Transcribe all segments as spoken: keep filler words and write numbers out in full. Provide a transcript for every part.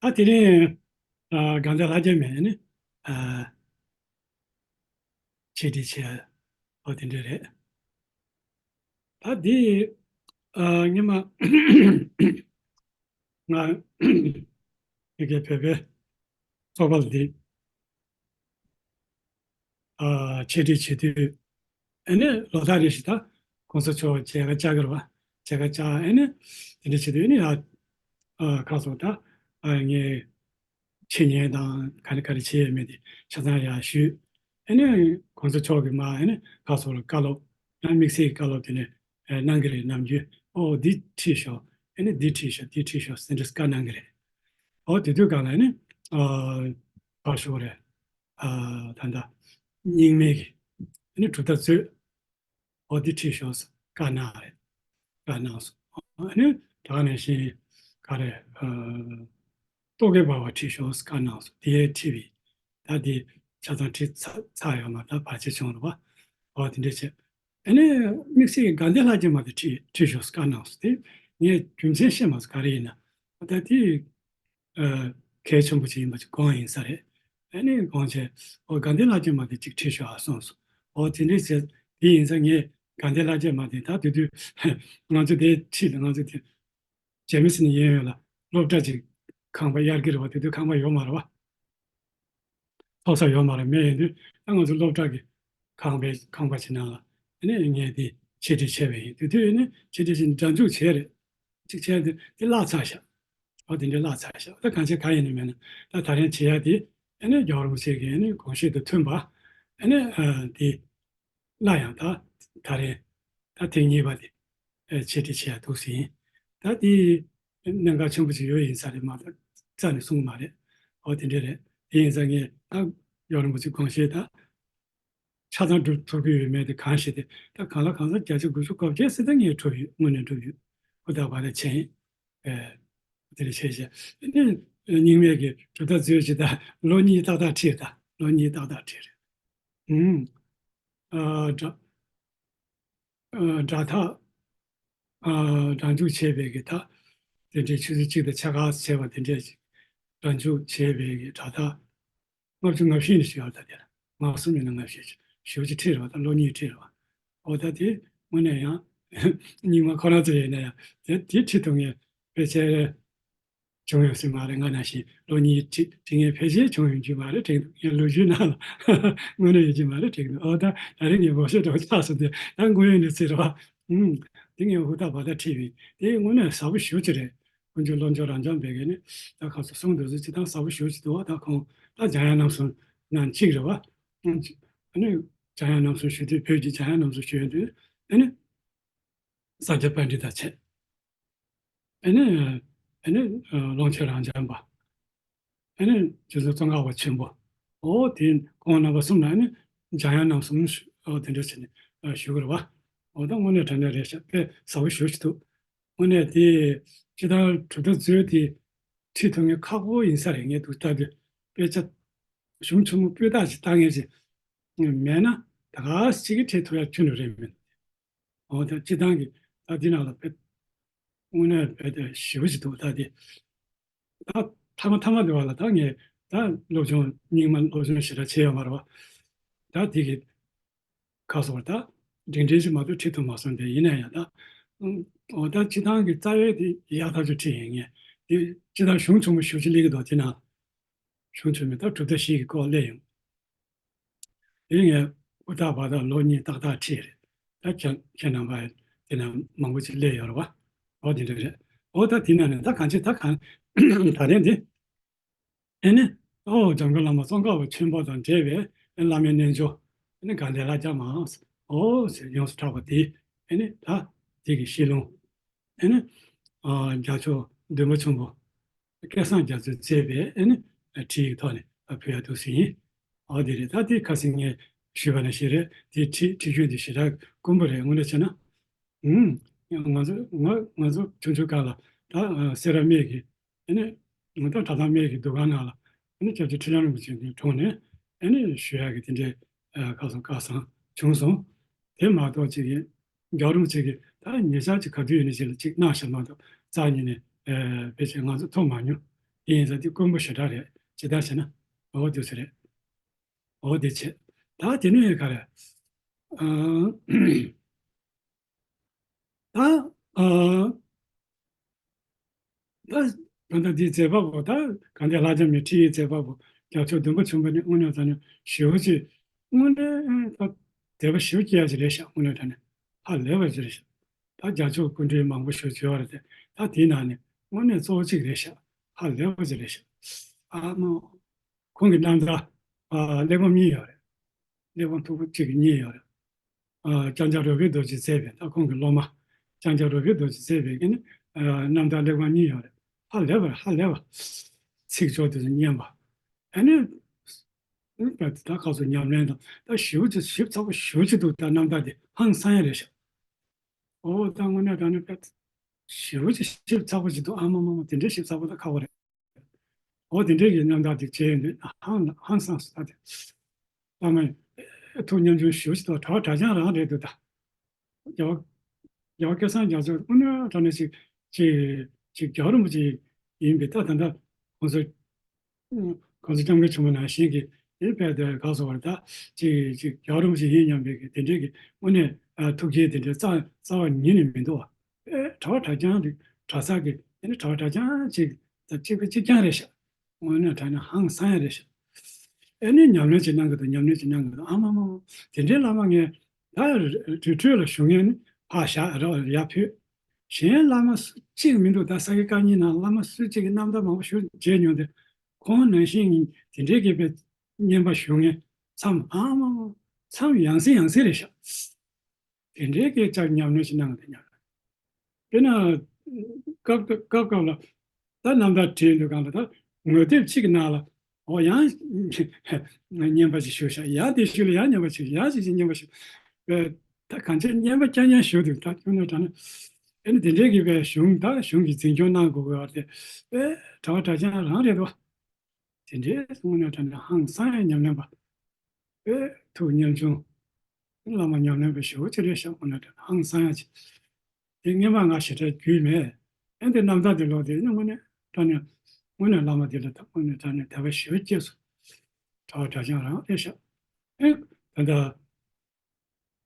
ད་དེ་རིང་ཨ་དགའ་ལྡན་ལྷ་རྒྱལ་མའི་ནི་ཨ་ཆེད་སྒྲིག་བྱས་ཨོ་དེ་འདྲ་རེད། ད་འདི་ཨ་སྔོན་མ་ང་ཡི་གེ་བོད་པའི་ཚོགས་པ་འདི་ཨ་ཆེད་སྒྲིག་བྱེད་དུས་ཨ་ནི་ལོ་ལྟར་རེ་བཞིན་ད་གོང་ས་མཆོག་མཇལ་ཁ་བཅར་གི་རེད་བ། མཇལ་ཁ་བཅར་ཨ་ནི་དེ་འདྲ་བྱེད་དུས་ཨ་ནི་ཡ་ཨ་ཁ་སོ་ད་ཨ་ངའི་འཆད་ཉན་དང་ག་རེ་ག་རེ་བྱས་ཡོད་མེད་དེ་ཆ་ཚང་ཡར་ཞུས། ཨ་ནི་གོང་ས་མཆོག་གིས་མར་ཨ་ནི་ཁ་སོ་ལ་བཀའ་སློབ་ཡང་དམིགས་བསལ་གྱི་བཀའ་སློབ་དེ་ནི་ཨ་གནང་གི་རེད། ནམ་རྒྱུན་ཨོ་འདི་ཁྲིད་ཤོག་ཨ་ནི་འདི་ཁྲིད་ཤོག་འདི་ཁྲིད་ཤོག་ཟེར་འདྲ་བཀའ་གནང་གི་རེད། ཨོ་དེ་དུས་སྒང་ལ་ཨ་ནི་ཨ་ཕར་ཞོག་རེད། ཨ་ད་ལྟ་རྙིང་མའི་གི་ཨ་ནི་གྲུབ་མཐའ་མཛོད་ཨོ་འདི་ཁྲིད་ཤོག་ཟེར་བཀའ་གནང་རེད། བཀའ་གནང་སོང་། ཨ་ནི་ད་ག་ནང་བཞིན་ག་རེ་ཨ་རྟོག་གེ་འབར་བ་ཁྲིད་ཤོག་ཟེར་བཀའ་གནང་སོང་། དེ་ཁྲིད་པས་ད་དེ་ཆ་ཚང་ཁྲིད་ཚར་ཚར་ཡོད་མ་རེད། ད་བར་ཆད་བྱུང་རེད་བ། ཨོ་དེ་འདྲ་བྱས། ཨ་ནི་དམིགས་བསལ་དགའ་ལྡན་ལྷ་རྒྱལ་མ་དེ་ཁྲིད་ཁྲིད་ཤོག་ཟེར་བཀའ་གནང་སོང་། དེ་ངས་རྒྱུ་མཚན་ཤེས་མ་སོང་། ག་རེ་ཡིན་ན་ཨོ་ད་དེ་ཨ་གལ་ཆེན་པོ་ཅིག་ཡིན་པ་ཅིག་དགོངས་ཡིན་ས་རེད། ཨ་ནི་དགོངས་བྱས་ཨོ་དགའ་ལྡན་ལྷ་རྒྱལ་མ་དེ་ཅིག་ཁྲིད་ཤོག་ཨ་གསུངས་སོང་། ཨོ་དེ་འདྲས་བྱས། དེ་ཡིན་ཙང་ངས་དགའ་ལྡན་ལྷ་རྒྱལ་མ་དེ་ད་དེ་དུས་ང་ཚོ་དེ་ཁྲིད་ལ་ང་ཚོ་དེ་རྒྱ་མི་ཟེར་ནས་ཡིན་ཡོད་ལ་སློབ་གྲྭ་ཅིག་ཁང་པ་དབྱར་དགེ་རེད་བ། དེ་དུས་ཁང་པ་ཡོད་མ་རེད་བ། ཐོག་ས་ཡོད་མ་རེད། མེད། ཡིན་དུས་ད་ང་ཚོ་སློབ་གྲྭ་གི་ཁང་པའི་ཁང་པ་ཅིག་ནང་ལ་ཨ་ནི་ངས་དེ་ཆེད་སྒྲིག་བྱས་པ་ཡིན། དེ་དུས་ཨ་ནི་ཆེད་སྒྲིག་ཅིག་སྒྲ་འཇུག་བྱས་རེད། ཅིག་བྱས་དེ་དེ་བརླག་ཚར་ཤག་ཨོ་དེ་འདྲ་བརླག་ཚར་ཤག་ད་གང་བྱས་གང་ཡིན་ནི་མེད་ན་ད་ད་རིང་བྱེད་ཡ་དེ་ཨ་ནི་རྒྱལ་བ་རིན་པོ་ཆེ་གི་ཨ་ནི་དགོངས་གཞི་དང་མཐུན་པ་ཨ་ནི་ཨ་དེ་སླར་ཡང་ད་ད་རེས་ད་ཐེངས་གཉིས་པ་དེ་ཨ་ཆེད་སྒྲིག་བྱེད་ཡ་འདུག་ཟིན། ད་དེ་གནད་འགག་ཆེན་པོ་ཅིག་ཡོད་ཡིན་ས་རེད་མ་གཏོགས་རྩ་ནས་གསུངས་མ་རེད། ཨོ་དེ་འདྲ་རེད། དེ་ཡིན་ཙང་ངས་ད་རྒྱལ་བ་རིན་པོ་ཆེ་དགོངས་བཞེད་ད་ཆ་ཚང་སྒྲུབ་ཐུབ་ཀྱི་ཡོད་མེད་དེ་གང་ཤེས་ཏེ། ད་གང་ལ་གང་འཚམ་བརྒྱ་ཆ་དགུ་བཅུ་གོ་བརྒྱད་ཟེར་ད་ངས་གྲུབ་ཡོད། དངོས་གནས་གྲུབ་ཡོད། ཧུར་ཐག་བར་ཐག་ཆེན། ཨེ། དེ་འདྲ་བྱས་བྱས། ཨ་ནི་རྙིང་མའི་གི་གྲུབ་མཐའ་མཛོད་ཅིག་ད་ལོ་གཉིས་ཏག་ཏག་ཁྲིད། ད་ལོ་གཉིས་ཏག་ཏག་ཁྲིད་རེད། ཨུམ། ཨ་སྒྲ་ཨ་སྒྲ་ཐག་ཨ་སྒྲ་འཇུག་བྱས་པའི་གི་ད་དེ་འདྲའི་ཆུ་ཚོད་གཅིག་དང་ཕྱེད་ཀ་བྱས་པ་དེ་འདྲའི་སྒྲ་འཇུག་བྱས་པའི་གི་སྒྲ་ཐག་ལྔ་བཅུ་ང་བཞི་ནས་བྱས་པ། ད་དེ་ལ་ང་གསུམ་ཡིན་ན་ལྔ་བཅུ་ཞེ་པོ་ཅིག་ཁྲིད་རེད་བ། ད་ལོ་གཉིས་ཁྲིད་རེད་བ། འོ་ད་དེ་དངོས་གནས་ཡང་རྙིང་མ་ཁོ་རང་ཚོ་ཡིན་ན་ཡང་དེ་དེ་ཁྲིད་ཐུབ་མཁན་ཕལ་ཆེར་བྱུང་ཡོད་སྲིད་མ་རེད། ང་ནང་བཞིན་ལོ་གཉིས་ཁྲིད་ཁྲིད་མཁན་ཕལ་ཆེར་བྱུང་ཡོང་རྒྱུ་མ་རེད་དྲན་འདུག་ངའི་ལོ་རྒྱུས་ནང་ལ་དངོས་གནས་ཡོད་ཀྱི་མ་རེད་དྲན་འདུག་འོ་ད་ད་རེས་ངས་འབོད་ཤོག་འདྲ་པོ་ཆགས་སོང་སྟེ། ད་དངོས་ཡོད་གནས་ཚུལ་རེད་བ། ཨུམ། དེ་ངས་ཧུར་ཐག་བར་ཐག་ཁྲིད་པས་དེ་དངོས་གནས་ཟབ་པོ་ཞེ་པོ་ཅིག་རེད། དཀོན་མཆོག་བློ་མཆོག་རབ་འབྱམས་པས་གི་ནི་ད་ཁ་སོ་གསུང་འདོད་ཚུལ་ཅི་ཐང་ཟབ་པོ་ཞེ་པོ་ཅིག་འདུག་ད་ཁོང་ད་འཇམ་དབྱངས་རྣམ་གསུམ་ནང་གཅིག་རེད་བ། ཨ་ནི་འཇམ་དབྱངས་རྣམ་གསུམ་ཞུ་དུས་བོད་ཀྱི་འཇམ་དབྱངས་རྣམ་གསུམ་ཞུ་ཡོང་དུས་ཨ་ནི་ས་སྐྱ་པཎྜི་ཏ་བྱས། ཨ་ནི་ཨ་ནི་ལོངས་སྤྱོད་རབ་འབྱམས་པ། ཨ་ནི་རྗེ་བཙུན་ཙོང་ཁ་པ་ཆེན་པོ། འོ་དེ་ཁོང་རྣམ་པ་གསུམ་ལ་ཨ་ནི་འཇམ་དབྱངས་རྣམ་གསུམ་ཨོ་དེ་འདྲ་བྱས་ནས་ཞུ་གི་རེད་བ། འོ་ད་དངོས་གནས་དྲང་གནས་རེད་ཤག་དཔེ་ཟབ་པོ་ཞེ་པོ་ཅིག་འདུག་དངོས་གནས་དེ་སྤྱིར་བཏང་གྲུབ་མཐའ་མཛོད་དེ་ཁྲིད་ཐུབ་མཁན་ཁག་པོ་ཡིན་ས་རེད། ངས་འདུག་ལྟ་དུས་དཔེ་ཆ་གཞུང་ཆེན་མོ་སྤུས་དག་ཅིག་ལྟ་མཁན་ཅིག་མེད་ན་ད་ག་ཅིག་གིས་ཁྲིད་ཐུབ་ཡ་ཁྱོན་ནས་རེད་མིན། འོ་ད་སྤྱིར་བཏང་གི་ད་འདི་ནང་ལ་དཔེ་དངོས་གནས་དཔེ་དེ་ཞེ་པོ་ཅིག་འདུག་ད་དེ་ད་ཐ་མ་ཐ་མ་དེ་བ་ལ་ད་ངས་ད་སློབ་སྦྱོང་རྙིང་མ་སློབ་སྦྱོང་ཞེ་དྲག་བྱས་ཡོད་མ་རེད་བ། ད་དེ་གི་ཁ་སོར་ད་འབྲིང་འབྲིང་ཞིག་མ་གཏོགས་ཁྲིད་ཐུབ་མ་སོང་། དེ་ཡིན་ན་ཡང་ད་ཨུམ། འོ་ད་སྤྱིར་བཏང་གི་རྩ་བའི་དེ་ཡག་ཐག་ཆོད་ཁྲིད་ཡིན། ངས་དེ་སྤྱིར་བཏང་གཞུང་ཆེན་མོ་ཞེ་པོ་ཅིག་སླེབས་ཀྱི་འདུག་དེ་ན་གཞུང་ཆེན་མོ་ད་གྲུབ་མཐའ་བཞི་གི་སྐོར་སླེབས་ཡོང་། དེ་ངས་ཧུར་ཐག་བར་ཐག་ལོ་གཉིས་ཏག་ཏག་ཁྲིད་རེད། ད་ཁྱེད་ཁྱེད་རྣམ་པ་དེ་ན་མང་པོ་ཅིག་སླེབས་ཡོད་རེད་བ། འོ་དེ་འདྲ་རེད། འོ་ད་དེ་ན་ནས་ད་གང་ཅི་ད་གང་ད་རེས་འདི་ཨེ་ནི་ཨོ་འཇམ་མགོན་བླ་མ་ཙོང་ཁ་པ་ཆེན་པོ་དང་འབྲེལ་བའི་བླ་མའི་རྣལ་འབྱོར་ཨེ་ནི་དགའ་ལྡན་ལྷ་རྒྱལ་མ་ཨོ་ཟེར་ཡོངས་སུ་གྲགས་པ་དེ་ཨེ་ནི་ད་དེ་གི་བཤད་ལུང་ཨེ་ནི་ཨ་རྒྱལ་མཆོག་བདུད་མོ་ཆེན་པོ་སྐལ་བཟང་རྒྱ་མཚོས་མཛད་པའི་ཨེ་ནི་ཁྲིད་ཡིག་ཐོག་ནས་ཕུལ་ཡ་འདུག་ཟེར་ཡིན། འོ་དེ་རེད། ད་དེ་ཁ་སང་ངས་ཞུས་པ་ནང་བཞིན་རེད། དེ་ཁྲིད་ཁྲིད་རྒྱུན་དེ་ཞེ་དྲག་དཀོན་པོ་རེད། དངོས་གནས་བྱས་ན། ཨུམ། ང་ཚོ་ང་ང་ཚོ་ཆུང་ཆུང་སྒང་ལ་ད་སེ་ར་སྨད་ཀྱི་ཨེ་ནི་ང་ད་གྲྭ་ཚང་སྨད་ཀྱི་འདུ་ཁང་ནང་ལ་ཨེ་ནི་སྐྱབས་རྗེ་ཁྲི་བྱང་རིན་པོ་ཆེ་གི་དྲུང་ནས་ཨེ་ནི་ཞུ་ཡ་གི་དེ་འདྲའི་ཁ་སང་ཁ་སང་བྱུང་སོང་། དེ་མ་གཏོགས་ཅིག་གི་རྒྱལ་བ་རིན་པོ་ཆེ་གི་ད་ཉེ་ཆར་ཅིག་ག་དུས་ཡིན་ནའི་ཅིག་ལ་ཅིག་གནང་ཤག་མ་གཏོགས་རྩ་ཉིད་ནས་ཕལ་ཆེར་ང་ཚོ་ཐོབ་མ་མྱོང་། ཡིན་ས་དེ་དཀོན་པོ་ཞེ་དྲག་རེད། ཇི་ལྟར་ཞེ་ན། འོ་དེ་ཚོ་རེད། འོ་དེ་བྱས། ད་དེ་ནས་ག་རེ། ཨ། ད། ཨ། ད་གང་ལྟར་འདིའི་མཛད་པ་པོ། ད་གང་ལྟར་ལྷ་ལྕམ་ནས་ཁྲིད་ཡིག་མཛད་པ་པོ་རྒྱལ་མཆོག་བདུན་པ་བྱོན་པ་ནི་དངོས་གནས་དྲང་གནས་ཞེ་པོ་ཅིག། དངོས་གནས་ད་དད་པ་ཞེ་པོ་སྐྱེ་ཡ་ཅིག་རེད་ཤག། དངོས་གནས་དྲང་གནས་ཧ་ལས་པ་ཅིག་རེད་ཤག། ད་རྒྱལ་མཆོག་སྐུ་ཕྲེང་མང་པོ་ཞེ་པོ་ཅིག་ཡོད་རེད་དེ། ད་དེའི་ནང་ནས་དངོས་གནས་གཙོ་བོ་གཅིག་རེད་ཤག། ཧ་ལས་པ་ཅིག་རེད་ཤག། ཨ་མ། ཁོང་གི་རྣམ་ཐར། ཨ། གླེགས་བམ་གཉིས་ཡོད་རེད། གླེགས་བམ་མཐུག་པོ་གཅིག་གིས་གཉིས་ཡོད་རེད། ཨ། ལྕང་སྐྱ་རོལ་པའི་རྡོ་རྗེས་མཛད་པའི། ད་ཁོང་གི་སློབ་མ་ལྕང་སྐྱ་རོལ་པའི་རྡོ་རྗེས་མཛད་པའི་གི་ནི། ཨ། རྣམ་ཐར་གླེགས་བམ་གཉིས་ཡོད་རེད། ཧ་ལས་པ་རེད། ཧ་ལས་པ། ཚིག་སྦྱོར་དེ་ཚོ་སྙན་པ། ཨ་ནི། ད་ག་ཚོད་ཉམས་ལེན་དང་། ད་ཞེ་པོ་ཅིག་ཞིབ་ཚགས་པོ་ཞེ་པོ་ཅིག་འདུག། ད་རྣམ་ཐར་དེ་ཧང་སང་ཡ་རེད་ཤག། ཨོ། ད་དངོས་གནས་དྲང་གནས་དཔེ་ཞེ་པོ་ཅིག་ཞིབ་ཚགས་པོ་ཅིག་འདུག། ཨ་མ་མ་མ། དེ་འདྲའི་ཞིབ་ཚགས་པོ་ད་ཁག་པོ་རེད། ཨོ། དེ་འདྲའི་གི་རྣམ་ཐར་དེ་བྱས་ཡོང་དུས་ཧང་ཧང་སངས་སོང་། ད་དེ་བླ་མ་ཐུགས་ཉམ་ཆུང་ཞེ་པོ་ཅིག་འདུག། གྲྭ་པ་གྲྭ་རྐྱང་རང་རེད་འདུག། ད་རྒྱལ་བ་རྒྱལ་བ་སྐལ་བཟང་རྒྱ་མཚོ་དངོས་གནས་དྲང་གནས་ཅིག་ཅིག་ཅིག་རྒྱལ་བ་རིན་པོ་ཆེ་ཡིན་པས། ད་ད་ལྟ་ཁོང་ཚོ། གང་ཚོ་སྐྱབས་མགོན་ཆེན་པོ་ནང་བཞིན་གྱི་དེ་དཔེ་དེ་ག་སོ་བར། ད་ཅིག་ཅིག་རྒྱལ་བ་རིན་པོ་ཆེ་ཡིན་སྙམ་པའི་གི་དེ་འདྲའི་གི་དངོས་གནས། ཨ། ཐུགས་རྗེ་དེ་འདྲའི་རྩ་རྩ་བ་ཉིད་ནས་མི་འདུག་བ། ཨེ། གྲྭ་པ་གྲྭ་རྐྱང་རེད། གྲྭ་ས་གི་དེ་ནི་གྲྭ་པ་གྲྭ་རྐྱང་ཅིག་དང་གཅིག་པ་གཅིག་རྐྱང་རེད་ཤག། དངོས་གནས་དྲང་གནས་ཧང་སང་ཡ་རེད་ཤག། ཨེ་ནི་ཉམས་ལེན་ཅིག་གནང་གི་འདུག། ཉམས་ལེན་ཅིག་གནང་གི་འདུག། ཨ་མ་མ་མ། དེ་འདྲའི་བླ་མ་ངས་ད་རི་ཁྲོད་ལ་བཞུགས་མཁན་ནི་ཕར་བཞག་ར་བ་ཡར་ཕུད། གཞན་བླ་མ་སུ་གཅིག་མི་འདུག། ད་ས་དགེ་བཀའ་རྙིང་ནང་བླ་མ་སུ་གཅིག་གི་རྣམ་ཐར་མང་པོ་ཞིག་མཇལ་མྱོང་སྟེ། ཁོང་ནང་བཞིན་དེ་འདྲའི་གི་དཔེ་སྙན་པ་ཞུ་མཁན་མཚམས། ཨ་མ་མ། མཚམས་ཡང་སེ་ཡང་སེ་རེད་ཤག། དེ་འདྲའི་སྐད་ཆ་ཉམས་ལེན་ཞིག་གནང་བ་དེ་ཉམས། དཔེར་ན། སྐབས་སྐབས་སྐབས་ལ། ད་རྣམ་ཐར་བྲིས་འདུག་གང་ལ། ད་ངོ་དེབ་གཅིག་གི་ནང་ལ། འོ། ཡང་སྙན་པ་ཞིག་ཞུ་ཤག། ཡང་དེ་ཞུ་ལ་ཡང་སྙན་པ་ཞིག། ཡང་ཞིག་ཅིག་སྙན་པ་ཞིག། ཨེ། ད་གང་ཅི་སྙན་པ་རྐྱང་རྐྱང་ཞུ་འདུག། ད་ཁྱོད་ནས་དྲང་གནས། ཨེ་ནི་དེ་འདྲའི་གི་དཔེ་གཞུང་། ད་གཞུང་གི་འཛིན་སྐྱོང་གནང་དགོས་དགོས་པ་དེ་དཔེ་གྲྭ་པ་གྲྭ་རྐྱང་རང་རེད་དོ། དེ་འདྲའི་དངོས་གནས་དྲང་གནས་ཧང་སང་ཡ་ཉམས་ལེན་པ། དཔེ་ཐུགས་ཉམ་ཆུང་། བླ་མ་ཉམས་ལེན་པ་ཞེ་པོ་ཅིག་རེད་ཤག། དངོས་གནས་དྲང་གནས་ཧང་སང་ཡ་ཅིག། དེ་སྔོན་མ་ང་ཞེ་དྲག་རྒྱུས་མེད། ཨེ་འདི་རྣམ་ཐར་དེ་ཀློག་དུས་ནི་དངོས་གནས་དྲང་གནས། དངོས་གནས་བླ་མ་དེ་ལ་ད་དངོས་གནས་དྲང་གནས་དད་པ་ཞེ་པོ་སྐྱེས་སོང་། གྲྭ་པ་གྲྭ་རྐྱང་རང་རེད་ཤག། ཨེ། ད་ལྟ་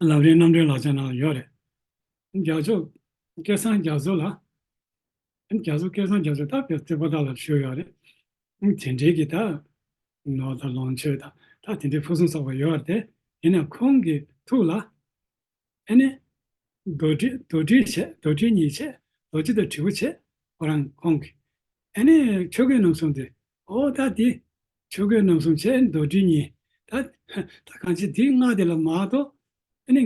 ལམ་རིམ་རྣམ་འདྲེན་ལག་ཆ་ནང་ལ་ཡོད་རེད། རྒྱལ་མཆོག་སྐལ་བཟང་རྒྱ་མཚོ་ལ། རྒྱ་མཚོ་སྐལ་བཟང་རྒྱ་མཚོ་ད་བོད་རྩེ་པོ་ཏ་ལ་བཞུགས་ཡོད་རེད། དེ་འདྲའི་གི་ད་ནོར་དང་ལོངས་སྤྱོད་དང་ད་དེ་འདྲའི་ཕུན་སུམ་ཚོགས་པ་ཡོད་རེད་དེ། ཡིན་ནའང་ཁོང་གི་ཐུགས་ལ། ཨེ་ནི། རྡོར་དྲིལ། རྡོར་དྲིལ་བྱས། རྡོར་དྲིལ་གཉིས་བྱས། རྡོ་རྗེ་དང་དྲིལ་བུ་བྱས། ཁོ་རང་ཁོང་གི། ཨེ་ནི་ཆོས་གོས་རྣམ་གསུམ་དེ། ཨོ་ད་དེ། ཆོས་གོས་རྣམ་གསུམ་བྱས། རྡོར་དྲིལ་གཉིས། ད་ད་གང་ཅི་དེའི་སྔགས་དེ་ལ་མ་གཏོགས། ཨེ་ནི།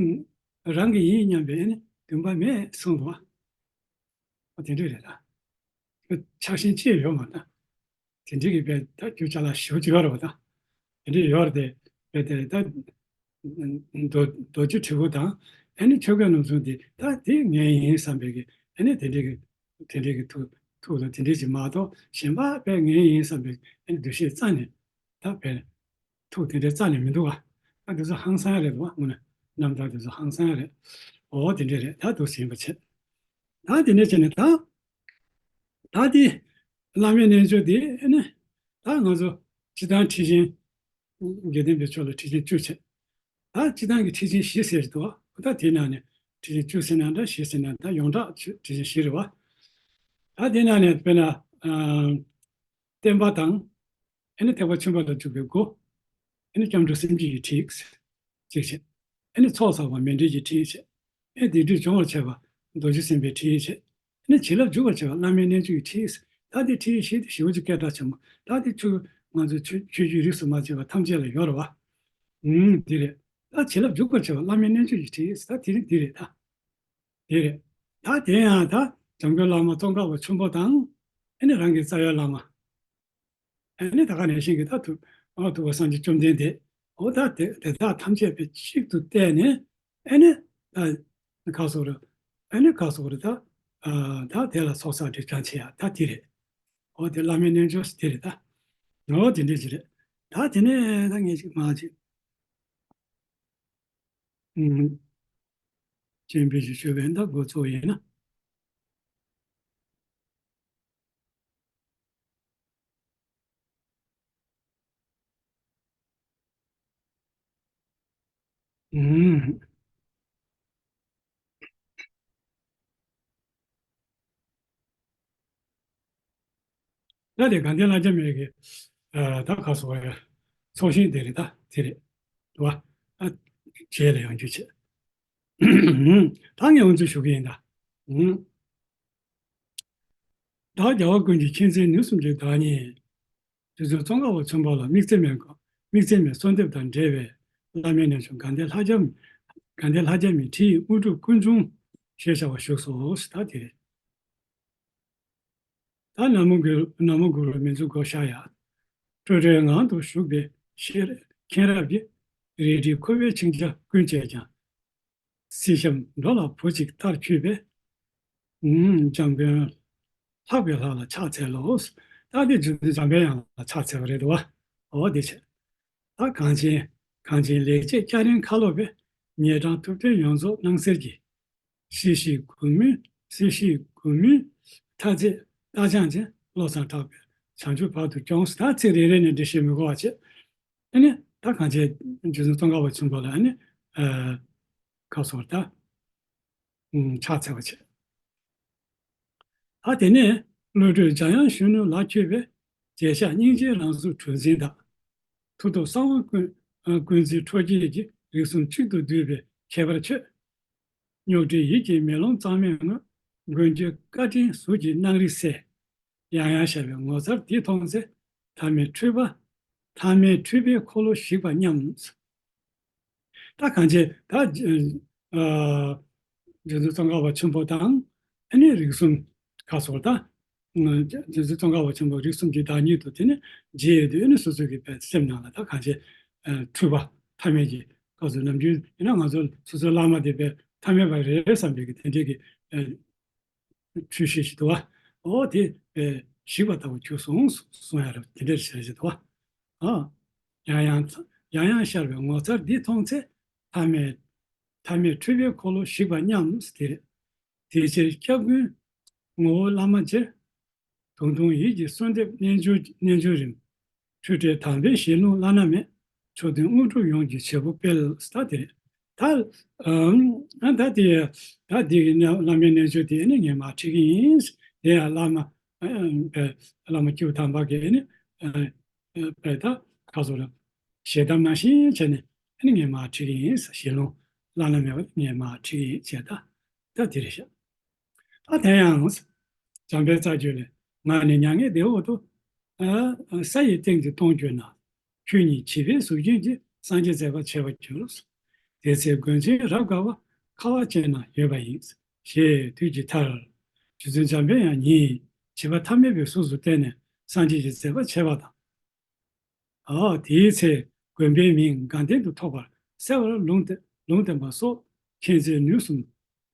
རང་གི་ཡིན་སྙམ་པའི་ཨེ་ནི་འདུན་པ་མེད་གསུངས་འདུག་བ། ཨ། དེ་འདྲ་རེད་ད། ཆགས་ཞེན་ཅི་ཡང་ཡོད་མ་རེད་ད། དེ་འདྲའི་གི་དཔེ་ད་རྒྱུ་ཅ་ལག་ཞེ་པོ་ཅིག་ཡོད་རེད་བ་ད། དེ་འདྲའི་ཡོད་རེད་དེ། དཔེ་དེ་ད། རྡོ་རྡོ་རྗེ་དྲིལ་བུ་དང་། ཨེ་ནི་ཆོས་གོས་རྣམ་གསུམ་དེ་ད་དེ་ངའི་ཡིན་བསམ་པའི་གི། ཨེ་ནི་དེ་འདྲའི་གི། དེ་འདྲའི་གི་ཐུགས་ཐུགས་ལ་དེ་འདྲའི་ཅིག་མ་གཏོགས་གཞན་པ་དཔེ་ངའི་ཡིན་བསམ་པའི་ཨེ་ནི་འདུ་ཤེས་རྩ་ནས་ད་དཔེ་ཐུགས་དེ་འདྲའི་རྩ་ནས་མི་འདུག་བ། ད་དེ་ཚོ་ཧང་སང་རེད་བ། དངོས་གནས་རྣམ་ཐར་དེ་ཚོ་ཧང་སང་རེད། འོ་དེ་འདྲ་རེད། ད་འདུག་སེ་ཡིན་པ་བྱས། ད་དེ་ནས་བྱས་ནས་ད། ད་དེ་བླ་མའི་རྣལ་འབྱོར་དེ་ནི་ད་ང་ཚོ་སྤྱིར་བཏང་ཁྲིད་ཆེན། དགེ་ལྡན་པའི་ཕྱོགས་ལ་ཁྲིད་ཆེན་བཅུ་བྱས། ད་སྤྱིར་བཏང་གི་ཁྲིད་ཆེན་བཞི་ཟེར་གྱི་འདུག་བ། ད་དེའི་ནང་ནས་ཁྲིད་ཆེན་བཅུ་ཟེར་ན་འདྲ། བཞི་ཟེར་ན་འདྲ། ཡོངས་གྲགས་ཁྲིད་ཆེན་བཞི་རེད་བ། ད་དེའི་ནང་ནས་དཔེར་ན། ཨ། བརྟན་པ་དང་། ཨེ་ནི་ཐེག་པ་ཆེན་པོ་ལ་འཇུག་པའི་སྒོ། ཨེ་ནི་སྐྱབས་འགྲོ་སེམས་བསྐྱེད་ཀྱི་ཁྲིད་ཅིག་བྱས། ཨེ་ནི་ཚོགས་བསགས་པ་མཎྜལ་གྱི་ཁྲིད་བྱས། ཨེ་ནི་སྡིག་སྒྲིབ་སྦྱོང་བར་བྱེད་པ་རྡོ་རྗེ་སེམས་དཔའི་ཁྲིད་བྱས། ཨེ་ནི་བྱིན་རླབས་འཇུག་པར་བྱེད་པ་བླ་མའི་རྣལ་འབྱོར་གྱི་ཁྲིད། ད་དེ་ཁྲིད་བཞི་དེ་ཞེ་པོ་ཅིག་སྐད་གྲགས་ཆེན་པོ། ད་དེ་ཆོས་ང་ཚོའི་ཆོས་ཆོས་བརྒྱུད་རིས་སུ་མ་ཆད་པ་ཐམས་ཅད་ལ་ཡོད་རེད་བ། ཨུམ། འདི་རེད། ད་བྱིན་རླབས་འཇུག་པར་བྱེད་པ་བླ་མའི་རྣལ་འབྱོར་གྱི་ཁྲིད། ད་དེ་རེད། འདི་རེད་ད། དེ་རེད། ད་དེ་ཡང་ད་འཇམ་མགོན་བླ་མ་ཙོང་ཁ་པ་ཆེན་པོ་དང་། ཨེ་ནི་རང་གི་རྩ་བའི་བླ་མ། ཨེ་ནི་ད་ག་ནང་བཞིན་གྱི་ད་ཐུབ། ཨ། ཐུབ་པ་སངས་རྒྱས་བཅོམ་ལྡན་འདས། འོ་ད་དེ་དེ་དག་ཐམས་ཅད་པའི་གཅིག་ཏུ་བལྟས་ནས། ཨེ་ནི་ད་ག་སོགས་རེད། ཨེ་ནི་ག་སོགས་རེད་ད། ཨ། ད་དེ་ལ་ཚོགས་བསགས་སྒྲིབ་སྦྱང་བྱེད་ཡ་ད་དེ་རེད། འོ་དེ་བླ་མའི་རྣལ་འབྱོར་དེ་རེད་ད། འོ་དེ་འདྲ་ཅིག་རེད། ད་དེ་ནས་ད་ངས་ཅིག་མ་ཅིག། ཨུམ། སྤྱན་འབུལ་ཞིག་ཞུ་བའི་ད་འགོ་ཚུགས་ཡིན་ན། ཨུམ། ད་དེ་དགའ་ལྡན་ལྷ་བརྒྱ་མའི་གི་ཨ་ད་ག་སོ་བའི་ཚོགས་ཞིང་དེ་རེད། ད་དེ་རེད་དུ་བ། ཨ་རྗེས་ལ་ཡང་རྒྱུ་བྱེད། ཨུམ། ད་ངས་འོ་ཚོད་ཞུ་གི་ཡིན་ད། ཨུམ། བདག་རྒྱལ་བ་ཀུན་གྱི་མཁྱེན་བརྩེ་ནུས་གསུམ་གྱི་བདག་ཉིད། རྗེ་བཙུན་ཙོང་ཁ་པ་ཆེན་པོ་ལ་དམིགས་བརྩེ་མེད་དམིགས་བརྩེ་མེད་གསོལ་འདེབས་དང་འབྲེལ་བའི་བླ་མའི་རྣལ་འབྱོར་དགའ་ལྡན་ལྷ་བརྒྱ། དགའ་ལྡན་ལྷ་བརྒྱ་མའི་ཁྲིད་ཡིག་དངོས་གྲུབ་ཀུན་འབྱུང་ཞེས་བྱ་བ་བཞུགས་སོ། ད་དེ་རེད། ད་ན་མོ་གུ་ན་མོ་གུ་རུ་མི་འཛུགས་གོ་ཤ་ཡ། སྤྲོས་བྲལ་ངང་དུ་བཞུགས་པའི་ཤེས་མཁྱེན་རབ་ཀྱི། རལ་གྲིའི་ཁུ་བས་འཆིང་བྱ་ཀུན་བཅད་ཀྱང་། སྲིད་ཞབས་འགྲོ་ལ་བུ་གཅིག་ལྟར་འཁྱུད་པའི། ཨུམ། འཇམ་མགོན་ལྷག་པའི་ལྷ་ལ་ཕྱག་འཚལ་ལོ། ད་འདི་རྗེ་བཙུན་འཇམ་པའི་དབྱངས་ལ་ཕྱག་འཚལ་བ་རེད་དོ། འོ་འདི་བྱས། ད་གངས་ཅན་གངས་ཅན་ལེགས་བྱས་སྐྱ་རེངས་ཁ་ལོ་བའི། ཉེ་འབྲང་ཐུབ་བསྟན་ཡོངས་རྫོགས་སྣང་གསལ་གྱི། སྲིད་ཞིའི་མགོན་མིང་སྲིད་ཞིའི་མགོན་མིང་མཐའ་རྫས་རྟ་ལྗང་ཅན། བློ་བཟང་གྲགས་པའི་བྱང་ཆུབ་བར་དུ་སྐྱོངས། ད་ཚིག་རེ་རེ་ནས་འགྲེལ་བཤད་མི་དགོས་པ་བྱས། ཨ་ནི་ད་གངས་ཅན་རྗེ་བཙུན་ཙོང་ཁ་པ་ཆེན་པོ་ལ་ཨ་ནི་ཨ་ཁ་སོར་ད་ཕྱག་འཚལ་བ་བྱས། ད་དེ་ནས་བློ་གྲོས་འཇམ་དབྱངས་གཞོན་ནུ་ལ་འཁྱུད་པའི། རྗེས་ཆགས་སྙིང་རྗེའི་རང་གཟུགས་གྲུ་འཛིན་དང་། མཐུ་སྟོབས་གསང་བ་ཀུན་ཀུན་གཟིགས་ཁྲོ་རྒྱལ་གྱི། རིགས་གསུམ་གཅིག་ཏུ་བསྡུས་པའི་ཁྱད་པར་ཆོད། རྙོག་དྲའི་ཡིད་ཀྱི་མེ་ལོང་གཙང་མའི་ངོས། མགོན་ཁྱོད་བཀའ་དྲིན་གཟུགས་ཀྱི་སྣང་རིས་གསལ། ཡང་ཡང་ཤར་བའི་ངོ་མཚར་འདི་མཐོང་ཚེ། ཐ་མལ་འཁྲུལ་པ། ཐ་མལ་འཁྲུལ་པའི་འཁོར་ལོ་ཞིག་པར་སྙམ། ད་གང་བྱས་ད་ཨ་རྗེ་བཙུན་ཙོང་ཁ་པ་ཆེན་པོ་དང་ཨ་ནི་རིགས་གསུམ་ཁ་སོགས་ད་རྗེ་བཙུན་ཙོང་ཁ་པ་ཆེན་པོ་རིགས་གསུམ་གྱི་བདག་ཉིད་དུ་དེ་ནི་མཇལ་ཡོད་དུས་ཨ་ནི་སོ་སོ་གི་པའི་སེམས་ནང་ལ་ད་གང་བྱས་འཁྲུལ་པ་ཐ་མལ་གྱི་སྐབས་སུ་ནམ་རྒྱུན་ཡིན་ན་ང་ཚོ་སོ་སོའི་བླ་མ་དེ་པའི་ཐ་མལ་པ་རེད་བསམ་པའི་གི་དེ་འདྲའི་གི་འཁྲུལ་ཤེས་ཤིག་འདུག་བ། འོ་དེ་ཞིག་པ་ལྟ་བུ་གྱུར་སོང་གསུང་ཡ་རབ་དེ་འདྲ་ཞིག་རེད་འདུག་བ། ཨ། ཡང་ཡང་ཡང་ཡང་ཤར་བའི་ངོ་མཚར་འདི་མཐོང་ཚེ། ཐ་མལ་ཐ་མལ་འཁྲུལ་པའི་འཁོར་ལོ་ཞིག་པ་སྙམ། དེ་རེད། དེ་ཕྱིར་སྐྱབས་མགོན་ངོ་བོ་བླ་མ་མཇལ། དུང་དུང་ཡིད་ཀྱི་གསོལ་འདེབས་རྣལ་འབྱོར་རྣལ་འབྱོར་རིམ། འཁྲུལ་བྲལ་དམ་པའི་ཞལ་ལུང་བླ་ན་མེད། མཆོག་ཐུན་དངོས་གྲུབ་ཡོངས་ཀྱི་བྱེད་པོ་སྤེལ། ད་དེ་རེད། ད་ཨ་ད་དེ་ད་དེ་གི་བླ་མའི་རྣལ་འབྱོར་དེ་ནི་ངས་མར་ཁྲིད་ཀྱི་ཡིན། དེ་ཡང་བླ་མ་ཨ་བླ་མ་སྐྱེས་བུ་དམ་པ་གིས་ནི་ཨ་ཨ་ད་ཁ་སོ་ར་ཞལ་གདམས་ནང་བཞིན་བྱས་ནས་ནི་ངས་མར་ཁྲིད་ཀྱི་ཡིན། ཞལ་ལུང་བླ་ན་མེད་པ་ངས་མར་ཁྲིད་ཀྱི་ཡིན་ཅེས་ད་ད་དེ་རེད་ཤག་ད་དེ་ཡང་། འཇམ་དཔལ་རྩ་རྒྱུད་ལས། ང་ནི་མྱ་ངན་འདས་འོག་ཏུ། ཨ་ས་ཡི་སྟེང་དུ་སྟོང་གྱུར་ན། ཁྱོད་ཉིད་བྱིས་པའི་གཟུགས་ཅན་གྱིས། སངས་རྒྱས་མཛད་པར་བྱེད་པར་འགྱུར། དེ་ཚེ་མགོན་ཆེན་རབ་དགའ་བ། ཁ་བ་ཅན་ན་ཡོད་པ་ཡིན། ཞེས་དུས་ཀྱི་མཐར། རྗེ་བཙུན་འཇམ་དཔལ་དབྱངས་ཉིད་བྱིས་པ་ཐ་མལ་པའི་གཟུགས་སུ་བསྟན་ནས་སངས་རྒྱས་ཀྱི་མཛད་པ་བྱས་པ་དང་། ཨ་དེའི་ཚེ་དགོན་པའི་མིང་དགའ་ལྡན་དུ་ཐོགས་པར་གསལ་བར་ལུང་བསྟན་ལུང་བསྟན་པ་སོགས་མཁྱེན་བརྩེ་ནུས་གསུམ།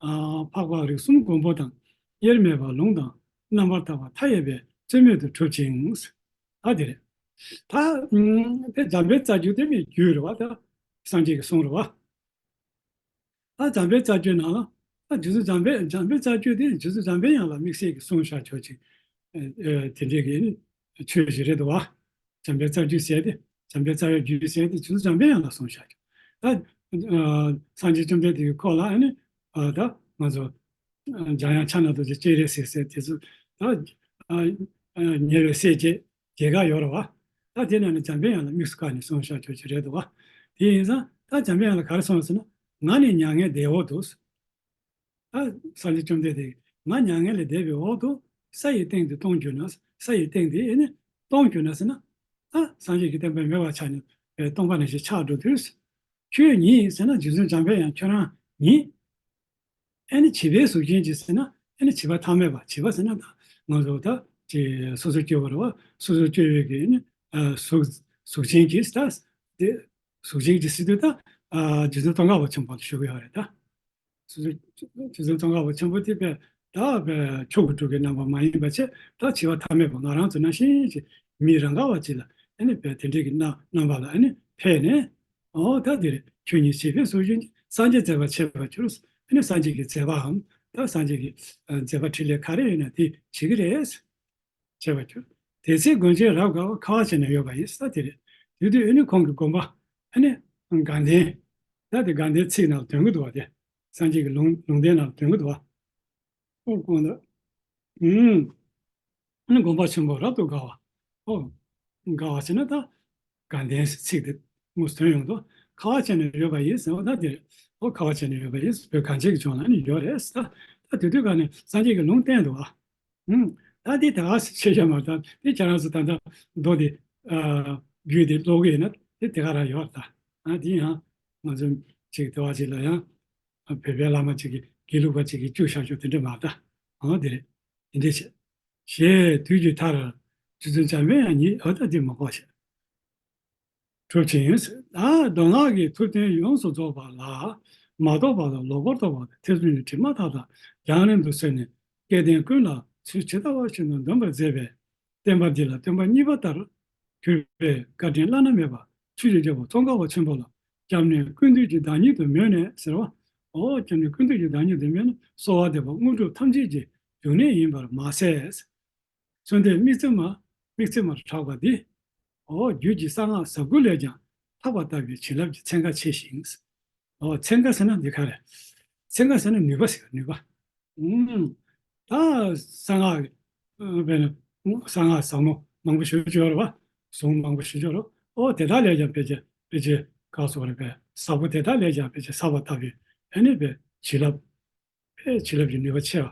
ཨ་འཕགས་པ་རིགས་གསུམ་མགོན་པོ་དང་དབྱེར་མེད་པ་ལུང་དང་རྣམ་པར་དག་པ་མཐའ་ཡས་པའི་རྩོད་མེད་དུ་གྲུབ་ཅིང་། ཨ་དེ་རེད། ད་དེ་འཇམ་དཔལ་རྩ་རྒྱུད་དེ་ནི་རྒྱུད་རེད་བ། ད་སངས་རྒྱས་ཀྱི་གསུང་རེད་བ། ད་འཇམ་དཔལ་རྩ་རྒྱུད་ནང་ལ་ད་རྗེ་བཙུན་འཇམ་དཔལ་འཇམ་དཔལ་རྩ་རྒྱུད་དེ་རྗེ་བཙུན་འཇམ་དཔལ་དབྱངས་ལ་དམིགས་བསལ་གྱི་གསུངས་བཞག་ཆོག་ཅིག་ཨེ་ཨེ་དེ་འདྲའི་གི་ཆོས་ཤིག་རེད་འདུག་བ། འཇམ་དཔལ་རྩ་རྒྱུད་ཟེར་ཏེ་འཇམ་དཔལ་རྩ་བའི་རྒྱུད་ཟེར་ཏེ་རྗེ་བཙུན་འཇམ་དཔལ་དབྱངས་ལ་གསུངས་བཞག་ཆོག་ད་ཨ་སངས་རྒྱས་བཅོམ་ལྡན་འདས་ཀྱི་ཁོག་ལ་ཨ་ནི་ཨ་ད་ང་ཚོ་འཇམ་དབྱངས་ཕྱག་ན་རྡོ་རྗེ་སྤྱན་རས་གཟིགས་ཟེར་དེ་ཚོ་ད་ཨ་ཨ་ཉེ་བའི་སྲས་བརྒྱད་བརྒྱད་ག་ཡོད་རེད་བ། ད་དེ་ནང་ནས་འཇམ་དཔལ་དབྱངས་ལ་དམིགས་སུ་བཀར་ནས་གསུངས་བཞག་ཆོག་ཅིག་རེད་འདུག་བ། དེ་ཡིན་ཙང་ད་འཇམ་དཔལ་དབྱངས་ལ་ག་རེ་གསུངས་ཟེར་ན། ང་ནི་མྱ་ངན་འདས་འོག་ཏུ། ད་སངས་རྒྱས་བཅོམ་ལྡན་འདས་ང་མྱ་ངན་ལས་འདས་པའི་འོག་ཏུ་ས་ཡི་སྟེང་དུ་སྟོང་གྱུར་ན། ས་ཡི་སྟེང་དེ་ཨེ་ནི་སྟོང་གྱུར་ན་ཟེར་ན། ད་སངས་རྒྱས་ཀྱི་བསྟན་པ་མེད་པར་ཆགས་ནས་སྟོང་པ་ནང་བཞིན་ཆགས་འགྲོ་དུས། ཁྱོད་ཉིད་ཟེར་ན་རྗེ་བཙུན་འཇམ་དཔལ་དབྱངས་ཁྱོད་རང་ཉིད། ཨེ་ནི་བྱིས་པའི་གཟུགས་ཅན་གྱིས་ཟེར་ན་ཨེ་ནི་བྱིས་པ་ཐ་མལ་པ། བྱིས་པ་ཟེར་ན་ད་ང་ཚོ་ད་ཅི་སོ་སོ་སྐྱེ་བོ་རེད་བ། སོ་སོ་སྐྱེ་བོའི་གི་ཨེ་ནི་གཟུགས་གཟུགས་ཅན་གྱིས་ད་དེ་གཟུགས་ཅན་གྱིས་ཟེར་དུས་ད་རྗེ་བཙུན་ཙོང་ཁ་པ་ཆེན་པོ་ལ་ཞུ་གི་ཡོད་རེད་ད། སོ་སོ་རྗེ་བཙུན་ཙོང་ཁ་པ་ཆེན་པོ་དེ་པས་ད་པས་ཆོས་ཀྱི་གྲོགས་ཀྱི་རྣམ་པ་མ་ཡིན་པ་བྱས་ད་བྱིས་པ་ཐ་མལ་པ་ང་རང་ཚོ་ནང་བཞིན་གྱི་མི་རང་ག་བ་ཅིག་ལ་ཨེ་ནི་པས་དེ་འདྲའི་གི་རྣམ་རྣམ་པ་ལ་ཨེ་ནི་ཕེབས་ནས། ཨོ་ད་འདིར་ཁྱོད་ཉིད་བྱིས་པའི་གཟུགས་ཅན་གྱིས། སངས་རྒྱས་མཛད་པར་བྱེད་པར་འགྱུར། ཨེ་ནི་སངས་རྒྱས་ཀྱི་མཛད་པའམ་ད་སངས་རྒྱས་ཀྱི་ཨ་མཛད་པ་འཕྲིན་ལས་ག་རེ་ཡོད་ན་དེ་བྱེད་ཀྱི་རེད། བྱེད་པར་འགྱུར། དེ་ཚེ་མགོན་ཆེན་རབ་དགའ་བ། ཁ་བ་ཅན་ན་ཡོད་པ་ཡིན། ད་དེ་རེད། དེ་དུས་ཨེ་ནི་ཁོང་གི་དགོན་པ་ཨེ་ནི་དགའ་ལྡན་ ད་དེ་དགའ་ལྡན་ཚིག་ནང་ལ་དོན་གྱི་འདུག་བ། དེ་སངས་རྒྱས་ཀྱི་ལུང་ལུང་བསྟན་ནང་ལ་དོན་གྱི་འདུག་བ། ཨོ་དགོངས་དག་ཨུམ། ཨ་ནི་དགོངས་པ་ཆེན་པོ་རབ་ཏུ་དགའ་བ། ཨོ། དགའ་བ་ཟེར་ན་ད། དགའ་ལྡན་ཚིག་དེ་དངོས་སུ་ཐོན་ཡོང་དུས་ཁ་བ་ཅན་ནས་ཡོད་པ་ཡིན་ཟེར་བ་ད་དེ་རེད། ཨོ་ཁ་བ་ཅན་ནས་ཡོད་པ་ཡིན། བོད་གངས་ཅན་གྱི་ལྗོངས་ལ་ནི་ཡོད་རེད་ཟེར། ད་ད་དེ་དུས་ག་ནས་སངས་རྒྱས་ཀྱི་ལུང་བསྟན་འདུག་ཨ། ཨུམ། ད་དེ་ད་ག་ཤེས་བྱ་མ་ད་དེ་ཁྱེད་རང་ཚོ་ད་ད་མདོ་དེ་ཨ་རྒྱུད་དེ་ཀློག་གི་ཡིན་ན་དེ་དེ་ག་རང་ཡོད་རེད་ད། ཨ་དེ་ཡང་ང་ཚོ་ཅིག་དེ་བ་ཅིག་ལ་ཡང་བོད་པའི་བླ་མ་ཅིག་གིས་དགེ་ལུགས་པ་ཅིག་གིས་བཅུག་བཞག་ཆོག་དེ་འདྲ་མ་ད། ཨོ་དེ་རེད། དེ་འདྲ་བྱས། ཞེས་དུས་ཀྱི་མཐར། རྗེ་བཙུན་འཇམ་པའི་དབྱངས་ཉིད་འོ་ད་འདི་མ་གོ་ཞེས། གྲུབ་ཅིང་། ད་མདོ་སྔགས་ཀྱི་ཐུབ་བསྟན་ཡོངས་སུ་རྫོགས་པ་ལ་མ་རྟོགས་པ་དང་ལོག་པར་རྟོག་པ་དང་ཐེ་ཚོམ་གྱི་དྲི་མ་མཐའ་དག་རྒྱང་རིང་དུ་བསལ་ནས་སྐལ་ལྡན་ཀུན་ལ་ཚུལ་ཇི་ལྟ་བ་བཞིན་དུ་འདོན་པར་མཛད་པའི་བསྟན་པ་འདི་ལ་སྟོན་པ་གཉིས་པ་ལྟར་གྱུར་པའི་བཀའ་དྲིན་བླ་ན་མེད་པ་ཆོས་ཀྱི་རྒྱལ་པོ་ཙོང་ཁ་པ་ཆེན་པོ་ལ་སྐྱབས་གནས་ཀུན་འདུས་ཀྱི་བདག་ཉིད་དུ་མོས་ནས་ཟེར་བ། འོ་སྐྱབས་གནས་ཀུན་འདུས་ཀྱི་བདག་ཉིད་དུ་མོས་ནས་གསོལ་བ་འདེབས་པ་དངོས་གྲུབ་ཐམས་ཅད་ཀྱི་འབྱུང་གནས་ཡིན་པར་མ་ཟད། གསོལ་འདེབས་དམིགས་བརྩེ་མ་དམིགས་བརྩེ་མར་གྲགས་པ་འདི། འོ་རྒྱུད་ཀྱི་གསང་སྔགས་ཟབ་དགུ་ལས་ཀྱང་ལྷག་པ་ལྟ་བུའི་བྱིན་རླབས་ཀྱི་ཚན་ཁ་ཆེ་ཞིང་། འོ་ཚན་ཁ་ཟེར་ན་འདི་ག་རེད། ཚན་ཁ་ཟེར་ན་ནུས་པ་ཟེར་ནུས་པ། ཨུམ། ད་གསང་སྔགས་ཨ་དཔེར་ན་གསང་སྔགས་ཟབ་མོ་མང་པོ་ཞུ་ཆོག་རེད་བ། གཟུངས་མང་པོ་ཞུ་ཆོག་རེད། ཨོ་དེ་དག་ལས་ཀྱང་ཕལ་ཆེར་ཕལ་ཆེར་ག་སོགས་རེད་པས། ཟབ་པོ་དེ་དག་ལས་ཀྱང་ཕལ་ཆེར་ཟབ་པ་ལྟ་བུའི་ཨ་ནི་པའི་བྱིན་རླབས། ཨེ་བྱིན་རླབས་ཀྱི་ནུས་པ་ཆེ་བ།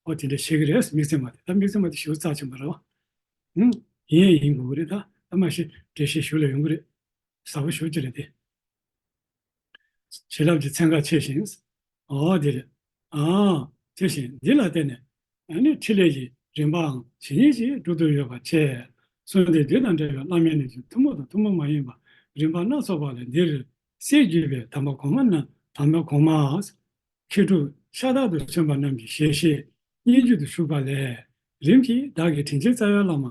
ཨོ་དེ་འདྲ་ཤེས་ཀྱི་རེད། དམིགས་བརྩེ་མ་དེ་ད་དམིགས་བརྩེ་མ་དེ་ཞེ་པོ་རྩ་ཆེན་པོ་རེད་བ། ཨུམ། ཡིན་ཡིན་དགོས་ཀྱི་རེད། ད་ད་མ་གཞི་འགྲེལ་བཤད་ཞུ་ལ་ཡོང་གི་རེད། ཟབ་པོ་ཞེ་པོ་ཅིག་རེད་དེ། བྱིན་རླབས་ཀྱི་ཚན་ཁ་ཆེ་ཞིང་། ཨོ་དེ་རེད། ཨ། ཆེ་ཞིང་འདི་ལ་བརྟེན་ནས་ཨ་ནི་ཕྲིན་ལས་ཀྱི་རིམ་པའང་ཇི་སྙེད་ཅིག་སྒྲུབ་ཏུ་ཡོད་པ་བཅས། གསོལ་འདེབས་འདི་དང་འབྲེལ་བའི་བླ་མའི་ལས་ཀྱི་ཐུན་མོང་དང་ཐུན་མོང་མ་ཡིན་པ་རིམ་པ་སྣ་ཚོགས་པ་ལས་འདིར་གསེར་བརྒྱུས་པའི་དམ་པ་གོང་མ་རྣམས་དམ་པ་གོང་མ། མཁས་གྲུབ་ཤ་སྟག་ཏུ་བྱོན་པ་རྣམས་ཀྱི་ཞལ་བཞེས་སྙན་བརྒྱུད་དུ་བཞུགས་པ་ལས། རིམ་གྱིས་བདག་གི་དྲིན་ཅན་རྩ་བའི་བླ་མ།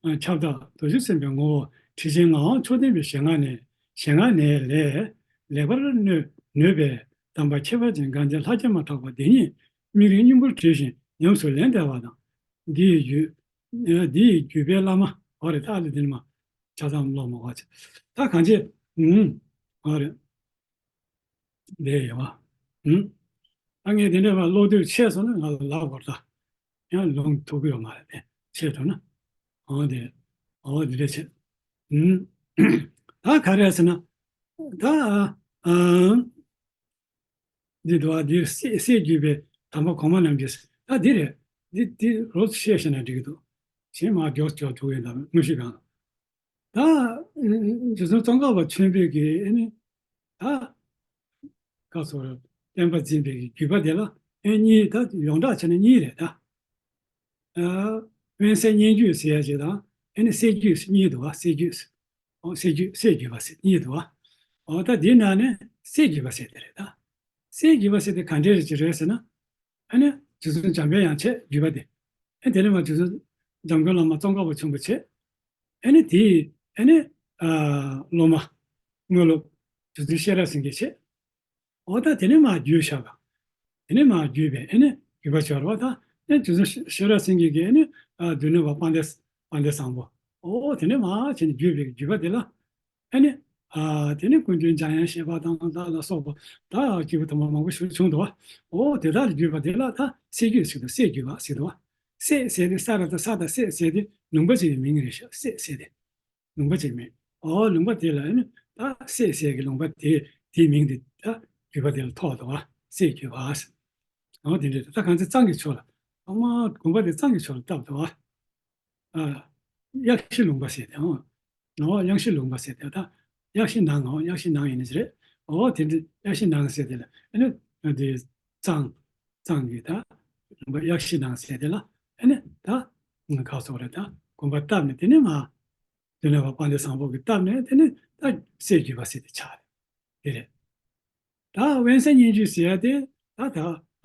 ཨ། ཁྱབ་བདག་རྡོ་རྗེ་སེམས་དཔའི་ངོ་བོ་ཁྲི་ཆེན་ངག་དབང་མཆོག་ལྡན་པའི་ཞལ་སྔ་ནས། ཞལ་སྔ་ནས་ལས། ལེགས་པར་གནོད་གནོད་པའི་དམ་པ་ཁྱད་པར་ཅན་དགའ་ལྡན་ལྷ་བརྒྱ་མ་དག་པ་འདི་ཉིད་མིག་རིལ་སྙིང་པོར་བྲིས་ཤིང་ཉམས་སུ་ལེན་བདེ་བ་དང་། འདི་ཡི་བརྒྱུད། འདི་ཡི་བརྒྱུད་པའི་བླ་མ། འོ་རེད། ད་ཨ་ལེ་འདི་ནི་མ་ཆ་ཚང་ཀློག་མ་དགོས་ཅིག་ད་གང་ཅི། ཨུམ། འོ་རེད། དེ་ཡོད་པ། ཨུམ། ད་ངས་དེ་འདྲ་བ་ཀློག་དུས་ཆད་སོང་ན་ང་ལ་ལབ་དགོས་ད། ཡང་ལུང་ཐུག་གི་ཡོད་མ་རེད་དེ། ཆད་འགྲོ་ན། འོ་དེ། འོ་དེ་འདྲ་བྱེད། ཨུམ། ད་ག་རེ་ཟེར་ན། ད། ཨ། འདི་འདུག་ཨ། འདིར་གསེར་གསེར་བརྒྱུས་པའི་དམ་པ་གོང་མ་རྣམས་ཀྱིས། ད་འདི་རེད། འདི་འདི་རོབ་ཙམ་བཤད་ཤེས་ན་འགྲིག་གི་འདུག་གཞན་མར་མགྱོགས་མགྱོགས་འགྲོ་གི་ཡིན་ད་དངོས་གཞི་གང་། ད། རྗེ་བཙུན་ཙོང་ཁ་པ་ཆེན་པོས་ཀྱིས་ཨ་ནི། ད། བཀའ་སོགས་བསྟན་པ་འཛིན་པའི་བརྒྱུད་པ་དེ་ལ་ཨེ་གཉིས། ད་ཡོངས་གྲགས་བྱས་ན་གཉིས་རེད་ད། ཨ། དབེན་གསལ་སྙན་བརྒྱུད་ཟེར་ཡ་ཅིག་དང་ཨ་ནི་གསེར་བརྒྱུད་གཉིས་འདུག་བ། གསེར་བརྒྱུད། ཨོ་གསེར་བརྒྱུད་གསེར་བརྒྱུད་པ་ཟེར་གཉིས་འདུག་བ། ཨོ་ད་དེའི་ནང་ནས་གསེར་བརྒྱུད་པ་ཟེར་དེ་རེད་ད། གསེར་བརྒྱུད་པ་ཟེར་དེ་ག་འདྲས་རེད་ཅིག་རེད་ཟེར་ན། ཨ་ནི་རྗེ་བཙུན་འཇམ་པའི་དབྱངས་བྱས་བརྒྱུད་པ་དེ། ཨ་དེ་ནས་མར་རྗེ་བཙུན་འཇམ་མགོན་བླ་མ་ཙོང་ཁ་པ་ཆེན་པོ་བྱས། ཨ་ནི་དེ་ཡི་ཨ་ནི་ཨ་སློབ་མ་དངོས་སློབ་རྗེ་བཙུན་ཤེས་རབ་སེང་གེ་བྱས། འོ་ད་དེ་ནས་མར་བརྒྱུད་བཞག་པ། དེ་ནས་མར་བརྒྱུད་པའི་ཨ་ནི་བརྒྱུད་པ་སྦྱོར་བ་དང་ཨ་ནི་རྗེ་བཙུན་ཤེས་རབ་སེང་གེ་གིས་ཨ་ནི་ཨ་མདོ་སྣོད་པ་དཔལ་ལྡན་དཔལ་ལྡན་བཟང་པོ། འོ་དེ་ནས་མར་བྱས་ནས་བརྒྱུད་པའི་བརྒྱུད་པ་དེ་ལ། ཨ་ནི། ཨ། དེ་ནི་ཀུན་མཁྱེན་འཇམ་དབྱངས་བཞད་པ་དང་ད་ལ་སོགས་པ་ད་སྐྱེས་བུ་དམ་པ་མང་པོ་ཞིག་བྱུང་འདུག་བ། འོ་དེ་དག་ལ་བརྒྱུད་པ་དེ་ལ་ད་གསེར་བརྒྱུད་ཟེར་འདུག་གསེར་བརྒྱུད་པ་ཟེར་འདུག་བ། གསེར་ཟེར་དེ་ས་ར་བཏགས་ས་དང་སྲེད་ཟེར་དེ་ལུང་པ་ཅིག་གི་མིང་རེད་ཤག་གསེར་ཟེར་དེ་ལུང་པ་ཅིག་མིང་། འོ་ལུང་པ་དེ་ལ་ཨ་ནི་ད་གསེར་ཟེར་གི་ལུང་པ་དེ་དེའི་མིང་དེ་ད་བརྒྱུད་པ་དེ་ལ་ཐོགས་འདུག་བ། གསེར་བརྒྱུད་པ་ཟེར། འོ་དེ་འདྲ་ད་གང་ཚེ་གཙང་གི་ཕྱོགས་ལ་ཨ་མ་དགོན་པ་དེ་གཙང་གི་ཕྱོགས་ལ་བཏབ་འདུག་བ། ཨ། གཡག་ཤི་ལུང་པ་ཟེར་ཏེ་ཨང་། ཨོ་གཡག་ཤི་ལུང་པ་ཟེར་ཏེ་ད། གཡག་ཤི་ནང་ཨང་། གཡག་ཤི་ནང་ཡིན་ནི་རེད། ཨོ་དེ་འདྲ་གཡག་ཤི་ནང་ཟེར་ཏེ་ལ་ཨ་ནི་དེ་གཙང་། གཙང་གི་ད་ལུང་པ་གཡག་ཤི་ནང་ཟེར་ཏེ་ལ་ཨ་ནི་ད་ག་སོགས་རེད། ད་དགོན་པ་བཏབ་ནས་དེ་ནས་མ་དེ་ནས་བ་དཔལ་ལྡན་བཟང་པོ་གིས་བཏབ་ནས་དེ་ནས་ད་གསེར་བརྒྱུད་པ་ཟེར་ཏེ་ཆགས་རེད། དེ་རེད། ད་དབེན་ས་སྙན་བརྒྱུད་ཟེར་ཡ་དེ་ད་ད་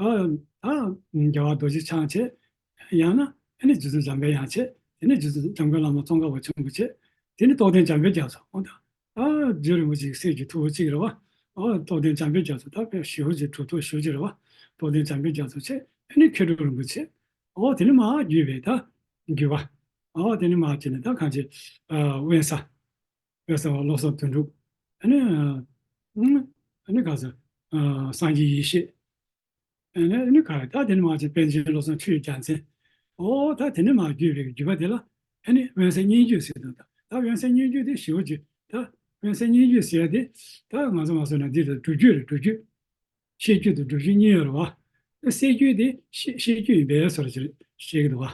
ཨ་ད་རྒྱལ་བ་རྡོ་རྗེ་འཆང་བྱས། ཡང་ན་ཨ་ནི་རྗེ་བཙུན་འཇམ་པའི་དབྱངས་བྱས། དེ་ནས་རྗེ་བཙུན་འཇམ་མགོན་བླ་མ་ཙོང་ཁ་པ་ཆེན་པོ་བྱས། དེ་ནས་རྟོགས་ལྡན་འཇམ་པའི་རྒྱ་མཚོ། འོ་ད་ཨ་རྗེ་རིན་པོ་ཆེ་གི་སྲས་ཀྱི་ཐུ་བོ་གཅིག་རེད་བ། ཨ་རྟོགས་ལྡན་འཇམ་པའི་རྒྱ་མཚོ་ད་དཔེ་ཞེ་པོ་ཅིག་གྲུབ་ཐོབ་ཞེ་པོ་ཅིག་རེད་བ། རྟོགས་ལྡན་འཇམ་པའི་རྒྱ་མཚོ་བྱས། ཨ་ནི་མཁས་གྲུབ་རིན་པོ་ཆེ། ཨོ་དེ་ནས་མར་བརྒྱུད་པའི་ད་བརྒྱུད་པ། ཨོ་དེ་ནས་མར་བྱས་ནས་ད་གང་ཅི་ཨ་དབེན་ས། དབེན་ས་བ་བློ་བཟང་དོན་གྲུབ། ཨ་ནི། ཨ། ཨ་ནི་ག་ཟེར། ཨ། སངས་རྒྱས་ཡེ་ཤེས། ཨ་ནི་ཨ་ནི་ག་རེ། ད་དེ་ནས་མར་ཅིག་པཎ་ཆེན་བློ་བཟང་ཆོས་ཀྱི་རྒྱལ་མཚན། ཨོ་ད་དེ་ནས་མར་བརྒྱུད་པའི་བརྒྱུད་པ་དེ་ལ་ཨ་ནི་དབེན་ས་སྙན་བརྒྱུད་ཟེར་དུས། ད་ད་དབེན་ས་སྙན་བརྒྱུད་དེ་ཞེ་པོ་ཅིག། ད་དབེན་ས་སྙན་བརྒྱུད་ཟེར་ཡ་དེ་ད་ང་ཚོ་མ་སོང་ན་འདི་ལ་སྒྲུབ་བརྒྱུད་རེད། སྒྲུབ་བརྒྱུད། བཤད་རྒྱུད་དང་སྒྲུབ་བརྒྱུད་གཉིས་ཡོད་རེད་བ། ད་བཤད་རྒྱུད་དེ་བཤད་བཤད་རྒྱུད་ཡིན་པའི་བཟོ་འདྲ་ཅིག་བཤད་ཀྱི་འདུག་བ།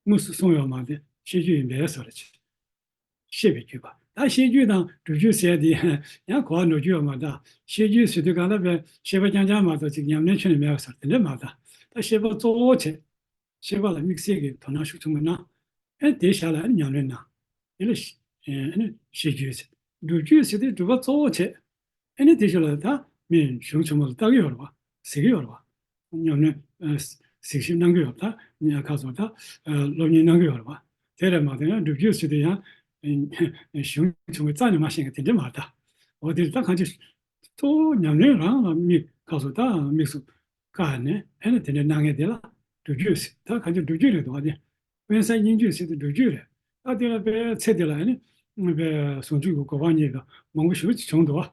དངོས་སུ་གསུངས་ཡོད་མ་རེད། བཤད་རྒྱུད་ཡིན་པའི་བཟོ་འདྲ་ཅིག། བཤད་པའི་བརྒྱུད་པ། ད་བཤད་རྒྱུད་དང་སྒྲུབ་བརྒྱུད་ཟེར་དེ་ཡང་གོ་བ་ནོར་རྒྱུ་ཡོད་མ་རེད། ད་བཤད་རྒྱུད་ཟེར་དུས་གང་ལ་བས་བཤད་པ་རྐྱང་རྐྱང་མ་གཏོགས་ཅིག་ཉམས་ལེན་ཁྱོན་ནས་མེད་པ་བཟོ་འདྲ་དེ་འདྲ་མ་རེད། ད་བཤད་པ་གཙོ་བོ་བྱས། བཤད་པ་ལ་དམིགས་བསལ་གྱི་དོ་སྣང་ཤུགས་ཆེན་པོ་གནང་། ཨེ་དེ་ཞག་ལ་ཨེ་ཉམས་ལེན་གནང་། དེ་ལ་ཨེ་ནི་བཤད་རྒྱུད་ཟེར། སྒྲུབ་བརྒྱུད་ཟེར་དུས་སྒྲུབ་པ་གཙོ་བོ་བྱས། ཨེ་ནི་དེ་ཞག་ལ་ད་མི་གཞུང་ཆེན་མོ་ལ་ལྟ་གི་ཡོད་རེད་བ། གཟིགས་ཀྱི་ཡོད་རེད་བ། ཉམས་ལེན་ཨ་གཟིགས་ཞིབ་གནང་གི་ཡོད་རེད། ད་ཉ་ཁ་སོ་ད་ཨ་སློབ་གཉེར་གནང་གི་ཡོད་རེད་བ། དེ་རེད་མ་གཏོགས་ཡང་སྒྲུབ་བརྒྱུད་ཟེར་དུས་ཡང་གཞུང་ཆེན་མོའི་རྩ་ནས་མ་ཤེས་མཁན་དེ་འདྲ་མ་རེད་ད། འོ་དེ་ད་གང་ཅི། གཙོ་བོ་ཉམས་ལེན་རང་ལ་དམིགས་ཁ་སོ་ད་དམིགས་སུ་བཀར་ནས་ཨེ་ནི་དེ་འདྲ་གནང་མཁན་དེ་ལ་སྒྲུབ་བརྒྱུད་ཟེར། ད་གང་ཅི་སྒྲུབ་བརྒྱུད་རེད་འདུག་བ། དེ་དབེན་ས་སྙན་བརྒྱུད་ཟེར་དུས་སྒྲུབ་བརྒྱུད་རེད། ད་དེ་ལ་དཔེ་ཚེ་འདི་ལ་ཨེ་ནི་དཔེ་ཟུང་འཇུག་གི་གོ་འཕང་བརྙེས་པ་མང་པོ་ཞེ་པོ་ཅིག་བྱུང་འདུག་བ།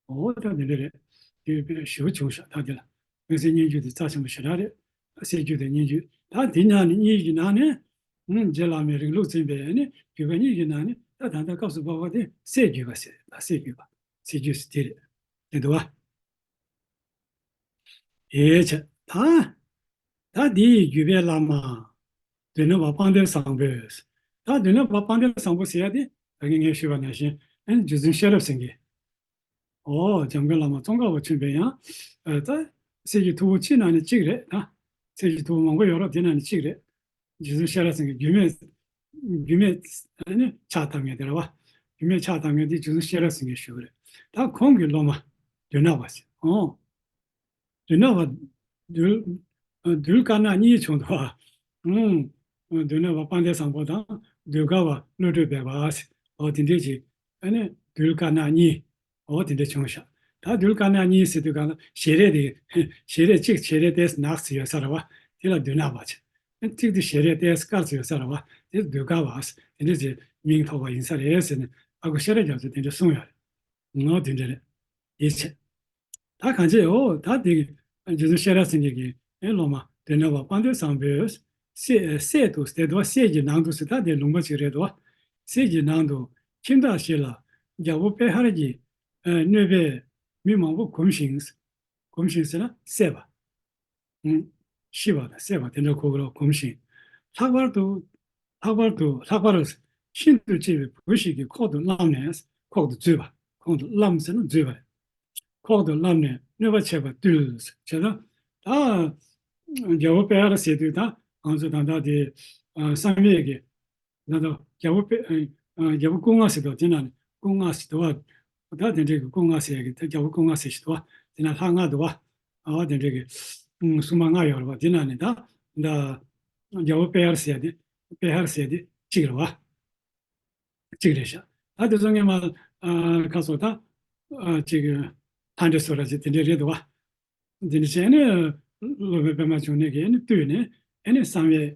འོ་ད་འདི་འདྲ་རེད། དེ་དཔེ་ཞེ་པོ་བྱུང་ཤག། ད་དེ་ལ་དབེན་ས་སྙན་བརྒྱུད་དེ་རྩ་ཆེན་པོ་ཞེ་དྲག་རེད། ད་སྲས་བརྒྱུད་དང་སྙན་བརྒྱུད། ད་དེ་ཉག་ནས་གཉིས་ཀྱི་ནང་ནས་ཨུམ་རྗེ་བླ་མའི་རིང་ལུགས་འཛིན་པའི་ཨ་ནི་བརྒྱུད་པ་གཉིས་ཀྱི་ནང་ནས་ད་ད་ལྟ་སྐབས་སུ་བབས་པ་དེ་སྲས་བརྒྱུད་པ་ཟེར། ད་སྲས་བརྒྱུད་པ། སྲས་བརྒྱུད་ཟེར་དེ་རེད། དེ་འདུག་བ། ཨེ་ཆ། ད་ད་འདི་ཡི་བརྒྱུད་པའི་བླ་མ། མདོ་སྣོད་པ་དཔལ་ལྡན་བཟང་པོས། ད་མདོ་སྣོད་པ་དཔལ་ལྡན་བཟང་པོ་ཟེར་ཡ་དེ་ད་གིན་ངས་ཞུས་པ་ནང་བཞིན་ཨ་ནི་རྗེ་བཙུན་ཤེས་རབ་སེང་གེ། ཨོ་འཇམ་མགོན་བླ་མ་ཙོང་ཁ་པ་ཆེན་པོའི་ཡང་ཨ་ད་སྲས་ཀྱི་ཐུ་བོ་སྤྱི་ནང་ནས་གཅིག་རེད་ད། སྲས་ཀྱི་ཐུ་བོ་མང་པོ་ཡོད་རབས་དེ་ནང་ནས་གཅིག་རེད། རྗེ་བཙུན་ཤེས་རབ་སེང་གེ་རྒྱུད་སྨད། རྒྱུད་སྨད་ཨ་ནི་ཕྱག་བཏབ་མཁན་དེ་རེད་བ། རྒྱུད་སྨད་ཕྱག་བཏབ་མཁན་དེ་རྗེ་བཙུན་ཤེས་རབ་སེང་གེ་ཞུ་གི་རེད། ད་ཁོང་གི་སློབ་མ་མདོ་སྣོད་པ་ཟེར། ཨོ། མདོ་སྣོད་པ་འདུལ། འདུལ་དཀར་ནག་གཉིས་བྱུང་འདུག་བ། ཨུམ། མདོ་སྣོད་པ་དཔལ་ལྡན་བཟང་པོ་དང་འདུལ་དཀར་བ་བློ་གྲོས་སྦས་པ་ཟེར། ཨོ་དེ་འདྲས་ཅིག། ཨ་ནི་འདུལ་དཀར་ནག་གཉིས། འོ་དེ་འདྲ་བྱུང་ཤག། ད་འདུལ་དཀར་ནག་གཉིས་ཟེར་དུས་གང་ལ་ཞལ་རས་དེ། ཞལ་རས་གཅིག་ཞལ་རས་ཏོག་ཙམ་ནག་ཙམ་ཡོད་ས་རེད་བ། དེ་ལ་མདོ་སྣོད་པ་བྱས། གཅིག་དེ་ཞལ་རས་ཏོག་ཙམ་དཀར་ཙམ་ཡོད་ས་རེད་བ། དེ་ལ་འདུལ་དཀར་བ། དེ་འདྲ་ཅིག་མིང་ཐོགས་པ་ཡིན་ས་རེད་ཟེར་ནས་ཨ་ཁུ་ཤེས་རབ་རྒྱ་མཚོས་དེ་འདྲ་གསུངས་ཡོད་རེད། ངོ་། དེ་འདྲ་རེད། ཡིད་ཆེས། ད་གང་བྱས། འོ་ད་དེ་རྗེ་བཙུན་ཤེས་རབ་སེང་གེ་གི་ཨེ་སློབ་མ་མདོ་སྣོད་པ་དཔལ་ལྡན་བཟང་པོས་སྲས། སྲས་དུ་དེ་དུ་བ། སྲས་ཀྱི་ནང་དུ་ཟེར། ད་དེ་ལུང་པ་ཅིག་རེད་དོ། སྲས་ཀྱི་ནང་དུ་ཁྱིམ་བདག་ཞིག་ལ་རྒྱལ་པོ་པེ་ཧར་གྱི་ཨ་གནོད་པས་མི་མང་པོ་གོམས་ཤིང་། གོམས་ཤིང་ཟེར་ན་བསད་པ། ཨུམ། ཤི་བ་དང་བསད་པ་དེ་འདྲ་གོ་གི་རེད། གོམས་ཤིང་། ལྷག་པར་དུ། ལྷག་པར་དུ། ལྷག་པར་ཤིན་ཏུ་གཅེས་པའི་བུ་ཞིག་གིས་ཁོག་ཏུ་བརླམས་ནས། ཁོག་ཏུ་འཛུལ་བ། ཁོག་ཏུ་བརླམས་ཟེར་ན་འཛུལ་བ་རེད། ཁོག་ཏུ་བརླམས་ནས་གནོད་པ་བྱས་པ་བཏུལ། བྱས་ཙང་ད་རྒྱལ་པོ་པེ་ཧར་ཟེར་དུས་ད་ང་ཚོ་ད་ལྟ་དེ་ཨ་བསམ་ཡས་ཀྱི། ད་ལྟ་རྒྱལ་པོ་པེ། ཨ་རྒྱལ་པོ་སྐུ་ལྔ་ཟེར་དུས་དེ་ནང་ནས་སྐུ་ལྔ་ཟེར་དུས་བ། ད་དེ་འདྲའི་གི་སྐུ་ལྔ་ཟེར་ཡ་གི་ད་རྒྱལ་པོ་སྐུ་ལྔ་ཟེར་ཞིག་འདུག་བ། དེ་ན་ལྷ་ལྔ་འདུག་བ། ཨ་དེ་འདྲའི་གི་ཨུམ་སྲུང་མ་ལྔ་ཡོད་རེད་བ། དེ་ནང་ནས་ད་ད་རྒྱལ་པོ་པེ་ཧར་ཟེར་ཡ་དེ། པེ་ཧར་ཟེར་ཡ་དེ་གཅིག་རེད་བ། གཅིག་རེད་ཤག། ད་དེ་ཚོ་ངས་མ་ཨ་ཁ་སོ་ད་ཨ་ཅིག་ལྷ་འདྲེ་སོ་ར་ཅིག་དེ་འདྲ་རེད་འདུག་བ། འདི་འདྲ་བྱས་ནས་སློབ་དཔོན་པད་མ་འབྱུང་གནས་ཀྱིས་ཨ་ནི་བཏུལ་ནས་ཨ་ནི་བསམ་ཡས་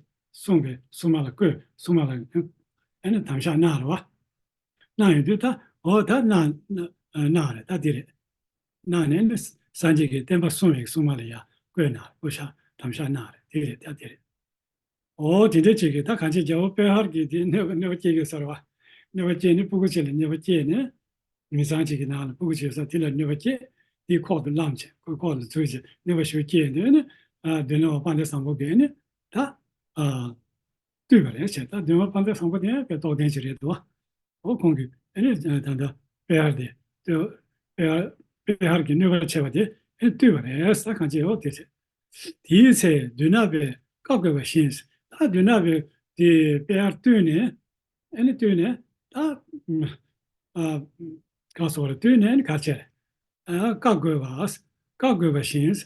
སྲུང་བའི་སྲུང་མ་ལ་བསྐོས། སྲུང་མ་ལ་ཨ་ནི་དམ་བཞག་གནང་རེད་བ། གནང་ཡོང་དུས་ད་འོ་ད་གནང་གནང་རེད། ད་འདི་རེད། གནང་ནས་ཨ་ནི་སངས་རྒྱས་ཀྱི་བསྟན་པ་སྲུང་བའི་སྲུང་མ་ལ་ཡ་བསྐོས་གནང་། བསྐོ་བཞག་དམ་བཞག་གནང་རེད། དེ་རེད། ད་དེ་རེད། འོ་དེ་འདྲ་ཅིག་གིས་ད་གང་ཅི་རྒྱལ་པོ་པེ་ཧར་གྱིས་དེ་གནོད་གནོད་པ་སྐྱེལ་གྱི་ཟེར་བ། གནོད་པ་སྐྱེལ་ནས་སྤུ་གུ་ཅིག་ལ་གནོད་པ་སྐྱེལ་ནས། མི་ཚང་ཅིག་གི་ནང་ལ་སྤུ་གུ་ཅིག་ཡོད་ས་དེ་ལ་གནོད་པ་སྐྱེལ། དེའི་ཁོག་ཏུ་བརླམས་བྱས། ཁོའི་ཁོག་ལ་འཛུལ་བྱས་གནོད་པ་ཞེ་པོ་སྐྱེལ་དུས་ནི། ཨ་མདོ་སྣོད་པ་དཔལ་ལྡན་བཟང་པོ་གིས་ནི་ད་ཨ་བཏུལ་བ་རེད་བྱས། ད་མདོ་སྣོད་པ་དཔལ་ལྡན་བཟང་པོ་དེ་ཡང་དཔེ་རྟོགས་ལྡན་ཅིག་རེད་འདུག་བ། འོ་ཁོང་གིས་ཨ་ནི་ད་ལྟ་པེ་ཧར་དེ། པེ་ཧར་པེ་ཧར་གྱི་གནོད་པ་བྱས་པ་དེ་ཨ་ནི་བཏུལ་བ་རེད་ཟེར། གང་ཅི་འོ་དེ་ཟེར། དེའི་ཚེ་མདོ་སྣོད་པས་བཀའ་བསྒོས་པ་བཞིན། ད་མདོ་སྣོད་པས་དེ་པེ་ཧར་བཏུལ་ནས་ཨ་ནི་བཏུལ་ནས་ད་ཨ་ག་སོགས་ལ་བཏུལ་ནས་ཨ་ནི་ག་ཆེར་ཨ་བཀའ་བསྒོས་པ། བཀའ་བསྒོས་པ་བཞིན།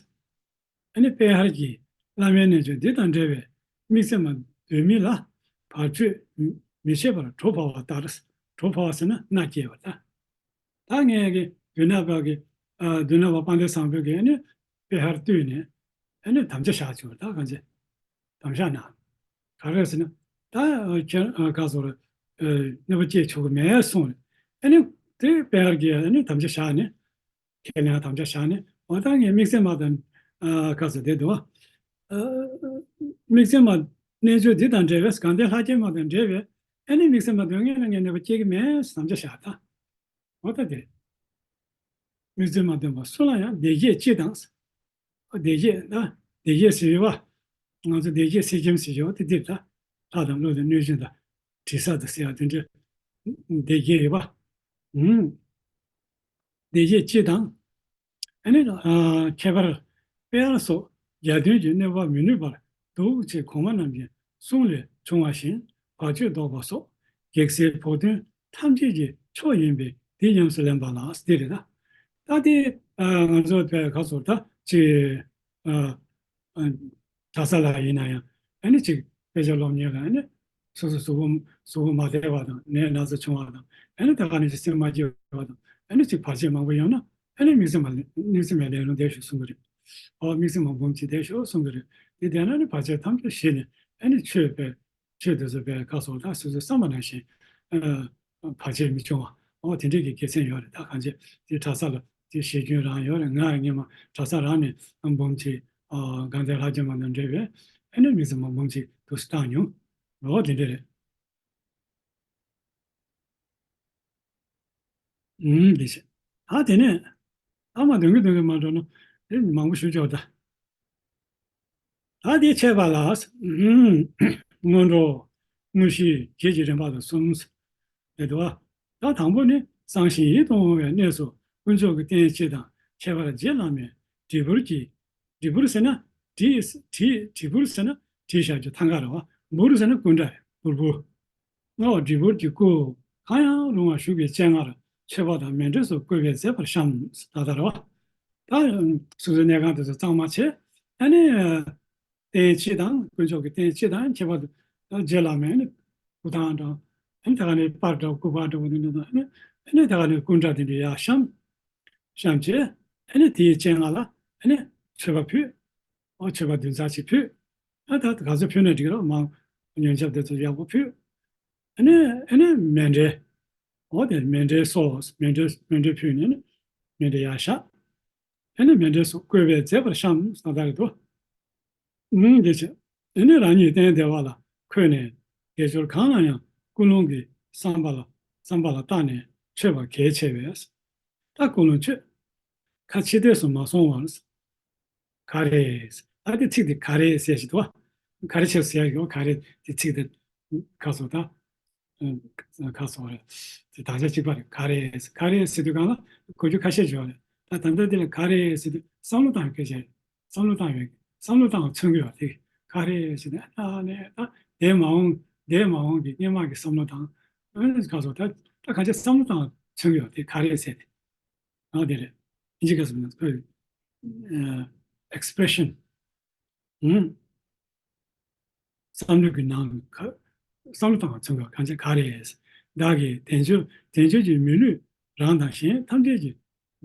ཨ་ནི་པེ་ཧར་གྱིས་བླ་མའི་རྣལ་འབྱོར་འདི་དང་འབྲེལ་བའི་དམིགས་བརྩེ་མ་འདོད་མི་ལ་བར་ཆད་མི་བྱེད་པར་གྲོགས་འཕར་བ་ལྟར། གྲོགས་འཕར་བ་ཟེར་ན་མནའ་སྐྱེལ་བ་ད། ད་ངས་ཀྱི་མདོ་སྣོད་པ་གི་ཨ་མདོ་སྣོད་པ་དཔལ་ལྡན་བཟང་པོས་ཀྱི་ཨ་ནི་པེ་ཧར་བཏུལ་ནས་ཨ་ནི་དམ་བཅའ་བཞག་བྱུང་། ད་གང་ཅི་དམ་བཞག་གནང་། ག་རེ་ཟེར་ན་ད་ཁྱེད་ག་སོགས་ལ་གནོད་པ་སྐྱེལ་ཆོག་གི་མེད་གསུངས་རེད། ཨ་ནི་དེ་པེ་ཧར་གྱིས་ཨ་ནི་དམ་བཅའ་བཞག་ནས། ཁས་ལེན་དམ་བཅའ་བཞག་ནས། འོ་ད་ངས་དམིགས་བརྩེ་མ་དང་། ཨ། ག་ཚོད་དེ་འདུག་བ། ཨ། དམིགས་བརྩེ་མ་རྣལ་འབྱོར་འདི་དང་འབྲེལ་བའི། དགའ་ལྡན་ལྷ་བརྒྱའི་མ་དང་འབྲེལ་བའི། ཨ་ནི་དམིགས་བརྩེ་མ་འདོན་མཁན་ལ་ངས་གནོད་པ་སྐྱེལ་གྱི་མེད་དམ་བཅའ་བཞག་ད། འོ་ད་དེ། དམིགས་བརྩེ་མ་འདོན་པ་སུ་ལ་ཡང་། སྡེ་བརྒྱད་སྤྱི་དང་། སྡེ་བརྒྱད་ད། སྡེ་བརྒྱད་ཟེར་ཡོད་པ། ང་ཚོ་སྡེ་བརྒྱད་གཟེར་ཁྱིམ་ཟེར་ཡོད་པ་དེ་འདི་ད། ལྷ་དང་ཀླུ་དང་གནོད་སྦྱིན་དང་། དྲི་ཟ་དང་ཟེར་ཡ་དེ་འདྲ། སྡེ་བརྒྱད་ཡོད་པ། ཨུམ། སྡེ་བརྒྱད་སྤྱི་དང་། ཨ་ནི། ཨ། ཁྱད་པར་དཔེ་ཡང་སོགས་རྒྱ་དོན་གྱི་གནོད་པ་མི་ནུས་པར་འདུག་ཅེས་གོང་མ་རྣམས་ཀྱི་གསུང་ལས་བྱུང་བ་བཞིན་བར་ཆད་བཟློག་པ་སོགས་གེགས་སེལ་བོགས་འདོན་ཐམས་ཅད་ཀྱི་མཆོག་ཡིན་པས་འདི་ཉམས་སུ་ལེན་པ་ལགས། འདི་རེད་ད། ད་དེ། ཨ། ང་ཚོ་བོད་ཁ་སོགས་ད་ཅིག་ཨ། ཨ། གྲྭ་ས་ལ་ཡིན་ན་ཡང་། ཨ་ནི་ཅིག་དཔེ་ཆ་སློབ་མཁན་ལ། ཨ་ནི་སོ་སོ་གཟུགས་པོ་གཟུགས་པོ་མ་བདེ་བ་དང་། ནད་ན་ཚ་བྱུང་བ་དང་། ཨ་ནི་ད་ག་ནས་ཅིག་སེམས་མ་སྐྱིད་པ་དང་། ཨ་ནི་ཅིག་བར་ཆད་མང་པོ་ཡོང་ན། ཨ་ནི་དམིགས་བརྩེ་མ། དམིགས་བརྩེ་མའི་ལས་སློང་བསྡད་ཤོག་གསུང་གི་རེད། ཨོ། དམིགས་བརྩེ་མ་འབུམ་གཅིག་བསྡད་ཤོག་གསུང་གི་རེད། དེ་བསྡད་ན་ནི་བར་ཆད་ཐམས་ཅད་ཞི་ནས། ཨ་ནི་ཆོས་པའི། ཆོས་དེ་ཚོ་པའི་ཁ་སོགས་ད་སོ་སོའི་བསམ་པ་ནང་བཞིན། ཨ། བར་ཆད་མི་བྱུང་བ། ཨོ། དེ་འདྲའི་གི་དགེ་མཚན་ཡོད་རེད། ད་གང་ཅི་དེ་གྲྭ་ས་ལ་དེ་བཞེས་རྒྱུན་རང་ཡོད་རེད། ང་སྔོན་མ་གྲྭ་ས་རང་ནས་འབུམ་གཅིག་ཨ། དགའ་ལྡན་ལྷ་བརྒྱ་མ་དང་འབྲེལ་བའི། ཨ་ནི་དམིགས་བརྩེ་མ་འབུམ་གཅིག་འདུག་སེ་བཏང་མྱོང་། ཨོ། དེ་འདྲ་རེད། ཨུམ། དེ་བྱས། ད་དེ་ནས་ཨ་མ་འདོན་གྱི་འདོན་གྱི་མ་འགྲོ་ན་དེ་མང་པོ་ཞུ་ཆོག་ད། ད་དེ་འཆད་པ་ལ། ཨུམ། སྔོན་འགྲོ། དངོས་གཞི། རྗེས་ཀྱི་རིམ་པ་དང་གསུམ་རེད་དོ། ད་དང་པོ་ནི་གསང་ཞིང་ཡིད་དུ་འོང་བའི་གནས་སུ་དཀོན་མཆོག་གི་རྟེན་སྤྱི་དང་ཁྱད་པར་རྗེ་བླ་མའི་བྲིས་འབུར་གྱི། བྲིས་འབུར་ཟེར་ན། བྲིས། བྲིས། བྲིས་འབུར་ཟེར་ན་བྲིས་བཞག་རྒྱུ་ཐང་ག་རེད་བ། འབུར་ཟེར་ན་སྐུ་འདྲ། འབུར་འབུར། ལྔ་བ་བྲིས་འབུར་གྱི་སྐུ་གང་ཡང་རུང་བ་བཞུགས་པའི་སྤྱན་སྔར་མཆོད་པ་དང་མཎྜལ་སོགས་བཀོད་པའི་མཛད་པར་བཤམས། ད་ལྟ་རེད་བ། ད་སོ་སོའི་གནས་ཁང་དེ་ཚོ་གཙང་མ་བྱས། ཨ་ནི་རྟེན་སྤྱི་དང་། དཀོན་མཆོག་གི་རྟེན་སྤྱི་དང་ཁྱད་པར་དུ་རྗེ་བླ་མའི་ནི་སྐུ་ཐང་དང་། ཨ་ནི་ད་ག་ནས་པར་འདྲ་བོ། སྐུ་པར་འདྲ་བོ་དེ་འདྲ་དང་། ཨ་ནི་ཨ་ནི་ད་ག་ནས་སྐུ་འདྲ་དེ་འདྲ་ཡར་བཤམས། བཤམས་བྱས། ཨ་ནི་དེའི་སྤྱན་སྔར་ལ་ཨ་ནི་མཆོད་པ་ཕུལ། ཨོ། མཆོད་པ་བདུན་ཚར་ཅིག་ཕུལ། ཨ། ད་ག་ཚོད་ཕུལ་ན་འགྲིག་རོགས། མང་། ཉམས་ཆག་དེ་ཚོ་ཡག་པོ་ཕུལ། ཨ་ནི། ཨ་ནི་མཎྜལ། ཨོ། དེ་མཎྜལ་སོགས། མཎྜལ། མཎྜལ་ཕུལ་ནས་ནི་མཎྜལ་ཡར་བཞག། ཨ་ནི་མཎྜལ་སོགས་བཀོད་པའི་མཛད་པར་བཤམས། ད་ལྟ་རེད་དོ། ཨུམ། དེ་བྱས། ཨ་ནི་རང་ཉིད་སྟན་བདེ་བ་ལ་འཁོད་ནས་དལ་འབྱོར་གང་ལ་ཡང་ཀུན་སློང་གི་བསམ་པ་ལ། བསམ་པ་ལ་བརྟགས་ནས་མཆོད་པ་གལ་ཆེ་བས། ད་ཀུན་སློང་མཆོད། ཁ་ཕྱི་བལྟས་སུ་མ་སོང་བར། ག་རེ། ཨ། དེ་ཚིག་དེ་ག་རེ་ཟེར་ཞིག་འདུག་བ། ག་རེ་བྱས་ཟེར་ཡག་ཡོད། ག་རེ་དེ་ཚིག་དེ་ཁ་སོ་ད། ཁ་སོ་རེད། དེ་དག་ཆ་གཅིག་པ་རེད། ག་རེ། ག་རེ་ཟེར་དུས་སྒང་ལ་གོ་རྒྱུ་ཁ་ཤས་ཡོད་རེད། ད་ད་ལྟ་དེ་ལ་ག་རེ་ཟེར་དུས་བསམ་བློ་བཏང་ཡག་སྐད་ཆ་རེད། བསམ་བློ་བཏང་ཡག་བསམ་བློ་བཏང་བ་མཚོན་གྱི་ཡོད་དེ། ག་རེ་ཟེར་ནས་ཨ་ནས་ད་འདས་མ་འོངས། འདས་མ་འོངས་ཀྱི་སྔོན་མ་གི་བསམ་བློ་བཏང་། ཨ་ནི་ཁ་སོ་ད་ད་ག་ཆ་བསམ་བློ་བཏང་བ་མཚོན་གྱི་ཡོད་དེ། ག་རེ་ཟེར་ཏེ། ཨ། དེ་རེད། ཨིན་ཇི་སྐད་ཟེར་ན་ཨེག་སི་པི་རེ་ཤན། ཨུམ། བསམ་བློ་གི་ནང་ག། བསམ་བློ་བཏང་བ་མཚོན་གྱི་ཡོད། གང་བྱས་ག་རེ། བདག་གིས་དལ་འབྱོར། དལ་འབྱོར་གྱི་མི་ལུས་རང་དང་གཞན་ཐམས་ཅད་ཀྱི་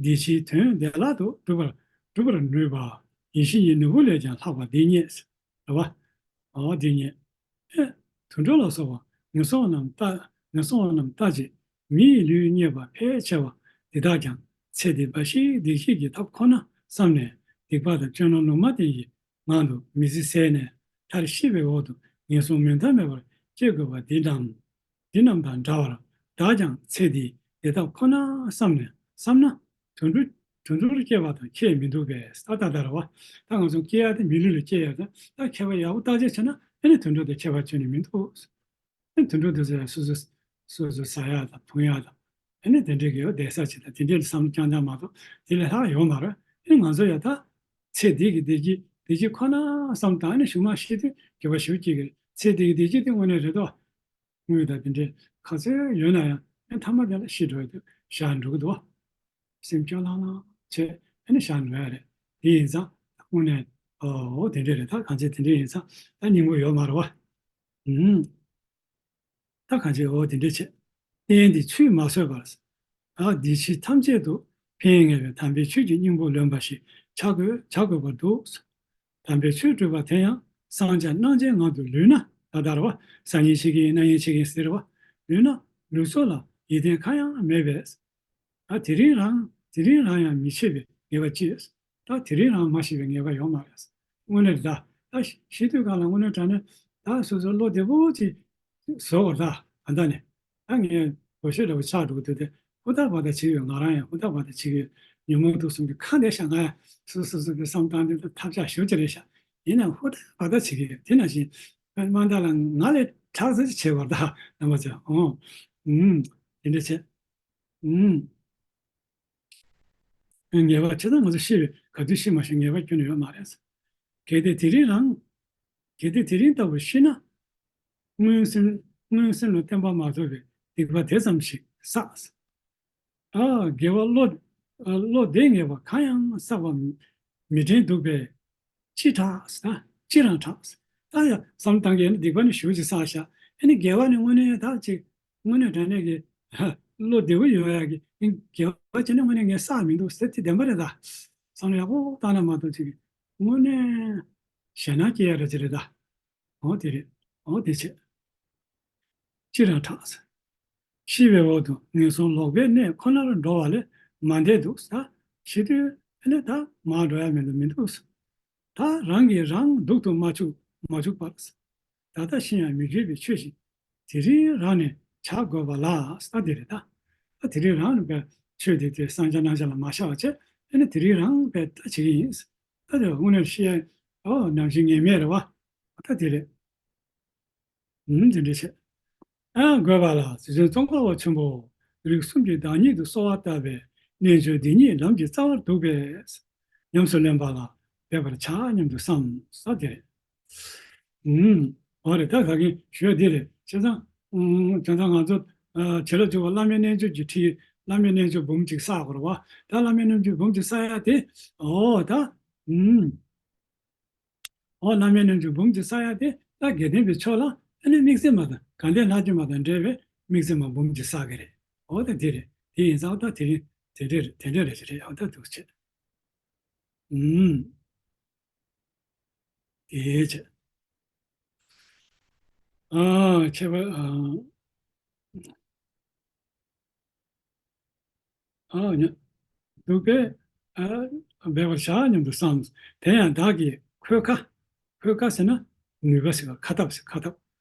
འདི་ཕྱིའི་དོན་བདེ་བླག་ཏུ་འགྲུབ་པར། འགྲུབ་པར་ནུས་པ་ཡིད་བཞིན་གྱི་ནོར་བུ་ལས་ཀྱང་ལྷག་པ་འདི་རྙེད། རེད་བ། འོ། འདི་རྙེད། ཨེ། དུད་འགྲོ་ལ་སོགས་པ་ངན་སོང་རྣམས་ལྟ། ངན་སོང་རྣམས་ལྟ་ཅི། མི་ཡི་ལུས་རྙེད་པ་ཕལ་ཆེ་བ་འདི་དག་ཀྱང་ཚེ་འདི་འབའ་ཞིག་བདེ་སྐྱིད་ཀྱི་ཐབས་ཁོ་ན་བསམ་ནས་སྡིག་པ་དང་སྐྱོན་རྣམས་ལུང་མ་བསྟན་གྱི་ངང་དུ་མི་བརྩི་ཟད་ནས་མཐར་ཤི་བའི་འོག་ཏུ་ངན་སོང་མུ་མཐའ་མེད་པར་སྐྱེ་དགོས་པ་འདི་རྣམས། འདི་རྣམས་དང་འདྲ་བར་བདག་ཀྱང་ཚེ་འདིའི་བདེ་ཐབས་ཁོ་ན་བསམ་ནས། བསམ་ན། དུད་འགྲོ། དུད་འགྲོར་སྐྱེ་བ་དང་ཁྱད་མི་འདུག་པས། ད་ད་ད་རེད་བ། ད་ང་ཚོ་སྐྱེ་ཡ་དེ་མི་ལུས་ལ་སྐྱེ་ཡ་དེ། ད་མཁས་པ་ཡག་པོ་བརྟག་དཔྱད་བྱས་ན་ཨ་ནི་དུད་འགྲོ་དང་ཁྱད་པར་ཁྱོན་ནས་མི་འདུག། ཨ་ནི་དུད་འགྲོ་དེ་ཚོ་ཡང་སོ་སོ་སོ་སོ་ཟ་ཡ་དང་འཐུང་ཡ་དང་། ཨ་ནི་དེ་འདྲའི་གི་བསྡད་ས་ཅིག་དང་དེ་འདྲའི་བསམ་བློ་རྐྱང་རྐྱང་མ་གཏོགས་དེ་ལས་ལྷག་ཡོད་མ་རེད། ཨ་ནི་ང་ཚོ་ཡང་ད་ཚེ་འདི་གི་བདེ་སྐྱིད། བདེ་སྐྱིད་ཁོ་ན་བསམ་དང་། ཨ་ནི་གཞུག་མ་ཤི་དུས་སྐྱིད་པ་ཞེ་པོ་སྐྱེ་གི་རེད། ཚེ་འདི་གི་བདེ་སྐྱིད་དེ་དངོས་གནས་རེད་དོ། དངུལ་དང་དེ་འདྲའི་ག་ཚོད་ཡོད་ན་ཡང་། ཨ། མཐའ་མ་དེ་ལ་ཤི་འགྲོ་ཡ་དེ་བཞག་འགྲོ་གི་འདུག་བ། སེམས་སྐྱོ་ལྷང་ལྷང་བྱས། ཨ་ནི་བཞག་འགྲོ་ཡ་རེད། དེ་ཡིན་ཙང་དངོས་གནས། ཨོ། དེ་འདྲ་རེད། ད་གང་བྱས་དེ་འདྲ་ཡིན་ཙང་ད་སྙིང་པོ་ཡོད་མ་རེད་བ། ཨུམ། ད་གང་བྱས། ཨོ། དེ་འདྲ་བྱས། རྟེན་འདི་ཆུད་མ་ཟོས་པར། ཨ། འདི་ཕྱི་ཐམས་ཅད་དུ་ཕན་ངེས་པའི་དམ་པའི་ཆོས་ཀྱི་སྙིང་པོ་ལོན་པ་ཞིག་བྱ་དགོས། བྱ་དགོས་པར་འདུག། དམ་པའི་ཆོས་སྒྲུབ་པ་དེ་ཡང་སངས་རྒྱས་རྣམ་མཁྱེན་ངང་དུ་ལུས་ན། ད་ལྟར་བ། སང་ཉིན་བྱེད་ཀྱི་ཡིན། གནངས་ཉིན་བྱེད་ཀྱི་ཡིན་ཟེར་བ། ལུས་ན་ལུས་སྲོག་ལ་ཡིད་བརྟན་གང་ཡང་མེད་པས། ཨ། དེ་རིང་རང་ དེ་རིང་རང་ཡང་མི་ཤེས་པའི་ངེས་པ་ཅི་ཡོད། ད་དེ་རིང་རང་མ་ཤེས་པའི་ངེས་པ་ཡོད་མ་རེད། དངོས་གནས་ད་ད་ཤི་དུས་གང་ལ་དངོས་གནས་དྲང་གནས་ད་སོ་སོ་བློ་བདེ་པོ་ཅིག་བཟོ་བར་ད་ད་ལྟ་ནས། ད་ངས་གོ་ཤེས་འདྲ་བོ་ཆགས་འགྲོ་གི་འདུག་སྟེ། ཧུར་ཐག་བར་ཐག་བྱེད་ཀྱི་ཡོད། ང་རང་ཡང་ཧུར་ཐག་བར་ཐག་བྱེད་ཀྱི་ཡོད། ཉོན་མོངས་དུག་གསུམ་གྱི་ཁ་འདས་ཤག་ང་ཡང་སོ་སོ་སོ་གི་བསམ་སྟངས་འདི་ལ་ཐབས་ཆག་ཞེ་པོ་ཅིག་རེད་ཤག་ཡིན་ནའང་ཧུར་ཐག་བར་ཐག་བྱེད་ཀྱི་ཡོད། དེ་ནང་བཞིན་དམན་དག་ལ་ང་ལས་དྲག་ཙམ་ཅིག་བྱེད་པར་ད་རྣམ་པ་ཚོ། ཨོ། ཨུམ། དེ་འདྲ་བྱེད། ཨུམ། ངེས་པ་ཇི་ལྟར་ང་ཚོ་ཤེས་པས་ག་དུས་ཤེས་མ་ཤེས་ངེས་པ་ཁྱོན་ནས་ཡོད་མ་རེད། གལ་ཏེ་དེ་རིང་རང་། གལ་ཏེ་དེ་རིང་ལྟ་བུ་ཤེས་ན། མངོན་སེམས་མངོན་སེམས་ལ་བརྟན་པ་མ་ཐོབ་པའི་སྡིག་པ་དེ་ཙམ་ཞིག་བསགས། ཨ། དགེ་བ་བློ་བློ་བདེ་ངེས་པ་གང་ཡང་བསགས་པ་མི་དྲན་འདུག་པས། ཅི་དྲག་ཟེར་ན་ཅི་རང་དྲག་ཟེར། ད་ཡ་བསམ་བཏང་གི་ཡིན་ན་སྡིག་པ་ནི་ཞེ་པོ་ཅིག་བསགས་ཤག་ཨ་ནི་དགེ་བ་ནི་དངོས་གནས་ད་ཅིག་དངོས་གནས་དྲང་གནས་ཀྱི་བློ་བདེ་པོ་ཡོང་ཡག་གི་དགེ་བ་བྱས་ན་དངོས་གནས་ངས་བསགས་མི་འདུག་ཟེར་དེ་བདེན་པ་རེད་ད། བསམ་བློ་ཡག་པོ་བཏང་ན་མ་གཏོགས་ཅིག་དངོས་གནས་ཞེད་སྣང་སྐྱེ་ཡ་རེད་ཅེ་རེད་ད། འོ་དེ་རེད། འོ་དེ་བྱེད། ཅི་རང་དྲག་ཟེར། ཤི་བའི་འོག་ཏུ་ངན་སོང་ལོག་པའི་གནས་ཁོ་ནར་འགྲོ་བ་ལས་མ་འདས་འདུག་ཟེར། ཤི་དུས་ཨ་ནི་ད་མར་འགྲོ་ཡ་མེད་འདུག་མི་འདུག་ཟེར། ད་རང་གིས་རང་སྡུག་ཏུ་མ་བཅུག་མ་བཅུག་པར། ད་ལྟ་ཤི་ཡང་མི་དགེ་བའི་ཆོས་ཤིག་དེ་རིང་རང་ནས་བྱ་དགོས་པ་ལ་ཟེར། ད་དེ་རེད་ད། ད་དེ་རིང་རང་ནས་པའི་ཆོས་དེ་དེ་སངས་རྒྱས་རྣམ་བཞག་ལ་མ་ཤར་བ་བྱས་ཨ་ནི་དེ་རིང་རང་པའི་ད་བྱེད་ཀྱི་ཡིན་ཟེར། ད་དེ་དངོས་གནས་ཤི་ཡ་ཨོ་ནམ་ཞིག་ངེས་མེད་རེད་བ། ད་དེ་རེད། ཨུམ། དེ་འདྲ་བྱས། ཨ། དགོས་པ་ལ་རྗེ་བཙུན་ཙོང་ཁ་པ་ཆེན་པོ་རིགས་གསུམ་གྱི་བདག་ཉིད་དུ་གསོལ་བ་བཏབ་པས་རྣལ་འབྱོར་འདི་ཉིད་ལམ་གྱི་རྩ་བར་འདུག་པས། ཉམས་སུ་ལེན་པ་ལ་འབད་པར་བྱ་སྙམ་དུ་བསམ་ས་དེ་རེད། ཨུམ། འོ་རེད། ད་ག་གིན་ཞུ་ཡ་འདི་རེད། བྱས་ཙང་། ཨུམ། བྱས་ཙང་ང་ཚོ་ཨ་བྱིན་རླབས་སྤྱོད་པ་བླ་མའི་རྣལ་འབྱོར་གྱི་ཁྲིད། བླ་མའི་རྣལ་འབྱོར་འབུམ་གཅིག་བསགས་དགོས་རེད་བ། ད་བླ་མའི་རྣལ་འབྱོར་འབུམ་གཅིག་བསགས་ཡ་དེ། འོ་ད། ཨུམ། འོ། བླ་མའི་རྣལ་འབྱོར་འབུམ་གཅིག་བསགས་ཡ་དེ་ད་དགེ་ལྡན་པའི་ཕྱོགས་ལ་ཨ་ནི་དམིགས་བརྩེ་མ་དང་དགའ་ལྡན་ལྷ་བརྒྱུད་མ་དང་འབྲེལ་བའི་དམིགས་བརྩེ་མ་འབུམ་གཅིག་བསགས་ཀྱི་རེད། འོ་ད་དེ་རེད། དེ་ཡིན་ཙང་ད་དེ་རིང་དེ་འདྲ་རེད། དེ་འདྲ་རེད་ཅེས་རེད། འོ་ད་འདུག་བྱས། ཨུམ། དེ་བྱས། ཨ། ཁྱད་པར། ཨ། ཨ་ནི། འདུག་པས། ཨ། འབད་པར་བྱ་སྙམ་དུ་བསམ། དེ་ཡང་བདག་གིས་ཁོལ་ཁ། ཁོལ་ཁ་ཟེར་ན་ནུས་པ་ཟེར་བ། ཁ་ཐབས་ཟེར། ཁ་ཐབས།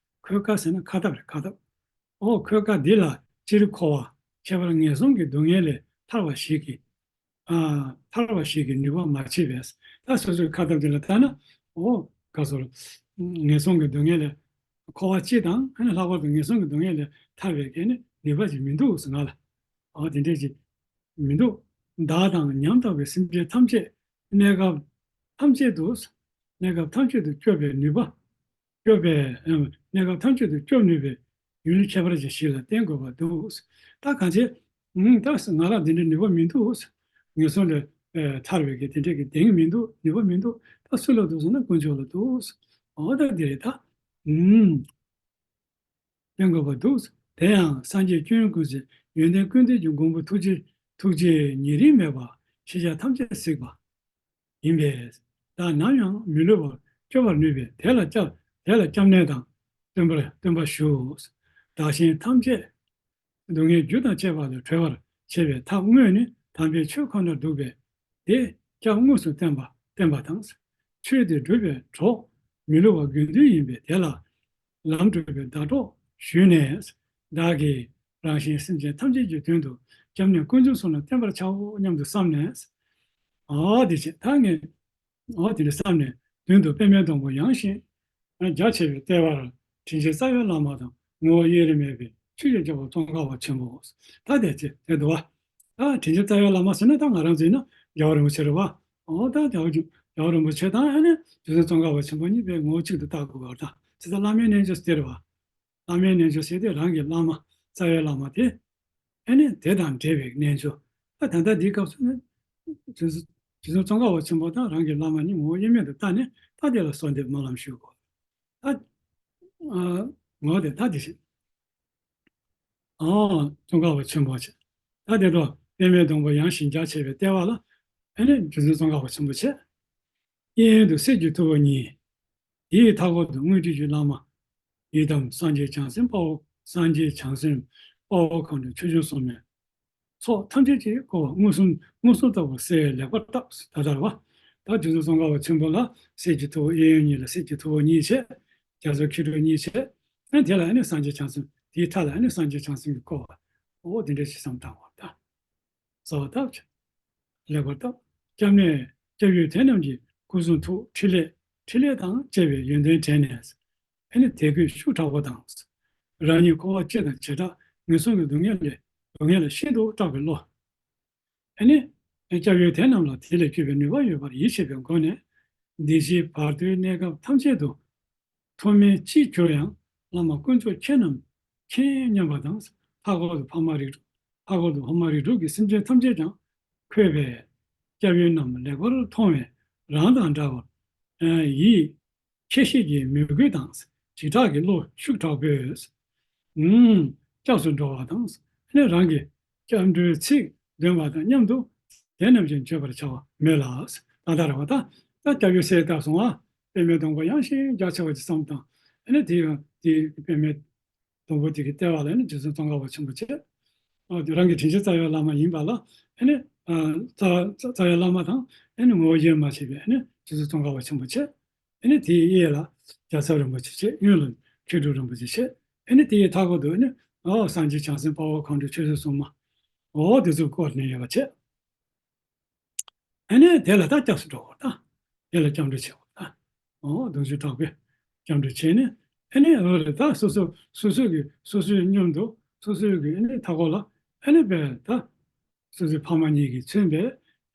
ཁོལ་ཁ་ཟེར་ན་ཁ་ཐབས་རེད། ཁ་ཐབས། ཨོ། ཁོལ་ཁ་འདི་ལ་སྤྱིར་འཁོར་བ་ཁྱད་པར་ངན་སོང་གི་སྡུག་བསྔལ་ལས་ཐར་བ་ཞིག་གི། ཨ། ཐར་བ་ཞིག་གི་ནུས་པ་མ་མཆིས་པས། ད་སོ་སོའི་ཁ་ཐབས་འདི་ལ་ལྟ་ན། ཨོ། ག་སོར། ངན་སོང་གི་སྡུག་བསྔལ་ལས། འཁོར་བ་སྤྱི་དང་ཨ་ནི་ལྷག་པར་དུ་ངན་སོང་གི་སྡུག་བསྔལ་ལས་ཐར་བའི་གལ་ནི་ནུས་པ་ཞིག་མི་འདུག་ཟེར་ང་ལ། ཨོ། དེ་འདྲས་ཞིག་མི་འདུག་བདག་དང་ཉམ་ཐག་པའི་སེམས་ཅན་ཐམས་ཅད་གནས་སྐབས་ཐམས་ཅད་དུ། གནས་སྐབས་ཐམས་ཅད་དུ་སྐྱོབ་པའི་ནུས་པ། སྐྱོབ་པའི། ཨ། གནས་སྐབས་ཐམས་ཅད་དུ་སྐྱོབ་ནུས་པའི་ཡུལ་ཁྱད་པར་ཅན་ཞིག་ལ་བརྟེན་དགོས་པ་འདུག་ད་གང་བྱེད། ཨང་། ད་ང་ལ་འདི་འདྲའི་ནུས་པ་མི་འདུག་ངན་སོང་ལས་ཨ་ཐར་བའི་གི་དེ་འདྲའི་གི་གདེང་མི་འདུག་ནུས་པ་མི་འདུག་ད་སུ་ལ་འདུག་ཟེར་ན་དཀོན་མཆོག་ལ་འདུག་འོ་ད་འདི་རེད་ད། ཨང་། བརྟེན་དགོས་པ་འདུག་དེ་ཡང་སངས་རྒྱས་སྐྱོན་ཀུན་ཟད་ཡོན་ཏན་ཀུན་ལྡན་གྱི་མགོན་པོ་ཐུགས་རྗེ་ཐུགས་རྗེ་ཉེ་རིང་མེད་པ་ཤེས་བྱ་ཐམས་ཅད་གཟིགས་པ། ཡིན་པས། བདག་ནམ་ཡང་མི་བསླུ་བར་སྐྱོབ་པར་ནུས་པས་དེ་ལ་སྐྱབས། དེ་ལ་སྐྱབས་གནས་དང་སྟོན་པར་སྟོན་པ་ཞུ། བདག་གཞན་ཐམས་ཅད་སྡུག་བསྔལ་རྒྱུ་དང་བཅས་པ་ལས་གྲོལ་བར་བྱེད་པའི་ཐབས་དངོས་ནི་དམ་པའི་ཆོས་ཁོ་ནར་འདུག་པས་དེ་སྐྱབས་དངོས་སུ་བསྟན་པ་བསྟན་པ་དང་། ཆོས་དེ་སྒྲུབ་པའི་གྲོགས་མི་བསླུ་བ་དགེ་འདུན་ཡིན་པས་དེ་ལ་ལམ་སྒྲུབ་པའི་ཟླ་གྲོགས་ཞུས་ནས། བདག་གིས་རང་གཞན་སེམས་ཅན་ཐམས་ཅད་ཀྱི་དོན་དུ་སྐྱབས་གནས་དཀོན་མཆོག་གསུམ་ལ་བརྟེན་པར་བྱའོ་སྙམ་དུ་བསམས་ནས། ཨ། དེ་བྱས་ད་ངས། ཨ། དེ་འདྲ་བསམས་ནས་མདུན་དུ་པདྨའི་སྡོང་པོ་ཡངས་ཤིང་རྒྱ་ཆེ་བའི་ལྟེ་བར་དྲིན་ཅན་རྩ་བའི་བླ་མ་དང་ངོ་བོ་དབྱེར་མེད་པའི་ཆོས་ཀྱི་རྒྱལ་པོ་ཙོང་ཁ་པ་ཆེན་པོ། ད་དེ་ཚེ་དེ་འདུག་བ། ད་དྲིན་ཅན་རྩ་བའི་བླ་མ་ཟེར་ན་ད་ང་རང་ཚོའི་ན་རྒྱལ་བ་རིན་པོ་ཆེ་རེད་བ། ཨོ་ད་རྒྱལ་བ་རྒྱལ་བ་རིན་པོ་ཆེ་དང་ཨ་ནི་རྗེ་བཙུན་ཙོང་ཁ་པ་ཆེན་པོ་གཉིས་པོའི་ངོ་བོ་གཅིག་ཏུ་བལྟ་དགོས་པ་ད་དེ་ཚེ་བླ་མའི་རྣལ་འབྱོར་ཟེར་རེད་བ། བླ་མའི་རྣལ་འབྱོར་ཟེར་དེ་རང་གི་བླ་མ་རྩ་བའི་བླ་མ་དེ། ཨ་ནི་དེ་དང་འབྲེལ་བའི་རྣལ་འབྱོར། ད་ད་ལྟ་འདིའི་སྐབས་སུ་ནི། རྗེ་བཙུན་རྗེ་བཙུན་ཙོང་ཁ་པ་ཆེན་པོ་དང་རང་གི་བླ་མ་གཉིས་ངོ་བོ་དབྱེར་མེད་དུ་བལྟ་ནས་ད་དེ་ལ་གསོལ་འདེབས་སྨོན་ལམ་ཞུ་དགོས། ད། ཨ། ངོ་བོ་དེ་ད་དེ་བཞིན། ཨ། ཙོང་ཁ་པ་ཆེན་པོ་བྱས། ད་དེ་འགྲོ་པདྨའི་སྡོང་པོ་ཡངས་ཤིང་རྒྱ་ཆེ་བའི་ལྟེ་བ་ལ་ཨ་ནི་རྗེ་བཙུན་ཙོང་ཁ་པ་ཆེན་པོ་བྱས། གཡས་གཡོན་དུ་གསེར་གྱི་ཐུབ་པ་གཉིས། དེའི་མཐའ་སྐོར་དུ་དངུལ་སྤྲུལ་གྱི་བླ་མ། ཡི་དམ་སངས་རྒྱས་བྱང་སེམས་དཔའ་བོ། སངས་རྒྱས་བྱང་སེམས་དཔའ་བོ་མཁའ་འགྲོ་ཆོས་སྐྱོང་སྲུང་མས། ཚོགས་ཐམས་ཅད་ཀྱིས་བསྐོར་བ་མངོན་སུམ་མངོན་སུམ་ལྟ་བུར་གསལ་བས་ལེགས་པར་བཏབ། ད་ལྟར་བ། ད་རྗེ་བཙུན་ཙོང་ཁ་པ་ཆེན་པོ་ལ་གསེར་གྱི་ཐུབ་པ་གཡས་གཡོན་གཉིས་ལ་གསེར་གྱི་ཐུབ་པ་གཉིས་བྱས། རྒྱ་མཚོའི་ཁྱི་ཕྲུག་གཉིས་བྱས། ཨ་དེ་ལ་ཨ་ནི་སངས་རྒྱས་བྱང་སེམས། དེའི་མཐའ་ལ་ཨ་ནི་སངས་རྒྱས་བྱང་སེམས་ཀྱིས་བསྐོར་བ། འོ་དེ་འདྲ་ཞིག་བསམ་བཏང་བ་ད། གསོལ་བ་བཏབ་ཅིང་། ལེགས་པར་བཏབ། སྐྱབས་གནས་སྐྱབས་ཡུལ་དེ་རྣམས་ཀྱི་སྐུ་གསུང་ཐུགས་ཕྲིན་ལས་ཕྲིན་ལས་དང་བཅས་པའི་ཡོན་ཏན་དྲན་ནས། ཨ་ནི་དད་གུས་ཤུགས་དྲག་པོ་དང་། རང་ཉིད་འཁོར་བ་སྤྱི་དང་བྱེ་བྲག་ངན་སོང་གི་སྡུག་བསྔལ་ལས་སྡུག་བསྔལ་ལས་ཤིན་ཏུ་སྐྲག་པའི་བློ། ཨ་ནི་སྐྱབས་ཡུལ་དེ་རྣམས་ལ་དེ་ལས་སྐྱོབ་པའི་ནུས་པ་ཡོད་པར་ཡིད་ཆེས་པའི་སྒོ་ནས། འདི་ཕྱིའི་བར་དོའི་གནས་སྐབས་ཐམས་ཅད་དུ། མཐོ་དམན་ཅིས་གྱུར་ཡང་བླ་མ་དཀོན་མཆོག་ཁྱེད་རྣམས་མཁྱེན་སྙམ་པ་དང་། མཐའ་འཁོར་དུ་ཕ་མ་རིགས་དྲུག་མཐའ་འཁོར་དུ་ཕ་མ་རིགས་དྲུག་གི་སེམས་ཅན་ཐམས་ཅད་ཀྱང་འཁོད་པས། སྐྱབས་ཡུལ་རྣམས་ལེགས་པར་མཐོང་བས་རང་དང་འདྲ་བར་ཡིད་ཁྱེད་ཤེས་ཀྱི་མོས་གུས་དང་། འཇིགས་སྐྲག་གི་བློ་ཤུགས་དྲག་པོས། ཨུམ། སྐྱབས་སུ་འགྲོ་བ་དང་། ཨ་ནི་རང་གི་སྐྱབས་འགྲོའི་ཚིག་འདོན་པ་དང་མཉམ་དུ་དེ་རྣམས་ཀྱང་བརྗོད་པར་བྱ་བ་མོས་ལ། ད་ལྟར་བ་ད། ད་སྐྱབས་ཡུལ་གསལ་བཏབ་སོང་ང་། པདྨའི་སྡོང་པོ་ཡངས་ཤིང་རྒྱ་ཆེ་བ་ཅིག་བསམ་དང་། ཨ་ནི་དེ་ཡང་དེ་པདྨའི་སྡོང་པོ་དེ་གི་ལྟེ་བ་ལ་ནི་རྗེ་བཙུན་ཙོང་ཁ་པ་ཆེན་པོ་བྱས། ཨ་དེ་རང་གི་དྲིན་ཅན་རྩ་བའི་བླ་མ་ཡིན་པ་ལ། ཨ་ནི་ཨ་རྩ་རྩ་བའི་བླ་མ་དང་ཨ་ནི་ངོ་བོ་དབྱེར་མ་ཕྱེ་བའི་ཨ་ནི་རྗེ་བཙུན་ཙོང་ཁ་པ་ཆེན་པོ་བྱས། ཨ་ནི་དེའི་གཡས་ལ་རྒྱལ་ཚབ་རིན་པོ་ཆེ་བྱས། གཡོན་ལ་མཁས་གྲུབ་རིན་པོ་ཆེ་བྱས། ཨ་ནི་དེའི་མཐའ་སྐོར་དུ་ཨ་ནི་ཨོ་སངས་རྒྱས་བྱང་སེམས་དཔའ་བོ་མཁའ་འགྲོ་ཆོས་སྲིད་སྲུང་མ། ཨོ་དེ་ཚོས་བསྐོར་ནས་ཡོད་པ་བྱས། ཨ་ནི་དེ་ལ་ད་སྐྱབས་སུ་འགྲོ་བ་ད། དེ་ལ་སྐྱབས་འགྲོ་བྱེད་པ་ད། ཨོ་གདུང་ཤུགས་དྲག་པོས་སྐྱབས་འགྲོ་བྱས་ནས། ཨ་ནི་ཨོ་རེད་ད། སོ་སོ་སོ་སོའི་གི་སོ་སོའི་མཉམ་དུ་སོ་སོའི་གི་ཨ་ནི་མཐའ་འཁོར་ལ་ཨ་ནི་བས་ད། སོ་སོའི་ཕ་མ་གཉིས་ཀྱིས་མཚོན་པའི་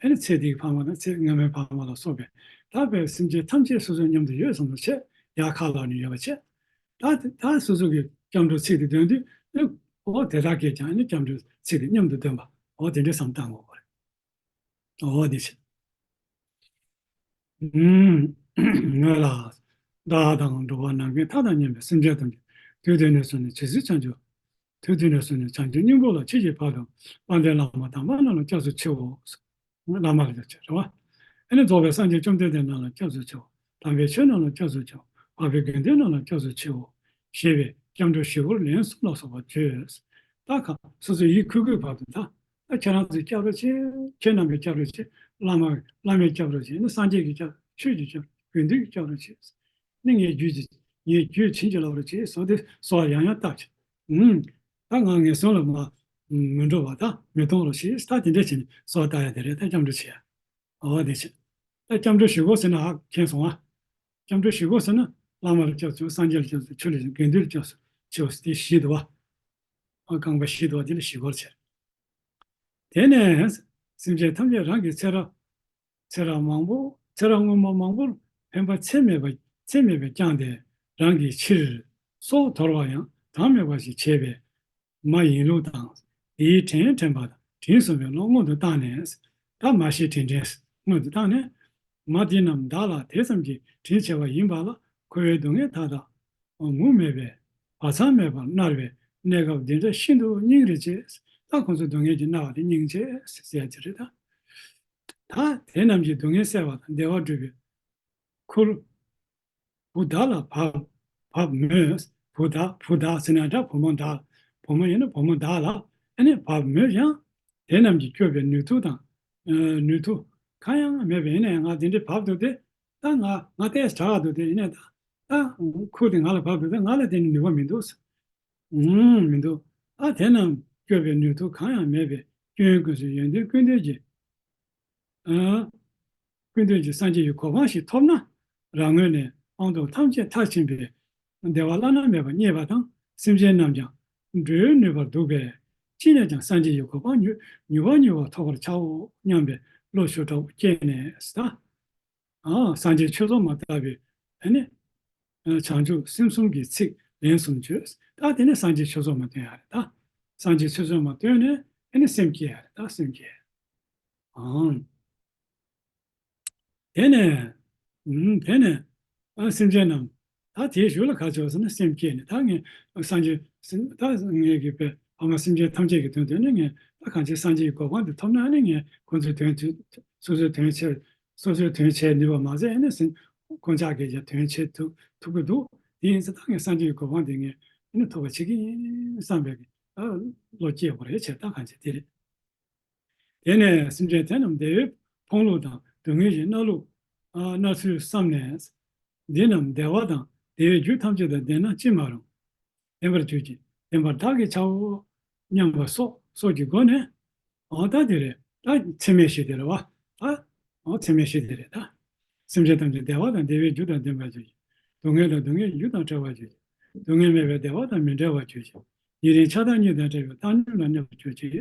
ཨ་ནི་ཚེ་འདིའི་ཕ་མ་དང་ཚེ་སྔ་མའི་ཕ་མ་ལ་སོགས་པའི་ད་བས་སེམས་ཅན་ཐམས་ཅད་སོ་སོའི་མཉམ་དུ་ཡོད་བསམ་པ་བྱས། ཡར་ཁ་ལག་ནས་ཡོད་པ་བྱས། ད་ད་སོ་སོ་གི་སྐྱབས་འགྲོ་ཚིག་དེ་འདོན་དུས་ཨ་ནི་ཨོ་དེ་དག་གིས་ཀྱང་ཨ་ནི་སྐྱབས་འགྲོ་ཚིག་དེ་མཉམ་དུ་འདོན་པ། ཨོ་དེ་འདྲའི་བསམ་བཏང་དགོས་པ་རེད། འོ་དེ་བྱས། ངོས་ལ། བདག་དང་འགྲོ་བ་ནམ་མཁའི་མཐའ་དང་མཉམ་པའི་སེམས་ཅན་ཐམས་ཅད་དུས་འདི་ནས་བཟུང་ནས་ཇི་སྲིད་བྱང་ཆུབ། དུས་འདི་ནས་བཟུང་ནས་བྱང་ཆུབ་སྙིང་པོ་ལ་མཆིས་ཀྱི་བར་དུ་དཔལ་ལྡན་བླ་མ་དམ་པ་རྣམས་ལ་སྐྱབས་སུ་མཆིའོ། བླ་མ་ལ་སྐྱབས་སུ་མཆི་རེད་བ། ཨ་ནི་རྫོགས་པའི་སངས་རྒྱས་བཅོམ་ལྡན་འདས་རྣམས་ལ་སྐྱབས་སུ་མཆིའོ། དམ་པའི་ཆོས་རྣམས་ལ་སྐྱབས་སུ་མཆིའོ། འཕགས་པའི་དགེ་འདུན་རྣམས་ལ་སྐྱབས་སུ་མཆིའོ། ཞེས་པའི་སྐྱབས་འགྲོ་ཞུ་སྒོར་ལན་གསུམ་ལ་སོགས་པ་བརྗོད། ད་ག་སོ་སོའི་ཡིད་ཁུག་ཁུག་བར་དུ་ད། ད་ཁྱེད་རང་ཚོས་སྐྱབས་རོགས་བྱེད། ཁྱེད་རྣམ་པས་སྐྱབས་རོགས་བྱེད། བླ་མ་བླ་མས་སྐྱབས་རོགས་བྱེད། ནི་སངས་རྒྱས་ཀྱིས་སྐྱབས། ཆོས་ཀྱིས་སྐྱབས། དགེ་འདུན་གྱིས་སྐྱབས་རོགས་བྱེད། ནི་ངའི་རྒྱུད་ཀྱི་ངའི་རྒྱུད་བྱིན་གྱིས་བརླབ་རོགས་བྱེད་ཟེར་ཏེ་གསོལ་བ་ཡང་ཡང་བཏབ་ཅིང་། ཨུམ། ད་ང་ངན་སོང་ལ་མ་མི་འགྲོ་བ་ད་མི་གཏོང་རོགས་བྱེད། ད་དེ་འདྲ་བྱས་ནས་གསོལ་བ་བཏབ་ཡ་དེ་རེད། ད་སྐྱབས་འགྲོ་བྱེད་ཡ། འོ་དེ་བྱས། ད་སྐྱབས་འགྲོ་ཞུ་སྒོ་ཟེར་ན་ཧ་མཁྱེན་སོང་ང་། སྐྱབས་འགྲོ་ཞུ་སྒོ་ཟེར་ན་བླ་མ་ལ་སྐྱབས་སུ་མཆིའོ། སངས་རྒྱས་ལ་སྐྱབས་སུ་མཆིའོ། ཆོས་ལ་སྐྱབས་སུ་མཆིའོ། དགེ་འདུན་ལ་སྐྱབས་སུ་མཆིའོ་ཟེར་ཏེ་བཞི་འདུག་བ། ཨ་རྐང་པ་བཞི་འདུག་བ། དེ་ལ་ཞུ་སྒོ་ཟེར། དེ་ནས་སེམས་ཅན་ཐམས་ཅད་རང་གི་ཚེ་རབས་ཚེ་རབས་མང་པོ་ཚེ་རབས་སྔོན་མ་མང་པོར་འཕེན་པ་ཚད་མེད་པ་ཚད་མེད་པས་བསྐྱངས་ཏེ་རང་གི་ཕྱིར་སྲོག་དོར་བ་ཡང་གྲངས་མེད་པ་ཞིག་བྱས་པས། མ་ཡིན་ལུགས་དང་། དེའི་དྲིན་དྲན་པ་དང་དྲིན་གཟོ་བའི་བློ་སྔོན་དུ་བཏང་ནས། ད་མ་ཤི་དྲིན་དྲན་སྔོན་དུ་བཏང་ནས། མ་དེ་རྣམས་བདག་ལ་དེ་ཙམ་གྱིས་དྲིན་ཆེ་བ་ཡིན་པ་ལ། འཁོར་བའི་སྡུག་བསྔལ་མཐའ་དག་མུ་མེད་པའི་བག་ཚ་མེད་པར་མནར་བའི་གནས་སྐབས་འདི་འདྲ་ཤིན་ཏུ་སྙིང་རེ་རྗེ། ད་ཁོང་ཚོ་སྡུག་བསྔལ་གྱིས་མནར་བ་དེ་སྙིང་རྗེ་ཟེར་ཡ་ཅིག་རེད་ད། ད་དེ་རྣམས་ཀྱི་སྡུག་བསྔལ་བསལ་བ་དང་བདེ་བ་སྒྲུབ་པའི་ཁུར། བུ་བདག་ལ་བབ། བབ་མོས། བུ་བདག་བུ་བདག་ཟེར་ན་འདྲ། བུ་མོ་བདག་བུ་མོ་ཡིན་ན་བུ་མོ་བདག་ལ་ཨ་ནི་བབ་མོས་ཡང་། དེ་རྣམས་ཀྱིས་སྐྱོབ་པའི་ནུས་མཐུ་དང་། ཨ་ནུས་མཐུ་གང་ཡང་མེད་པས། ཡིན་ན་ཡང་ང་དེ་འདྲའི་བབ་འདུག་སྟེ། ད་ང་ང་ཏོག་ཙམ་དྲག་འདུག་སྟེ། ཡིན་ན་ད་ད་ཁུར་དེ་ང་ལ་བབ་འདུག་སྟེ། ང་ལ་དེ་ནི་ནུས་པ་མི་འདུག་ཨུམ་མི་འདུག་ཨ་དེ་རྣམས་སྐྱོབ་པའི་ནུས་མཐུ་གང་ཡང་མེད་པས། སྐྱོན་ཀུན་སོགས་ཡོན་ཏན་ཀུན་ལྡན་གྱི། ཨ། ཀུན་ལྡན་གྱི་སངས་རྒྱས་ཀྱི་གོ་འཕང་ཞིག་ཐོབ་ན། རང་ངོས་ནས་སྤངས་རྟོགས་ཐམས་ཅད་མཐར་ཕྱིན་པའི་བདེ་བ་བླ་ན་མེད་པ་རྙེད་པ་དང་། སེམས་ཅན་རྣམས་ཀྱང་སྒྲོལ་ནུས་པར་འདུག་པས། ཅི་ནས་ཀྱང་སངས་རྒྱས་ཀྱི་གོ་འཕང་མྱུར་མྱུར་བ་མྱུར་བ་ཐོབ་པར་བྱའོ་སྙམ་པའི་བློ་ཤུགས་དྲག་པོ་སྐྱེས་ནས་ད། ཨ། སངས་རྒྱས་ཆོས་ཚོགས་མ་བཏབ་པའི་ཨ་ནི། ཨ། བྱང་ཆུབ་སེམས་གསུམ་གྱི་ཚིག་ལན་གསུམ་བརྗོད། ད་དེ་ནས་སངས་རྒྱས་ཆོས་ཚོགས་མ་བཏོན་ཡ་རེད་ད། སངས་རྒྱས་ཆོས་ཚོགས་མ་བཏོན་ནས་ཨ་ནི་སེམས་བསྐྱེད་ཡ་རེད་ད། སེམས་བསྐྱེད། ཨང་། དེ་ནས། ཨུམ། དེ་ནས། ཨ། སེམས་ཅན་རྣམས། ད་དེའི་གཞུག་ལ་ག་ཅི་ཡོད་ཟེར་ན་སེམས་བསྐྱེད་ནས། ད་ངས་སངས་རྒྱས་སེམས། ད་ངས་གི་པའི་ཕ་མ་སེམས་ཅན་ཐམས་ཅད་ཀྱི་དོན་དོན་ནས་ངས་ད་གང་ཅི་སངས་རྒྱས་ཀྱི་གོ་འཕང་དེ་ཐོབ་ན་ནི་ངས་ཁོང་ཚོའི་དོན་དུ་སོ་སོའི་དོན་བྱས། སོ་སོའི་དོན་བྱས་ནུས་པ་མ་ཟད་ནི་སེམས་ཁོང་ཅག་གིས་ཀྱང་དོན་བྱེད་ཐུབ་ཐུབ་ཀྱི་འདུག་དེ་ཡིན་ཙང་ད་ངས་སངས་རྒྱས་ཀྱི་གོ་འཕང་དེ་ངས་ནི་ཐོབ་པ་བྱེད་ཀྱི་ཡིན་བསམ་པའི་ཨ་བློ་སྐྱེས་པ་རེད་བྱས། ད་གང་ཅི་དེ་རེད། དེ་ནས་སེམས་ཅན་དེ་རྣམས་བདེ་བའི་ཕུང་ལུགས་དང་སྡུག་བསྔལ་གྱི་གནས་ལུགས་ཨ་གནས་ཚུལ་བསམས་ནས། འདི་རྣམས་བདེ་བ་དང་བདེ་བའི་རྒྱུ་ཐམས་ཅད་དང་ལྡན་ན་ཅི་མ་རུང་ལྡན་པར་གྱུར་ཅིག་ལྡན་པར་བདག་གིས་བྱའོ་སྙམ་པ་སོགས་སོགས་ཀྱི་སྒོ་ནས། འོ་ད་དེ་རེད། ད་ཚད་མེད་བཞི་དེ་རེད་བ། ད་འོ་ཚད་མེད་བཞི་དེ་རེད་ད། སེམས་ཅན་ཐམས་ཅད་བདེ་བ་དང་བདེ་བའི་རྒྱུ་དང་ལྡན་པར་གྱུར་ཅིག་སྡུག་བསྔལ་དང་སྡུག་བསྔལ་གྱི་རྒྱུ་དང་བྲལ་བར་གྱུར་ཅིག་སྡུག་བསྔལ་མེད་པའི་བདེ་བ་དང་མི་འབྲལ་བར་གྱུར་ཅིག་ཉེ་རིང་ཆགས་སྡང་གཉིས་དང་བྲལ་བའི་བཏང་སྙོམས་ལ་གནས་པར་གྱུར་ཅིག་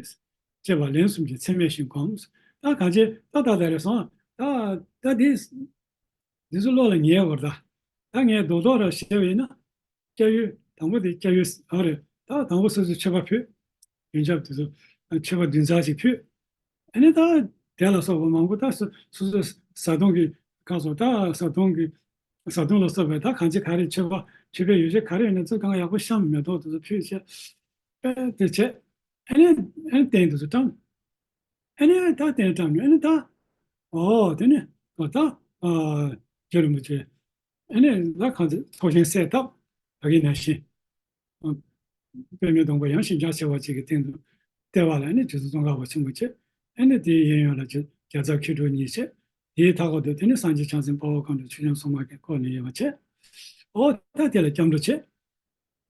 ཅེས་པ་ལན་གསུམ་གྱིས་ཚད་མེད་བཞི་བསྒོམས། ད་གང་བྱེད་ད་ད་ད་རེ་སོང་། ད་ད་འདི་འདི་ཚོ་བློ་ལ་ངེས་བར་ད། ད་ངས་རྡོག་རྡོག་ར་བཤད་པ་ཡིན་ན། སྐྱབས་ཡུལ་དང་པོ་དེ་སྐྱབས་ཡུལ་ཨ་རེད། ད་དང་པོ་སོ་སོའི་མཆོད་པ་ཕུལ། ཡོན་ཆབ་དེ་ཚོ་མཆོད་པ་བདུན་ཚར་ཞིག་ཕུལ། ཨ་ནི་ད་དེ་ལ་སོགས་པ་མང་པོ་ད་སོ་སོ་སོའི་བཟའ་བཏུང་གི་ཁ་སོགས་ད་བཟའ་བཏུང་གི་བཟའ་བཏུང་ལ་སོགས་པའི་ད་གང་ཅི་ག་རེ་མཆོད་པ་མཆོད་པའི་ཡོ་བྱད་ག་རེ་ཡོད་ན་ཚོ་གང་ཡག་པོ་བཤམས། མེ་ཏོག་དེ་ཚོ་ཕུལ་བྱས། ཨེ་དེ་བྱས། ཨ་ནི་ཨ་ནི་རྟེན་དེ་ཚོ་བཀྲམ། ཨ་ནི་ད་རྟེན་བཀྲམ་ནས་ཨ་ནི་ད། ཨོ་དེ་ནི་ད་ཨ་རྗེ་རིན་པོ་ཆེ། ཨ་ནི་ལ་གང་ཚེ་ཚོགས་ཞིང་གསལ་བཏབ། ད་གིན་ནང་བཞིན། ཨ། པདྨའི་སྡོང་པོ་ཡངས་ཤིང་རྒྱ་ཆེ་བ་ཅིག་གི་སྟེང་དུ་བལྟས་པ་ལ་ཨ་ནི་རྗེ་བཙུན་ཙོང་ཁ་པ་ཆེན་པོ་བྱས། ཨ་ནི་དེའི་གཡས་གཡོན་ལ་རྗེ་རྒྱལ་ཚབ་མཁས་གྲུབ་གཉིས་བྱས། དེའི་མཐའ་སྐོར་དུ་དེ་ནི་སངས་རྒྱས་བྱང་སེམས་དཔའ་བོ་མཁའ་འགྲོ་ཆོས་སྐྱོང་སྲུང་མ་གིས་བསྐོར་ནས་ཡོད་པ་བྱས། ཨོ་ད་དེ་ལ་སྐྱབས་འགྲོ་བྱས།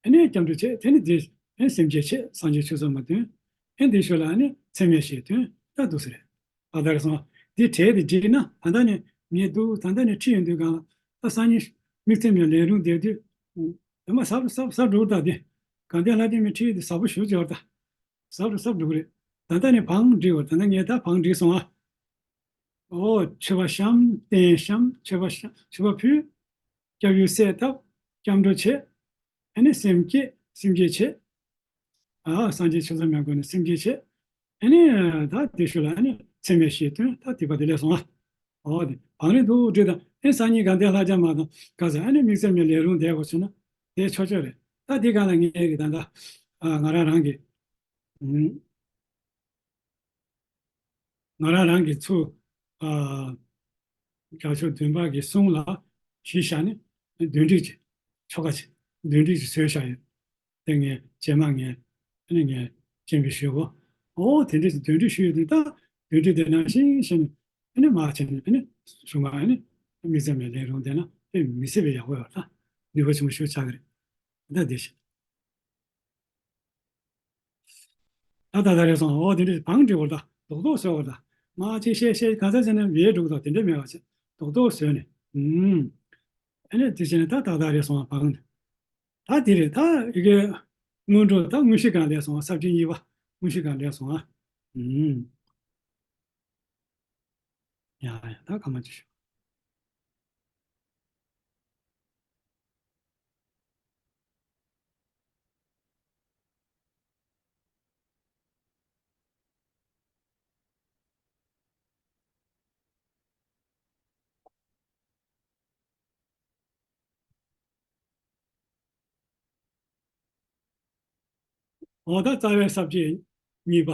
ཨ་ནི་སྐྱབས་འགྲོ་བྱས། དེ་ནི་དེ་ཨ་ནི་སེམས་བསྐྱེད་བྱས། སངས་རྒྱས་ཆོས་ཚོགས་མ་བཏོན། ཨ་ནི་དེའི་ཤུལ་ལ་ཨ་ནི་ཚད་མེད་བཞི་བཏོན། ད་འདུག་སེ་རེད། ཨ་ད་རེ་སོང་། འདི་གྲས་དེ་བསྒྲིགས་ན་ད་ལྟ་ནས་ངས་འདུག་ད་ལྟ་ནས་ཁྲིད་ཡོང་དུས་གང་ལ་ད་སང་ཉིན་དམིགས་བརྩེ་མའི་ལས་རུང་བསྡད་དུས། ཨ་མ་ཟབ་ཟབ་ཟབ་འགྲོ་གི་ད་དེ། དགའ་ལྡན་ལྷ་ལྡན་མའི་ཁྲིད་དེ་ཟབ་པོ་ཞེ་པོ་ཅིག་ཡོད་རེད་ད། ཟབ་རུ་ཟབ་འགྲོ་གི་རེད། ད་ལྟ་ནས་བང་བསྒྲིགས་པ། ད་ལྟ་ངས་ད་བང་བསྒྲིགས་སོང་ཨ། ཨོ་མཆོད་པ་བཤམས། རྟེན་བཤམས། མཆོད་པ་བཤམས། མཆོད་པ་ཕུལ། སྐྱབས་ཡུལ་གསལ་བཏབ། སྐྱབས་འགྲོ་བྱས། ཨ་ནི་སེམས་བསྐྱེད། སེམས་བསྐྱེད་བྱས། ཨ་སངས་རྒྱས་ཆོས་ཚོགས་མའི་སྒོ་ནས་སེམས་བསྐྱེད་བྱས། ཨ་ནི་ད་དེ་ཤུལ་ལ་ཨ་ནི་ཚད་མེད་བཞི་བཏོན། ད་སྡིག་པ་དེ་ལས་སོང་ཨ། ཨོ་དེ་བང་རིམ་འདུག་བསྒྲིགས་དང་། ཨ་ནི་སང་ཉིན་དགའ་ལྡན་ལྷ་བརྒྱ་མ་དང་ག་ས་ཨ་ནི་དམིགས་བརྩེ་མའི་ལས་རུང་བསྡད་དགོས་བྱུང་ན་དེ་ཆོག་ཆོག་རེད། ད་དེ་ག་ལ་ངས་ཀྱི་ད་ལྟ་ཨ་ང་རང་རང་གི་ཨུམ། ང་རང་རང་གི་ཚུར་ཨ་རྒྱ་ཤོག་བདུན་པ་གི་གསུང་ལ་གཞི་བཞག་ནས་བདུན་བསྒྲིགས་ཀྱི་ཆོ་ག་བྱས། བདུན་བསྒྲིགས་ཀྱི་བཟོས་བཞག་ཡོད། དེ་ངས་རྗེས་མ་ངས་ཨ་ནི་ངས་སྤྱན་འབུལ་ཞུས་གོ། ཨོ་དེ་འདྲས་ཀྱི་བདུན་བསྒྲིགས་ཞུས་ཡོད་དུས་ད་བདུན་བསྒྲིགས་དེ་ནང་བཞིན་བྱས་ནས་ཨ་ནི་མར་བྱས་ནས་ཨ་ནི་གཞུང་མ་ཨ་ནི་དམིགས་བརྩེ་མའི་ལས་རུང་བསྡད་ན་དཔེ་མི་སྲིད་པའི་ཡག་པོ་ཡོད་ད། ནུས་པ་ཆེན་པོ་ཞིག་ཆགས་ཀྱི་རེད། ད་འདི་བྱས། ད་ད་ད་རེད་སོང་། ཨོ་དེ་འདྲ་བང་སྒྲིག་བར་ད་རྡོག་རྡོག་བཟོས་བར་ད། མ་ཅིག་བཤད་བཤད་ག་ཚ་ཟེར་ནས་ཡལ་འགྲོ་གི་ད། དེ་འདྲ་མེད་པ་བྱས་རྡོག་རྡོག་བཟོས་ནས། ཨུམ། ཨ་ནི་དེ་བྱས་ནས་ད་ད་ད་རེད་སོང་བ་བང་། ད་དེ་རེད་ད་ཡི་གེ། སྔོན་འགྲོ་ད་དངོས་གཞི་སྒང་ལས་སོང་བ། ས་བཅད་གཉིས་པ་དངོས་གཞི་སྒང་ལས་སོང་བ། ཨུམ། ཡ་ཡ་ད་ག་མ་ཅིག་ཞུ། འོ་ད་རྩ་བའི་ས་བཅད་གཉིས་པ།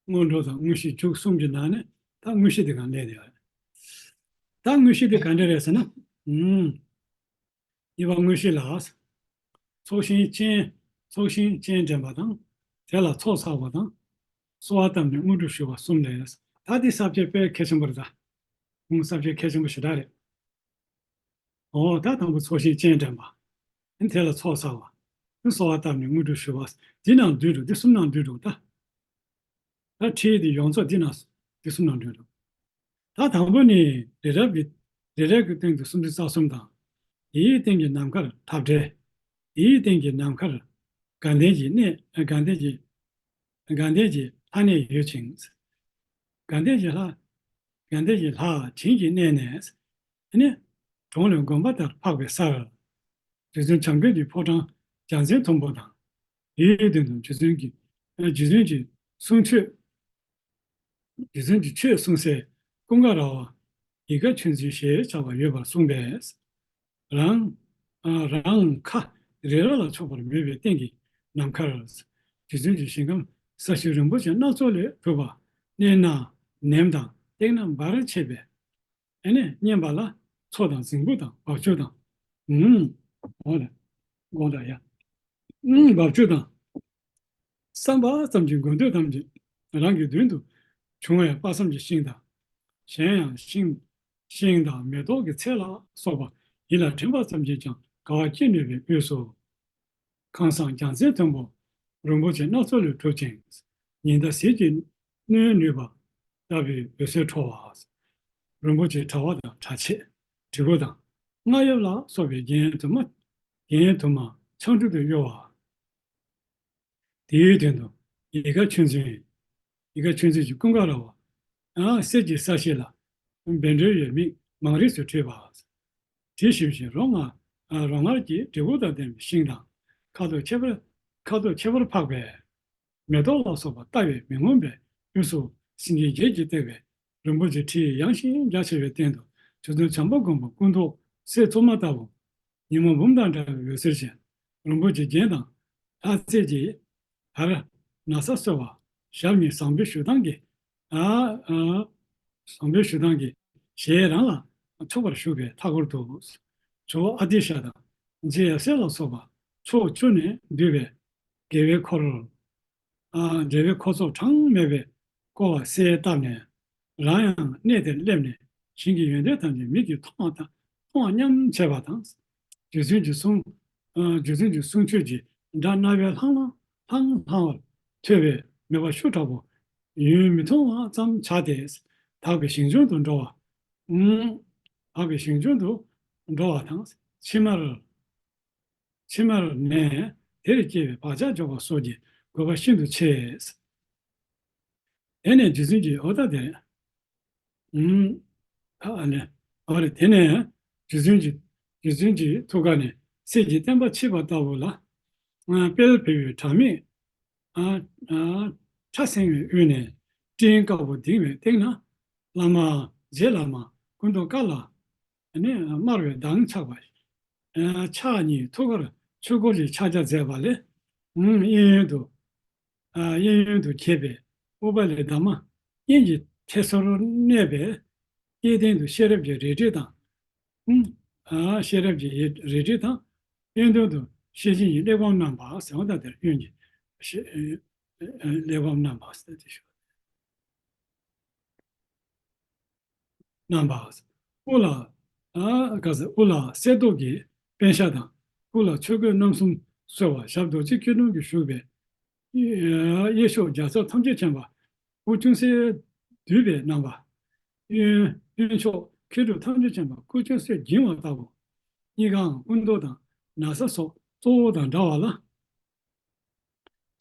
སྔོན་འགྲོ་དང་དངོས་གཞི་མཇུག་གསུམ་གྱི་ནང་ནས་ད་དངོས་གཞི་དེ་གང་ལས་དེ་ཡོད། ད་དངོས་གཞི་དེ་ག་འདྲ་རེད་ཟེར་ན། ཨུམ། གཉིས་པ་དངོས་གཞི་ལ། ཚོགས་ཞིང་སྤྱན། ཚོགས་ཞིང་སྤྱན་འདྲེན་པ་དང་། དེ་ལ་ཚོགས་བསགས་པ་དང་། གསོལ་བ་བཏབ་ནས་དངོས་གྲུབ་ཞུ་བ་གསུམ་ལས། ད་འདི་ས་བཅད་དཔེ་གལ་ཆེན་པོ་རེད་ད། ཁུངས་ས་བཅད་གལ་ཆེན་པོ་ཞེ་དྲག་རེད། འོ་ད་དང་པོ་ཚོགས་ཞིང་སྤྱན་འདྲེན་པ། དེ་ལ་ཚོགས་བསགས་པ། གསོལ་བ་བཏབ་ནས་དངོས་གྲུབ་ཞུ་བ། འདི་ནང་འདུས་འགྲོ། འདི་གསུམ་ནང་འདུས་འགྲོ་ད། ད་ཁྲིད་དེ་ཡོངས་རྫོགས་འདི་ནང་འདི་གསུམ་ནང་འདུས་འགྲོ། ད་དང་པོ་ནི་རི་རབ་ཀྱི་རི་རབ་ཀྱི་སྟེང་དུ་སུམ་ཅུ་རྩ་གསུམ་དང་། དེའི་སྟེང་གི་ནམ་མཁར་འཐབ་བྲལ། དེའི་སྟེང་གི་ནམ་མཁར་དགའ་ལྡན་གྱི་གནས། དགའ་ལྡན་གྱི་དགའ་ལྡན་གྱི་ལྷ་གནས་ཡོད་ཅིང་། དགའ་ལྡན་གྱི་ལྷ། དགའ་ལྡན་གྱི་ལྷ་བྱིན་གྱིས་མནན་ནས། ཨ་ནི་གྲོང་ལས་དགོན་པ་ལྟར་འཕགས་པའི་སར། རྗེ་བཙུན་བྱམས་མགོན་གྱི་ཕོ་བྲང་རྒྱལ་མཚན་མཐོན་པོ་དང་། དེའི་མདུན་དུ་རྗེ་བཙུན་གྱི་རྗེ་བཙུན་གྱི་གསུང་ཆོས། རྗེ་བཙུན་གྱི་ཆོས་གསུང་སའི་ཀུན་དགའ་ར་བ། ཡིད་དགའ་ཆོས་འཛིན་ཞེས་བྱ་བ་ཡོད་པར་གསུངས་པས། རང་། ཨ། རང་ཁ་རི་རབ་ལ་ཕྱོགས་པར་མོས་པའི་སྟེང་གི་ནམ་མཁར། རྗེ་བཙུན་གྱི་ཞིང་ཁམས་ས་གཞི་རིན་པོ་ཆེ་སྣ་ཚོགས་ལས་གྲུབ་པ། མནན་ན་ནེམ་དང་བཏེགས་ན་འབར་བྱེད་པའི། ཨ་ནི་མནན་པ་ལ་མཚོ་དང་རྫིང་བུ་དང་འབབ་ཆུ་དང་། ཨུམ། འོ་ལེ། དགོངས་དག་ཡ། ཨུམ། འབབ་ཆུ་དང་། བསམ་པ་ཙམ་གྱི་དགོས་འདོད་ཐམས་ཅད་རང་གི་མདུན་དུ་ བྱུང་བའི་དཔག་བསམ་གྱི་ཤིང་དང་། གཞན་ཡང་ཤིང་ཤིང་དང་མེ་ཏོག་གི་ཚལ་ལ་སོགས་པ་ཡིད་ལ་དྲན་པ་ཙམ་གྱིས་ཀྱང་དགའ་བ་སྐྱེ་ནུས་པའི་དབུས་སུ། ཁང་བཟང་རྒྱལ་མཚན་མཐོན་པོ་རིན་པོ་ཆེ་སྣ་ཚོགས་ལས་གྲུབ་ཅིང་། ཉི་ཟླ་ཟིལ་གྱིས་གནོན་ནུས་པ་ལྟ་བུའི་འོད་ཟེར་འཕྲོ་བ། རིན་པོ་ཆེ་དྲ་བ་དང་དྲ་ཕྱེད་དྲིལ་བུ་དང་རྔ་ཡབ་ལ་སོགས་པའི་རྒྱན་དུ་མ་རྒྱན་དུ་མ་ཆང་དྲུབ་ཏུ་གཡོ་བ། དེའི་དོན་དུ་ཡལ་ག་ཆོས་འཛིན། ཡལ་ག་ཆོས་འཛིན་གྱི་ཀུན་དགའ་ར་བ། གསེར་གྱི་ས་གཞི་ལ་བཻ་ཌཱུརྱ་མིག་མང་རིས་སུ་བྲིས་པ། དྲི་ཞིམ་ཞིང་རོ་མངར་རོ་མངར་གྱི་འབྲས་བུ་དང་ལྡན་པའི་ཤིང་དང་། ཁ་དོག་ཁྱད་པར་ཁ་དོག་ཁྱད་པར་འཕགས་པའི་མེ་ཏོག་ལ་སོགས་པ་ལྟ་བས་མི་ངོམས་པའི་དབུས་སུ་སེང་གེ་བརྒྱད་ཀྱིས་བཏེགས་པའི་རིན་པོ་ཆེའི་ཁྲི་ཡངས་ཤིང་རྒྱ་ཆེ་བའི་སྟེང་དུ་རྗེ་བཙུན་བྱམས་པ་མགོན་པོ་སྐུ་མདོག་གསེར་བཙོ་མ་ལྟ་བུ། ཉི་མ་འབུམ་དང་འདྲ་བའི་འོད་ཟེར་ཅན། རིན་པོ་ཆེའི་རྒྱན་དང་ལྷ་རྫས་ཀྱི་དར། ན་བཟའ་གསོལ་བ། ཞབས་གཉིས་བཟང་པོའི་བཞུགས་སྟངས་ཀྱི། ཨ་ཨ། བཟང་པོའི་བཞུགས་སྟངས་ཀྱི་ཞལ་རང་ལ་ཕྱོགས་པར་བཞུགས་པའི་མཐའ་སྐོར་དུ། ཇོ་བོ་ཨ་ཏི་ཤ་དང་། རྗེ་ཡབ་སྲས་ལ་སོགས་པ་ཕྱོགས་བཅུ་ནས་འདུས་པའི་རྒྱལ་བའི་འཁོར། ཨ། རྒྱལ་བའི་འཁོར་ཚོགས་གྲངས་མེད་པས་བསྐོར་བ་གསལ་བཏབ་ནས། རང་ཡང་གནས་དེར་སླེབས་ནས་ཞིང་གི་ཡོན་ཏན་ཐམས་ཅད་མིག་གིས་མཐོང་བ་དང་མཐོང་བ་སྙམ་བྱས་པ་དང་། རྗེ་བཙུན་གྱི་གསུང་། ཨ། རྗེ་བཙུན་གྱི་གསུང་ཆོས་ཀྱི་སྒྲ་རྣ་བས་ལྷང་ལྷང་ལྷང་ལྷང་བར་ཐོས་པས་མོས་པ་ཤུགས་དྲག་པོས་ཡུན་མི་ཐུང་བ་ཙམ་བྱ་སྟེ། དག་པའི་ཞིང་སྦྱོང་དུ་འགྲོ་བ། ཨུམ། དག་པའི་ཞིང་སྦྱོང་དུ་འགྲོ་བ་དང་། ཕྱི་མར། ཕྱི་མར་ནས་དེར་སྐྱེས་པའི་བག་ཆགས་འཇོག་པ་སོགས་ཀྱི་དགོས་པ་ཤིན་ཏུ་ཆེ། དེ་ནས་རྗེ་བཙུན་གྱིས། འོ་ད་དེ། ཨུམ། ཨ་ནི། འོ་རེད། དེ་ནས་རྗེ་བཙུན་གྱི་རྗེ་བཙུན་གྱི་ཐུགས་ཀ་ནས་གསེར་གྱི་བསྟན་པ་མཆེད་པ་ལྟ་བུ་ལ། དཔལ་བེའུའི་དྲ་མིག་ཨ། ཨ། ཕྲ་སྲིན་པོའི་དབུས་ནས་སྤྲིན་དཀར་པོ་ལྡིང་བའི་སྟེང་ན། བླ་མ་རྗེ་བླ་མ་སྐུ་མདོག་དཀར་ལ། ཨ་ནི་དམར་བའི་མདངས་ཆགས་པ། ཕྱག་གཉིས་ཐུགས་ཀར་ཆོས་འཁོར་གྱི་ཕྱག་རྒྱ་མཛད་པ་ལས། གཡས་གཡོན་དུ། གཡས་གཡོན་དུ་གྱེས་པའི་ཨུཏྤ་ལའི་འདབ་མ། གཉན་གྱི་ཐད་སོར་གནས་པའི་གཡས་སྟེང་དུ་ཤེས་རབ་ཀྱི་རལ་གྲི་དང་། ཤེས་རབ་ཀྱི་རལ་གྲི་དང་། གཡོན་སྟེང་དུ་ཤེར་ཕྱིན་གྱི་གླེགས་བམ་བསྣམས་པ་ཟེར་བ་དང་། དེར་གཡོན་གྱི་ཤེ་གླེགས་བམ་བསྣམས་པ་ཟེར་ཏེ་ཞུ། བསྣམས་པ། དབུ་ལ། ཨ། ག་ཟེར། དབུ་ལ་གསེར་མདོག་གི་པད་ཤག་དང་། སྐུ་ལ་ཆོས་གོས་རྣམ་གསུམ་གསོལ་བ། ཞབས་རྡོ་རྗེ་སྐྱིལ་ཀྲུང་གིས་བཞུགས་པའི་གཡས་ཕྱོགས་རྒྱ་མཚོ་ཐམས་ཅད་མཁྱེན་པ་སྐུ་ཅུང་ཟད་འདུས་པའི་རྣམ་པ། གཡོན་གཡོན་ཕྱོགས་མཁས་གྲུབ་ཐམས་ཅད་མཁྱེན་པ་སྐུ་ཅུང་ཟད་འགྱིང་བ་ལྟ་བུ། སྙིང་གའང་སྐུ་མདོག་དང་ན་བཟའ་སོགས་གཙོ་བོ་དང་འདྲ་བ་ལ།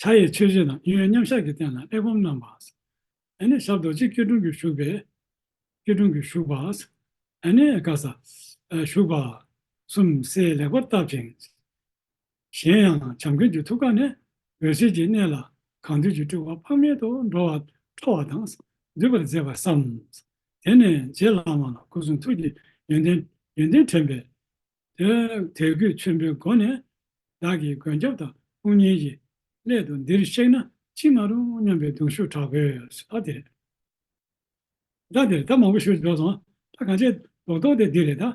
ཕྱག་གཡས་ཆོས་གཞི་དང་གཡོན་མཉམ་གཞག་གི་སྟེང་ལ་གླེགས་བམ་བསྣམས་པ། ཨ་ནི་ཞབས་རྡོ་རྗེ་སྐྱིལ་ཀྲུང་གིས་བཞུགས་པའི། སྐྱིལ་ཀྲུང་གིས་བཞུགས་པ། ཨ་ནི་ག་ས། བཞུགས་པ་གསུམ་གསལ་ལེགས་པར་བཏབ་ཅིང་། གཞན་ཡང་བྱམས་མགོན་གྱི་ཐུགས་ཀ་ནས་འོད་ཟེར་གྱི་གནས་ལ་གང་འདུལ་གྱི་སྤྲུལ་པ་དཔག་མེད་དུ་འགྲོ་བ་འཕྲོ་བ་དང་འདུས་པར་མཛད་པར་བསམ། དེ་ནས་རྗེ་བླ་མ་ལ་སྐུ་གསུང་ཐུགས་ཀྱི་ཡོན་ཏན་ཡོན་ཏན་དྲན་པས། དེ་དད་གུས་ཆེན་པོའི་སྒོ་ནས། བདག་གིས་མགོན་སྐྱབས་དང་དཔུང་གཉེན་གྱི་སླད་དུ་འདིར་གཤེགས་ན་ཅི་མ་རུང་སྙམ་པའི་གདུང་ཤུགས་དྲག་པོས། ཨ། དེ་རེད། ད་དེ་རེད། ད་མང་པོ་ཞུས་འགྲོ་སོང་། ད་གང་ཅི་རྡོག་རྡོག་དེ་འདི་རེད་ད།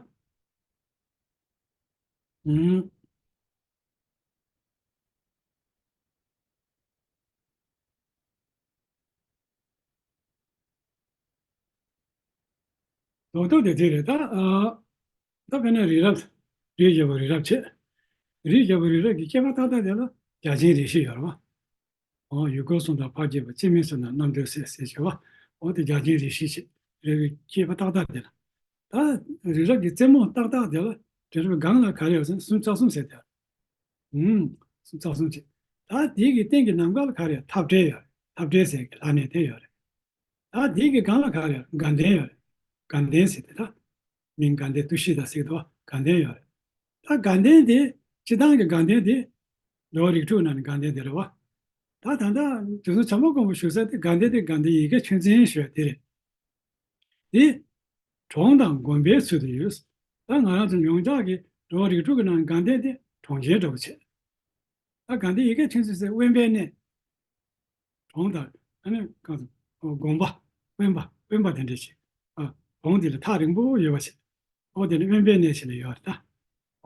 ཨུམ། རྡོག་རྡོག་དེ་དེ་རེད་ད། ཨ། ད་དཔེར་ན་རི་རབ། རིའི་རྒྱལ་པོ་རི་རབ་བྱས། རིའི་རྒྱལ་པོ་རི་རབ་ཀྱི་སྐེད་པ་ཏག་ཏག་དེ་ལ་རྒྱ་ཆེན་རིགས་བཞི་ཡོད་རེད་བ། འོ། ཡུལ་འཁོར་གསུམ་དང་འཕགས་སྐྱེས་པ། སྤྱི་མིང་ཟེར་ན་རྣམ་གྲོལ་སྲས་ཟེར་བྱས་བ། འོ། དེ་རྒྱ་ཆེན་རིགས་བཞི་བྱས། རི་རབ་ཀྱི་སྐེད་པ་ཏག་ཏག་དེ་ལ། ད་རི་རབ་ཀྱི་རྩེ་མོ་ཏག་ཏག་དེ་ལ་རི་རབ་སྒང་ལ་ག་རེ་ཡོད་ཟེར་ན་སུམ་རྩ་གསུམ་ཟེར་དེ། ཨུམ། སུམ་རྩ་གསུམ་བྱས། ད་དེ་གི་སྟེང་གི་ནམ་མཁའ་ལ་ག་རེ་ཡོད། འཐབ་བྲལ་ཡོད་རེད། འཐབ་བྲལ་ཟེར་གི་ལ་ནས་དེ་ཡོད་རེད། ད་དེ་གི་སྒང་ལ་ག་རེ་ཡོད། དགའ་ལྡན་ཡོད་རེད། དགའ་ལྡན་ཟེར་དེ་ད། མིང་དགའ་ལྡན་བསྡུ་བཞི་དང་ཟེར་གི་འདུག་བ། དགའ་ལྡན་ཡོད་རེད། ད་དགའ་ལྡན་དེ་སྤྱིར་བཏང་གི་དགའ་ལྡན་དེ་འགྲོ་བ་རིགས་དྲུག་ནང་ནས་དགའ་ལྡན་དེ་རེད་བ། ད་ད་ལྟ་རྗེ་བཙུན་བྱམས་པ་མགོན་པོ་བཞུགས་ས་དེ་དགའ་ལྡན་དེ་དགའ་ལྡན་ཡི་གེ་ཆོས་འཛིན་ཞུ་བ་དེ་རེད། དེ་གྲོང་དང་དགོན་པའི་ཚུལ་དུ་ཡོད། ད་ང་རང་ཚོ་ཡོངས་གྲགས་ཀྱི་འགྲོ་བ་རིགས་དྲུག་གི་ནང་དགའ་ལྡན་དེ་གྲོང་ཁྱེར་འདྲ་བོ་བྱས། ད་དགའ་ལྡན་ཡི་གེ་ཆོས་འཛིན་ཟེར་དབེན་པའི་གནས། གྲོང་དང་། ཨ་ནི་གང་། དགོན་པ། དབེན་པ། དབེན་པ་དེ་འདྲ་ཞིག་ཨ། གྲོང་དེ་ལ་ཐག་རིང་པོ་ཡོད་པ་ཞིག་འོ། དེ་ནི་དབེན་པའི་གནས་ཞེས་ནས་ཡོད་རེད་ད།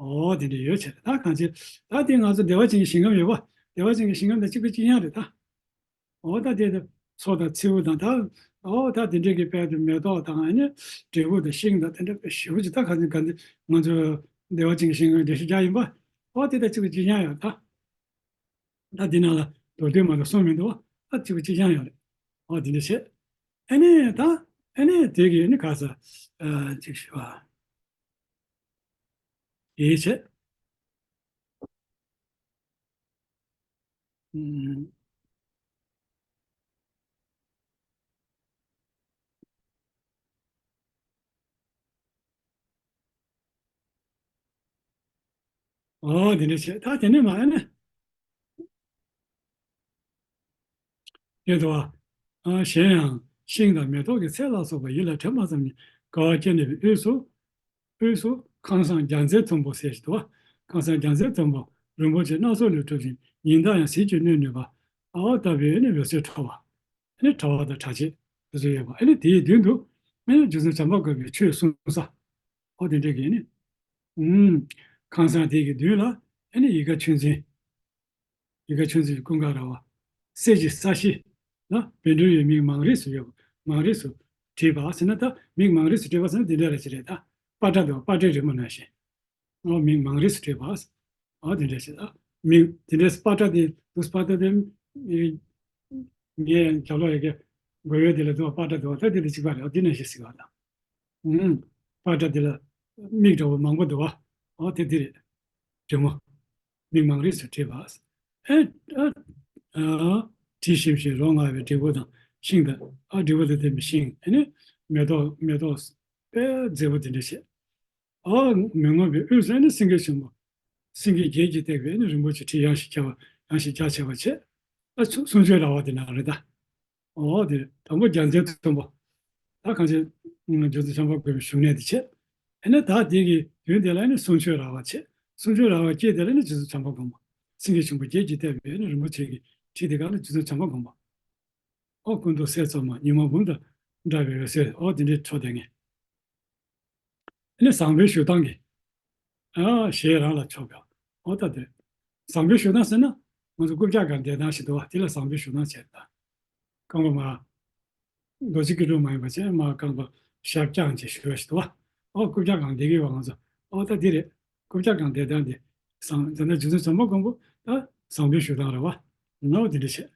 འོ། དེ་འདྲ་ཡོད་ཆེ་རེད་ད། གང་ཅི། ད་དེ་ང་ཚོ་བདེ་བ་ཅན་གྱི་ཞིང་ཁམས་ཡོད་པ། བདེ་བ་ཅན་གྱི་ཞིང་ཁམས་དང་གཅིག་པ་གཅིག་རྐྱང་རེད་ད། འོ། ད་དེ་དེ་མཚོ་དང་མཚེའུ་དང་ད་ ཨོ་ད་དེ་འདྲས་ཀྱི་དཔལ་དུ་མེ་ཏོག་དང་ཨ་ནི་འབྲས་བུ་དང་ཤིང་དང་དེ་འདྲ་དཔེ་ཞེ་པོ་ཅིག་ད་ག་ཚོད་ག་ཚོད་ང་ཚོ་བདེ་བ་ཅན་གྱི་ཤིང་འདྲ་ཞིག་རྒྱག་ཡིན་པ། ཨོ་དེ་ད་གཅིག་པ་གཅིག་རྐྱང་ཡོད་ད། ད་འདི་ནང་ལ་མདོར་བསྡུས་མ་གཏོགས་གསུངས་མི་འདུག་ཨ་གཅིག་པ་གཅིག་རྐྱང་ཡོད་རེད། ཨོ་དེ་འདྲ་བྱས། ཨ་ནི་ད་ཨ་ནི་དེ་གི་ཨ་ནི་ག་ས་ཨ་ཅིག་ཞུ་བ། ཡིད་ཆེས། ཨུམ། ཨོ་དེ་འདྲ་བྱས་ད་དེ་ནས་མ་ཨ་ནི། ཡོད་དོ། ཨ་གཞན་ཡང་ཤིང་དང་མེ་ཏོག་གི་ཚལ་ལ་སོགས་པ་ཡིད་ལ་དྲན་པ་ཙམ་གྱིས་དགའ་བ་སྐྱེ་ནུས་པའི་དབུས་སུ། དབུས་སུ་ཁང་བཟང་རྒྱལ་མཚན་མཐོན་པོ་ཟེར་ཞིག་འདུག་བ། ཁང་བཟང་རྒྱལ་མཚན་མཐོན་པོ་རིན་པོ་ཆེ་སྣ་ཚོགས་ལས་གྲུབ་ཅིང་ཉི་ཟླ་ཡང་ཟིལ་གྱིས་གནོན་ནུས་པ། ཨ་ལྟ་བུའི་ནི་འོད་ཟེར་འཕྲོ་བ། ནི་དྲ་བ་དང་དྲ་ཕྱེད་དེ་ཚོ་ཡོད་པ། ཨ་ནི་དེའི་མདུན་དུ་ཨ་ནི་རྗེ་བཙུན་བྱམས་པ་མགོན་པོའི་ཆོས་གསུང་ས། ཨོ་དེ་འདྲས་ཀྱི་ནི། ཨུམ། ཁང་བཟང་དེ་གི་མདུན་ལ་ཨ་ནི་ཡིད་དགའ་ཆོས་འཛིན། ཡིད་དགའ་ཆོས་འཛིན་གྱི་ཀུན་དགའ་ར་བ། གསེར་གྱི་ས་གཞི་ལ་བཻ་ཌཱུརྱའི་མིང་མང་རིས་སུ་ཡོད་པ། མང་རིས་སུ་བྲིས་པ་ཟེར་ན་ད་མིང་མང་རིས་སུ་བྲིས་པ་ཟེར་ན་འདི་འདྲ་རེད་ཅེས་རེད་ད། པ་ཏྲ་འདུག་པ་ཏྲའི་རི་མོ་ནང་བཞིན། ཨོ་མིང་མང་རིས་སུ་བྲིས་པ། ཨོ་དེ་འདྲ་ཞིག་ད། མིང་དེ་འདྲ་པ་ཏྲ་དེ་འདུག་པ་ཏྲ་དེ་ངའི་རྒྱབ་ལོགས་ཡ་གི་མགོ་ཡོལ་དེ་ལ་འདུག་པ་ཏྲ་འདུག་པ་ད་དེ་ལ་གཅིག་པ་རེད། ཨོ་དེ་ནང་བཞིན་ཟེར་བ་དང་། ཨུམ། པ་ཏྲ་དེ་ལ་མིག་འདྲ་བོ་མང་པོ་འདུག་པ། ཨོ་དེ་དེ་རེད། རི་མོ། མིག་མང་རིས་སུ་བྲིས་པ། ཨེ་ཨ་ཨ་དྲི་ཞིམ་ཞིང་རོ་མངར་བའི་འབྲས་བུ་དང་ཤིང་དང་། ཨ་འབྲས་བུ་དང་ལྡན་པའི་ཤིང་། ཨ་ནི་མེ་ཏོག་མེ་ཏོག་དཔེ་མཛེས་པོ་དེ་འདྲ་བྱས། ཨ་མི་མངོན་པའི་དབུས་སུ་ཨ་ནི་སེང་གེ་ཆེན་པོ། སེང་གེ་བརྒྱད་ཀྱིས་བཏེགས་པའི་ཨ་ནི་རིན་པོ་ཆེ་ཁྲི་ཡངས་ཤིང་རྒྱ་བ་ཡངས་ཤིང་རྒྱ་ཆེ་བ་བྱས། ཨ་གསུང་གསུང་ཆོས་ར་བ་དེ་ནང་རེད་ད། ཨོ་དེ་དང་པོ་རྒྱལ་མཚན་མཐོན་པོ། ད་གང་ཅི། རྗེ་བཙུན་བྱམས་པ་མགོན་པོའི་བཞུགས་གནས་དེ་བྱས། ཨ་ནི་ད་དེ་གི་མདུན་དེ་ལ་ནི་གསུང་ཆོས་ར་བ་བྱས། གསུང་ཆོས་ར་བ་དཀྱིལ་དེ་ལ་ནི་རྗེ་བཙུན་བྱམས་པ་མགོན་པོ། སེང་གེ་ཆེན་པོ་བརྒྱད་ཀྱིས་བཏེགས་པའི་ནི་རིན་པོ་ཆེ་གི་ཁྲི་དེ་ག་ལ་རྗེ་བཙུན་བྱམས་པ་མགོན་པོ། ཨོ་སྐུ་མདོག་གསེར་བཙོ་མ་ཉི་མ་འབུམ་དང་འདྲ་བའི་འོད་ཟེར། ཨོ་དེ་འདྲའི་འཕྲོ་དེ་ངེས། ཨ་ནི་བཟང་པོའི་བཞུགས་སྟངས་ཀྱི། ཨ་ཞེས་རང་ལ་ཕྱོགས་པའི། ཨོ་ད་དེ། བཟང་པོའི་བཞུགས་སྟངས་ཟེར་ན། ང་ཚོ་རྐུབ་བཀྱག་སྒང་བསྡད་སྟངས་ཤིག་འདུག་པ། དེ་ལ་བཟང་པོའི་བཞུགས་སྟངས་བྱས་ད། རྐང་པ་མར། རྡོ་རྗེ་སྐྱིལ་ཀྲུང་མ་ཡིན་པ་བྱས་མར་རྐང་པ་ཞབས་བརྐྱངས་བྱས་བཞུགས་ཤིག་འདུག་པ། ཨོ་རྐུབ་བཀྱག་སྒང་བསྡད་ཀྱི་ཡོད་པ་ང་ཚོ། ཨོ་ད་དེ་རེད། རྐུབ་བཀྱག་སྒང་བསྡད་སྟངས་དེ། བཟང་དེ་ན་རྗེ་བཙུན་བྱམས་པ་མགོན་པོ་ད་བཟང་པོའི་བཞུགས་སྟངས་རེད་པ། ནའོ་དེ་འདྲ་བྱས།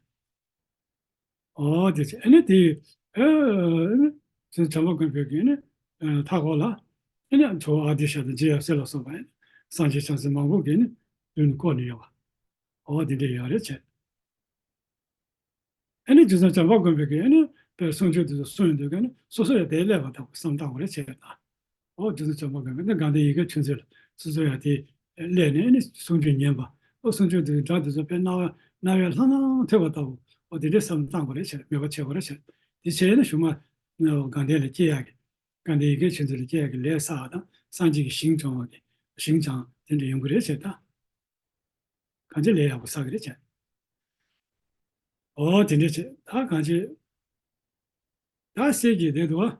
ཨོ་དེ་ཚེ་ཨ་ནི་དེ། ཨ་ནི་བྱམས་པ་མགོན་པོའི་གི་ཨ་ནི་མཐའ་འཁོར་ལ་ཨ་ནི་ཇོ་བོ་ཨ་ཏི་ཤ་དང་རྗེ་ཡབ་སྲས་ལ་སོགས་པ་ཨ་ནི་སངས་རྒྱས་བྱང་སེམས་མང་པོ་གིས་ཨ་ནི་མདུན་བསྐོར་ནས་ཡོད་པ། ཨོ་དེ་འདྲ་ཡོད་རེད་བྱས། ཨ་ནི་རྗེ་བཙུན་བྱམས་པ་མགོན་པོའི་གི་ཨ་ནི་དཔེ་གསུང་ཆོས་དེ་ཚོ་གསུང་ཡོང་དུས་ཨ་ནི་སོ་སོ་ཡང་དེ་སླེབས་པ་ལྟ་བུ་བསམ་བཏང་བ་རེད་བྱས་ད། ཨོ་རྗེ་བཙུན་བྱམས་པ་མགོན་པོ་ནི་དགའ་ལྡན་ཡིད་དགའ་ཆོས་འཛིན་ལ་སོ་སོ་ཡང་དེ་སླེབས་ནས་ནི་གསུང་ཆོས་ཉན་པ། ཨོ་གསུང་ཆོས་དེ་སྒྲ་དེ་ཚོ་དཔེ་རྣ་བ་རྣ་བའི་ལྷ་སྣང་ཐོས་པ་ལྟ་བུ། ཨོ་དེ་འདྲའི་བསམ་བཏང་བ་རེད་བྱས། མོས་པ་བྱས་པ་རེད་བྱས། དེ་བྱས་ནས་གཞུག་མ་དགའ་ལྡན་ལ་སྐྱེ་ཡག་གི། དགའ་ལྡན་ཡིད་དགའ་ཆོས་འཛིན་ལ་སྐྱེ་ཡག་གི་ལས་བསགས་དང་སངས་རྒྱས་ཀྱི་ཞིང་སྦྱོང་བ་གི་ཞིང་སྦྱང་དེ་འདྲ་ཡོང་གི་རེད་བྱས་ད། གང་ཅི་ལས་ཡག་པོ་བསགས་ཀྱི་རེད་བྱས། ཨོ་དེ་འདྲ་བྱས་ད་གང་ཅི། ད་གསེར་གྱི་དེ་འདུག་པ།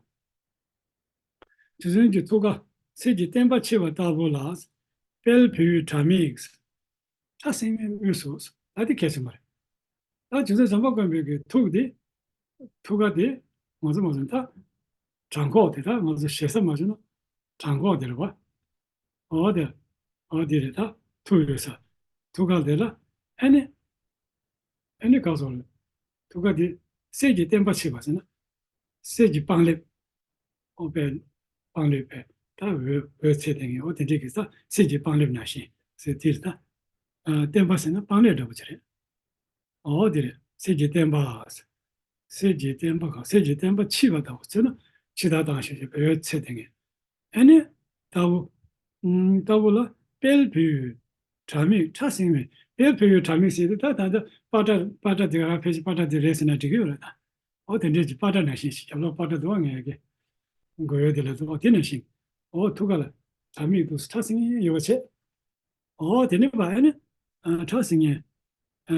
རྗེ་བཙུན་གྱི་ཐུགས་ཀ་གསེར་གྱི་བརྟེན་པ་ཆེ་བ་ལྟ་བུ་ལ། དཔལ་བོད་ཡུལ་དྲ་མིག་ཕྲ་སྲིན་མོའི་དབུས་སུ། ད་དེ་གལ་ཆེན་པོ་རེད། ད་རྗེ་བཙུན་བྱམས་པ་མགོན་པོའི་གི་ཐུགས་དེ། ཐུགས་ཀ་དེ། ང་ཚོ་ང་ཚོ་ད། བྲང་ཁོག་དེ་ད་ང་ཚོ་ཞེ་ས་མ་བྱུང་ན། བྲང་ཁོག་དེ་རེད་པ། ཨོ་དེ། ཨོ་དེ་རེད་ད། ཐུགས་ཡོད་ས། ཐུགས་ཀ་དེ་ལ། ཨ་ནི། ཨ་ནི་ག་སོགས་རེད། ཐུགས་ཀ་དེ། གསེར་གྱི་བརྟེན་པ་ཆེ་བ་ཟེར་ན། གསེར་གྱི་སྤང་ལེབ། ཨོ་པའི་སྤང་ལེབ་པའི་ད་འོད་འོད་ཚད་ལྡན་གྱི་ཨོ་དེ་འདྲས་ཀྱི་ས་གསེར་གྱི་སྤང་ལེབ་ནང་བཞིན་ཟེར་དེ་རེད་ད། ཨ་བརྟེན་པ་ཟེར་ན་སྤང་ལེབ་འདྲ་པོ་ཅིག་རེད། ཨོ་དེ་རེད། གསེར་གྱི་བརྟེན་པ། གསེར་གྱི་བརྟེན་པ་གང་། གསེར་གྱི་བརྟེན་པ་ཕྱིས་པ་ལྟ་བུ་ཟེར་ན་ཕྱི་ལྟར་དྭངས་ཤིང་ཞེས་པའི་འོད་ཚད་ལྡན་གྱི། ཨ་ནི། ལྟ་བུ། ཨུམ། ལྟ་བུ་ལ་དཔལ་བོད་ཡུལ་དྲ་མིག་ཕྲ་སྲིན་མོའི། དཔལ་བོད་ཡུལ་དྲ་མིག་ཟེར་དུས་ད་ད་ལྟ་པ་ཏྲ་པ་ཏྲ་དེ་ག་རང་ཕལ་ཆེར་པ་ཏྲ་དེ་རེད་ཟེར་ན་འགྲིག་གི་ཡོད་རེད་ད། ཨོ་དེ་འདྲས་ཀྱི་པ་ཏྲ་ནང་བཞིན་ཞིག་རྒྱབ་ལོགས་པ་ཏྲ་འདུག་པ་ངས་ཀྱི། མགོ་ཡོལ་དེ་ལ་འདུག་པ་དེ་ནང་བཞིན། ཨོ་ཐུགས་ཀ་ལ་དྲ་མིག་འདུག་ཕྲ་སྲིན་ཡོད་པ་བྱས། ཨོ་དེ་ནས་བ་ཨ་ནི། ཨ་ཕྲ་སྲིན་ངན། ཨ་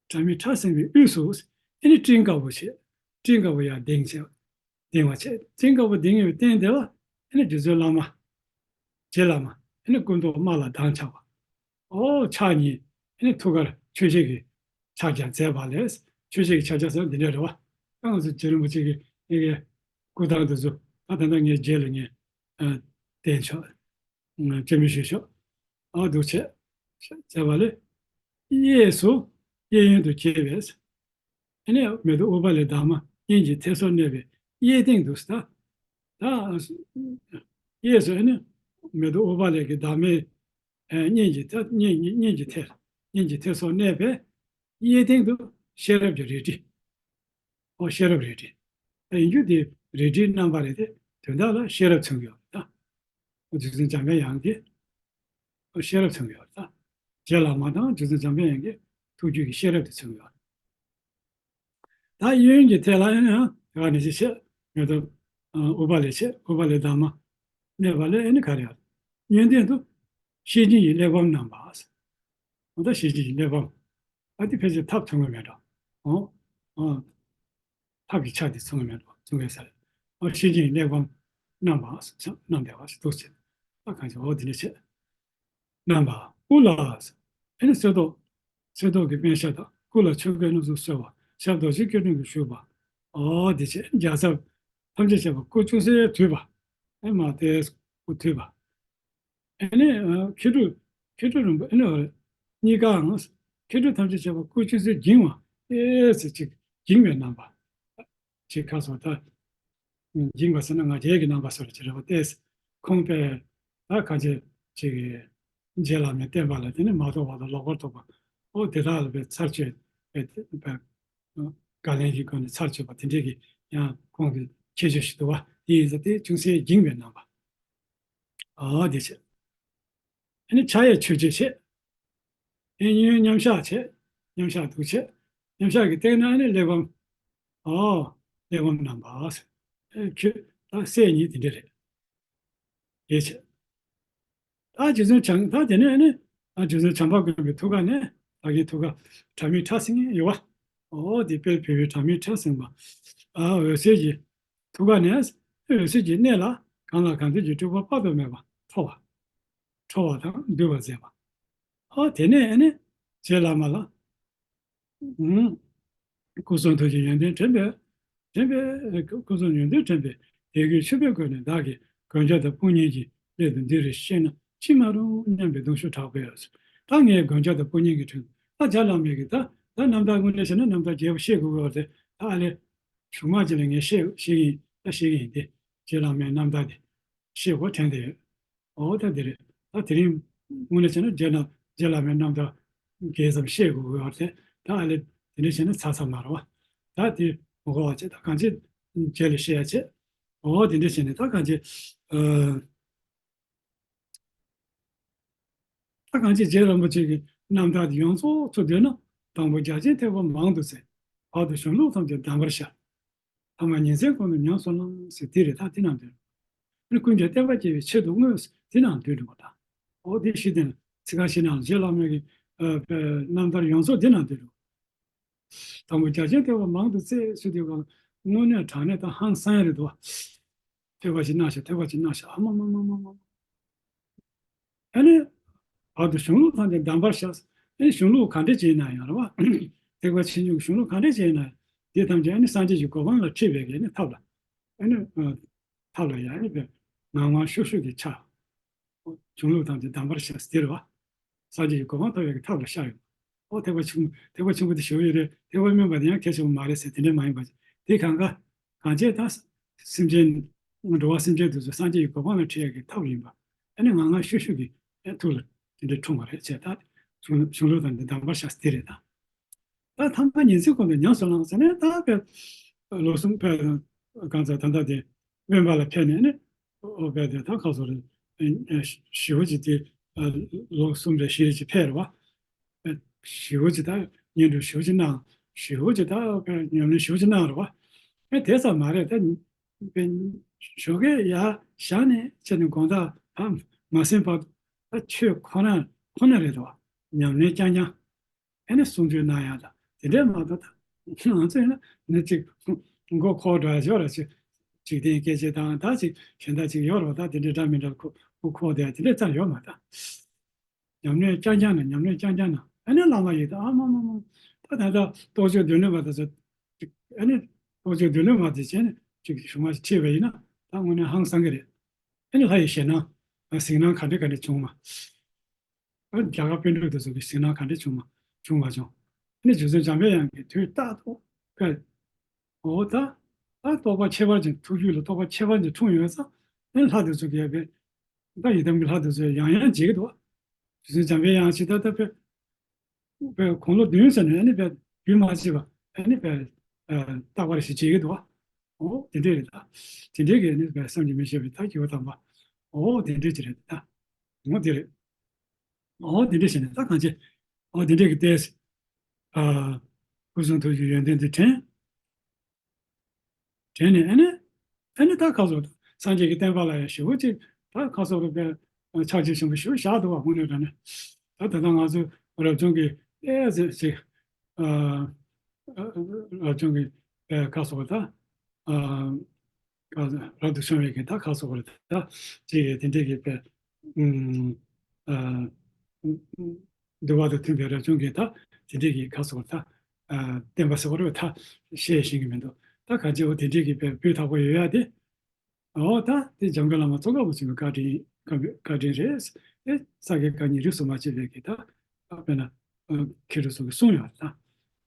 དྲ་མིག་ཕྲ་སྲིན་པོའི་དབུས་སུ། ཨ་ནི་སྤྲིན་དཀར་པོ་བྱས། སྤྲིན་དཀར་པོ་ཡར་ལྡིང་བྱས། ལྡིང་བ་བྱས། སྤྲིན་དཀར་པོ་ལྡིང་ཡོད་རྟེན་དེ་ལ། ཨ་ནི་རྗེ་བཙུན་བླ་མ། རྗེ་བླ་མ། ཨ་ནི་སྐུ་མདོག་དམར་ལ་མདངས་ཆགས་པ། ཨོ་ཕྱག་གཉིས། ཨ་ནི་ཐུགས་ཀར་ཆོས་འཆད་ཀྱི་ཕྱག་རྒྱ་མཛད་པ་ལས། ཆོས་འཆད་ཀྱི་ཕྱག་རྒྱ་ཟེར་ན་འདི་འདྲ་རེད་པ། ད་ང་ཚོ་རྗེ་རིན་པོ་ཆེ་གི་ཨེ་གི་སྐུ་ཐང་དེ་ཚོ་ད་ད་ལྟ་ངའི་རྗེས་ལ་ངས་ཨ་བསྟན་ཆོག་ཨ་བཅར་མི་ཞུས་ཆོག་ཨ་འདུག་བྱས་བྱས་པ་ལས། གཡས་སུ་གཡས་གཡོན་དུ་བྱས་པས། ཨ་ནི་མེ་ཏོག་ཨུཏྤ་ལའི་འདབ་མ་སྙན་གྱི་ཐད་སོར་གནས་པའི་གཡས་སྟེང་དུ་ད། ད་གཡས་སུ་ཨ་ནི་མེ་ཏོག་ཨུཏྤ་ལའི་གི་འདབ་མའི་ཨ་སྙན་གྱི་ཐད་སྙན་སྙན་གྱི་ཐད་སྙན་གྱི་ཐད་སོར་གནས་པའི་གཡས་སྟེང་དུ་ཤེས་རབ་ཀྱི་རལ་གྲི། ཨོ་ཤེས་རབ་རལ་གྲི། ད་ཡིན་རྒྱུ་དེ་རལ་གྲིའི་རྣམ་པ་རེད་དེ་དོན་དག་ལ་ཤེས་རབ་མཚོན་གྱི་ཡོད་རེད་ད། ཨོ་རྗེ་བཙུན་འཇམ་དཔལ་དབྱངས་ཀྱིས་ཨོ་ཤེས་རབ་མཚོན་གྱི་ཡོད་རེད་ད། རྗེ་བླ་མ་དང་རྗེ་བཙུན་འཇམ་དཔལ་དབྱངས་ཀྱི་ཐུགས་རྒྱུད་ཀྱི་ཤེས་རབ་དེ་མཚོན་གྱི་ཡོད་རེད། ད་གཡོན་གྱི་ཐད་ལ་ཡང་ཡང་དེ་ག་ནས་ཅི་བྱེད་མེ་ཏོག་ཨུཏྤ་ལའི་བྱེད་ཨུཏྤ་ལའི་འདབ་མ་གནས་པ་ལས་ཨ་ནི་ག་རེ་ཡོད། གཡོན་སྟེང་དུ་ཤེར་ཕྱིན་གྱི་གླེགས་བམ་བསྣམས་པ། ཨོ་ད་ཤེར་ཕྱིན་གྱི་གླེགས་བམ། ཨ་དེ་ཕལ་ཆེར་ཐབ་མཚོན་གྱི་མེད་འགྲོ། ཨོ། ཨོ། ཐབ་ཀྱི་ཆ་དེ་མཚོན་གྱི་མེད་འགྲོ་མཚོན་གྱི་ས་རེད། ཨོ་ཤེར་ཕྱིན་གྱི་གླེགས་བམ་བསྣམས་པ་བསྣམས་པའི་བ་ཞིག་འདུག་ཟེར། ཨ་གང་ཞིག་ཨོ་དེ་འདྲ་བྱས། བསྣམས་པ་དབུ་ལ། ཨ་ནི་གསེར་མདོག་གསེར་མདོག་གི་པཎ་ཞྭ་དང་སྐུ་ལ་ཆོས་གོས་རྣམས་སུ་གསོལ་བ་ཞབས་རྡོ་རྗེ་སྐྱིལ་ཀྲུང་གིས་བཞུགས་པ། ཨོ་དེ་བྱས་རྒྱལ་ཚབ་ཐམས་ཅད་མཁྱེན་པ་སྐུ་ཅུང་ཟད་དུད་པ། ཨེ་མ་དེ་སྐུ་དུད་པ། ཨ་ནི་ཨ་མཁས་གྲུབ་མཁས་གྲུབ་རིན་པོ་ཨ་ནི་གཉིས་ཀའང་མཁས་གྲུབ་ཐམས་ཅད་མཁྱེན་པ་སྐུ་ཅུང་ཟད་འགྱིང་བ་ཨེ་ཟེར་ཅིག་འགྱིང་བའི་རྣམ་པ་ཅིག་ཁ་སོ་ད། འགྱིང་བ་ཟེར་ན་ང་རྒྱལ་གྱི་རྣམ་པ་སོགས་ལ་ཅི་རེད་པ་སྟེ། ཁོང་པས་ད་གང་ཅི་ཅིག་རྗེ་བླ་མའི་བསྟན་པ་ལ་དེ་ནི་མ་རྟོགས་པ་དང་ལོག་པར་རྟོག་པ་ཨོ་དེ་དག་ལ་པའི་ཚར་གཅོད་པའི་བཀའ་ལན་གྱི་སྒོ་ནས་ཚར་གཅོད་པ་དེ་འདྲས་ཀྱི་ཡང་ཁོང་གི་ཁྱད་ཆོས་ཤིག་འདུག་བ། དེ་ཡིན་ཟེར་ཏེ་ཅུང་ཟད་འགྱིང་བའི་རྣམ་པ། ཨ་དེ་བྱས། ཨ་ནི་ཕྱག་གཡས་མཆོད་བརྗོད་བྱས། ཨ་ནི་གཡོན་མཉམ་བཞག་བྱས། མཉམ་བཞག་འདུག་བྱས། མཉམ་བཞག་གི་སྟེང་ན་ཨ་ནི་གླེགས་བམ། ཨོ། གླེགས་བམ་བསྣམས་པ། ཨ་ཁྱོད་ད་སྲས་གཉིས་དེ་འདྲ་རེད། དེ་བྱས། ད་རྗེ་བཙུན་བྱམས་ད་དེ་ནས་ཨ་ནི། ཨ་རྗེ་བཙུན་བྱམས་པ་མགོན་པོའི་ཐུགས་ཀ་ནས་ད་གིན་ཐུགས་ཀ་དྲ་མིག་ཕྲ་སིང་ཡོད་བ། ཨོ་དེ་དཔལ་བེའུའི་དྲ་མིག་ཕྲ་སིང་བ། ཨ་འོད་ཟེར་གྱི། ཐུགས་ཀ་ནས་འོད་ཟེར་གྱི་གནས་ལ་གང་ལ་གང་འདུལ་གྱི་སྤྲུལ་པ་དཔག་ཏུ་མེད་པ་འཕྲོ་བ། འཕྲོ་བ་དང་འདུལ་བར་མཛད་པ། ཨ་དེ་ནས་ཨ་ནི་རྗེ་བླ་མ་ལ། ཨུམ། སྐུ་གསུང་ཐུགས་ཀྱི་ཡོན་ཏན་དྲན་པས། དྲན་པས་སྐུ་གསུང་ཡོན་ཏན་དྲན་པས་དད་གུས་ཆེན་པོའི་སྒོ་ནས་བདག་གིས་མགོན་སྐྱབས་དང་དཔུང་གཉེན་གྱི་སླད་དུ་འདི་རུ་གཤེགས་ན་ཅི་མ་རུང་སྙམ་པའི་གདུང་ཤུགས་དྲག་པོས། ད་ངས་མགོན་སྐྱབས་དང་དཔུང་གཉེན་གྱི་དྲུང་ད་རྗེ་བླ་མའི་གི་ད་ད་རྣམ་ཐར་དངོས་གནས་བྱས་ན་རྣམ་ཐར་རྒྱས་པ་བཤད་དགོས་ཀྱི་ཡོད་རེད་ད་ཨ་ལས། གཞུག་མ་ཅིག་ལ་ངས་བཤད་བཤད་ཀྱི་ཡིན་ད་བཤད་ཀྱི་ཡིན་ཏེ། རྗེ་བླ་མའི་རྣམ་ཐར་དེ་བཤད་དགོས་དྲན་བསྡད་ཡོད། འོ་ད་དེ་རེད། ད་དེ་རིང་དངོས་གནས་བྱས་ན་རྗེ་ན་རྗེ་བླ་མའི་རྣམ་ཐར་རྒྱས་ཙམ་བཤད་དགོས་ཀྱི་ཡོད་རེད་ད་ཨ་ལས་དེ་འདྲ་བྱས་ན་ཚར་ཚར་མ་རེད་བ། ད་དེ་མི་དགོས་པ་བྱས་ད་གང་ཅི་རྗེས་ལ་བཤད་ཡ་བྱས། འོ་དེ་འདྲ་བྱས་ནས་ད་གང་ཅི། ཨ། ད་གང་ཅི་རྗེ་རིན་པོ་ཆེ་གི་རྣམ་ཐར་དེ་ཡོངས་རྫོགས་ཚུར་བསྡུས་ན། དང་པོ་རྒྱ་ཆེན་ཐེག་པ་མང་དུ་བཙལ། བར་དུ་གཞུང་ལུགས་ཐམས་ཅད་གདམས་པར་ཤར། ཐ་མ་ཉིན་མཚན་ཀུན་ཏུ་ཉམས་སུ་བླངས་ཟེར་དེ་རེད་ད་དེ་རྣམས་དེ་རེད། ཀུན་གྱི་བསྟན་པ་སྐྱེ་བའི་ཆེད་དུ་བསྔོས་ཟེར་དེ་རྣམས་དེ་རེད་པ་ད། འོ་དེ་ཤེས་ལྡན་ཚིག་རྐང་ཤེས་ན་རྗེ་བླ་མའི་གི་ཨ་རྣམ་ཐར་ཡོངས་རྫོགས་དེ་རྣམས་དེ་རེད། དང་པོ་རྒྱ་ཆེན་ཐེག་པ་མང་དུ་བཙལ་ཟེར་དུས་སྒང་དངོས་གནས་དྲང་གནས་ད་ཧང་སང་ཡ་རེད་དོ། ཐེག་པ་ཅིག་གནང་ཤག་ཐེག་པ་ཅིག་གནང་ཤག་ཨ་མ་མ་མ་མ་མ་མ། ཨ་ནི། བར་དུ་གཞུང་ལུགས་ཐམས་ཅད་གདམས་པར་ཤར། ཨ་ནི་གཞུང་ལུགས་ག་འདྲ་ཅིག་ཡིན་ན་ཡང་རེད་བ། ཐེག་པ་ཆེ་ཆུང་གི་གཞུང་ལུགས་ག་འདྲ་ཅིག་ཡིན་ན། དེ་ཐམས་ཅད་ཨ་ནི་སངས་རྒྱས་ཀྱི་གོ་འཕང་ལ་ཁྲིད་པའི་གི་ཨ་ནི་ཐབས་ལ། ཨ་ནི། ཐབས་ལ་ཡང་ཨ་ནི་པའི་ངང་དབང་ཤུགས་ཤུགས་ཀྱི་ཆ། གཞུང་ལུགས་ཐམས་ཅད་གདམས་པར་ཤར་ཟེར་བ། སངས་རྒྱས་ཀྱི་གོ་འཕང་ཐོབ་པའི་ཐབས་ལ་ཤར་ཡོད། ཨོ་ཐེག་པ་ཆེན་པོ་ཐེག་པ་ཆེན་པོ་དེ་ཞུ་ཡོད་རེད། ཐེག་པ་དམན་པ་དེ་ཡང་གལ་ཆེན་པོ་མ་རེད་ཟེར་དེ་འདྲ་མ་ཡིན་པ། དེ་གང་ག་གང་བྱས་ད་སེམས་ཅན་འགྲོ་བ་སེམས་ཅན་དེ་ཚོ་སངས་རྒྱས་ཀྱི་གོ་འཕང་ལ་ཁྲིད་ཡག་གི་ཐབས་ཡིན་པ། ཨ་ནི་ངང་ངང་ཤུགས་ཤུགས་ཀྱིས་ཨ་ཐུགས་ལ་དེ་འདྲ་འཁྲུངས་པ་རེད་ཅེས་ད་གཞུང་གཞུང་ལུགས་དང་འདི་གདམས་པར་ཤར་དེ་རེད་ད། ད་ཐ་མ་ཉིན་མཚན་ཀུན་ཏུ་ཉམས་སུ་བླངས་ཟེར་ནས་ད་དཔེ་ལོ་གསུམ་དཔེ་གང་ཚ་ད་ལྟ་དེ་དབེན་པ་ལ་ཕེབས་ནས་ནི་ཨོ་དཔེ་དེ་ད་གང་སོ་རེད། ཞི་བ་ཅིག་དེ་ལོ་གསུམ་རེ་བཞི་རེ་ཅིག་ཕེབས་རེད་བ། ཞི་བ་ཅིག་ད་བརྙན་འཕྲིན་ཞི་བ་ཅིག་གནང་ཞི་བ་ཅིག་ད་ཉམས་ལེན་ཞི་བ་ཅིག་གནང་རེད་བ། དེ་ཙམ་མ་རེད་ད། ཞོགས་ཀས་ཡར་བཞག་ནས་བྱས་ནས་དགོང་དག་ད་མ་ཟིན་བར་དུ་ད་ཆོས་ཁོ་ན་ཁོ་ན་རེད་བ། ཉམས་ལེན་རྐྱང་རྐྱང་། ཨ་ནི་གསུང་ཆོས་གནང་ཡག་དང་དེ་འདྲས་མ་གཏོགས་ད་ང་ཚོ་ཡིན་ན་ནི་ཅིག་མགོ་འཁོར་འདྲ་ཞོར་ར་ཅིག་འཇིག་རྟེན་སྐད་ཆ་དང་ད་ཅིག་གཞན་དག་ཅིག་ཡོད་རེད་བ། ད་དེ་འདྲས་འདྲ་མི་འདྲ་ཁོ་ཁོ་འཁོར་བསྡད་དེ་འདྲས་ཙམ་ཡོད་མ་ད། ཉམས་ལེན་རྐྱང་རྐྱང་ན་ཉམས་ལེན་རྐྱང་རྐྱང་ན་ཨ་ནི་བླ་མ་ཡིན་ད་ཨ་མ་མ་མ་ད་ད་ད་རྟོགས་བརྗོད་སྡེ་སྣོད་པ་ད་ཚོ་ཨ་ནི་ རྟོགས་བརྗོད་མདུན་ལེགས་མ་དེ་བྱས་ནས་ཅིག་གཞུག་མ་ཞིག་ཁྲིད་པ་ཡིན་ན་ད་དངོས་གནས་ཧང་སང་གི་རེད། ཨ་ནི་ལྷ་ཡི་ཞེད་སྣང་གཟིགས་སྣང་ག་འདྲ་ག་འདྲ་བྱུང་མ། རྒྱ་གར་པཎ་གྲུབ་དེ་ཚོ་གི་གཟིགས་སྣང་ག་འདྲ་བྱུང་མ་བྱུང་མ་བྱུང་། ཨ་ནི་རྗེ་བཙུན་འཇམ་དཔལ་དབྱངས་ཀྱིས་དུས་རྟག་ཏུ་ཀ་འོ་ད་ད་རྟོགས་པ་ཁྱད་པར་ཅན་ཐུགས་རྒྱུད་ལ་རྟོགས་པ་ཁྱད་པར་ཅན་འཁྲུངས་ཡོད་ཙང་ཨ་ནི་ལྷ་དེ་ཚོ་གིས་ཡ་པའི་ད་ཡི་དམ་གྱི་ལྷ་དེ་ཚོ་ཡང་ཡང་མཇལ་གྱི་འདུག་རྗེ་བཙུན་འཇམ་དཔལ་དབྱངས་ཞེས་ད་ལྟ་པའི་པའི་དགུང་ལོ་བདུན་ཙམ་ནས་ཨ་ནི་པའི་རྒྱུན་མ་ཆད་པ་ཨ་ནི་པའི་རྟག་པར་ཞིག་མཇལ་གྱི་འདུག་འོ་དེ་འདྲས་རེད་ད། དེ་འདྲས་ཀྱི་ཨ་ནི་པའི་བསམ་གྱིས་མི་ཁྱབ་པའི་ད་སྐྱེ་བོ་དམ་པ་འོ་དེ་འདྲས་ཅིག་རེད་ད། འོ་དེ་རེད། འོ་དེ་འདྲ་བྱས་ནས་ད་གང་བྱེད། འོ་དེ་འདྲ་གི་ཏོག་ཙམ། ཨ། སྐུ་གསུང་ཐུགས་ཀྱི་ཡོན་ཏན་དེ་དྲན། དྲན་ནས་ཨ་ནི། ཨ་ནི་ད་ཁ་སོ་སངས་རྒྱས་ཀྱི་བསྟན་པ་ལ་ཡང་ཞེ་པོ་ཅིག་ད་ཁ་སོ་རུ་པའི་ཕྱག་རྗེས་ཆེན་པོ་ཞེ་པོ་བཞག་འདུག་བ་དངོས་གནས་དྲང་གནས། ད་ད་ལྟ་ང་ཚོ་རབ་བྱུང་གི་ཏོག་ཙམ་ཅིག་ཨ། རབ་བྱུང་གི་པའི་ཁ་སོ་ད། ཨ། རབ་ཏུ་བྱུང་བའི་གི་ད་ཁ་སོ་བར་ད་ཅིག་དེ་འདྲའི་གི་པའི་ཨ། འདུལ་བ་དང་མཐུན་པའི་རབ་བྱུང་གི་ད་དེ་འདྲའི་གི་ཁ་སོ་བར་ད་བསྟན་པ་ཟེར་བ་རེད་ད་བཤད་ཤེས་ཀྱི་མི་འདུག་ད་ག་ཅི་འོ་དེ་འདྲའི་གི་པའི་སྤུས་དག་པོ་ཡོད་ཡ་དེ་འོ་ད་དེ་འཇམ་མགོན་བླ་མ་ཙོང་ཁ་པ་ཆེན་པོའི་བཀའ་དྲིན་བཀའ་དྲིན་རེད། དེ་ས་དགེ་བཀའ་རྙིང་རིས་སུ་མ་ཆད་པའི་གི་ད་དཔེར་ན་མཁས་གྲུབ་ཚོ་གི་གསུང་ཡོད་ད།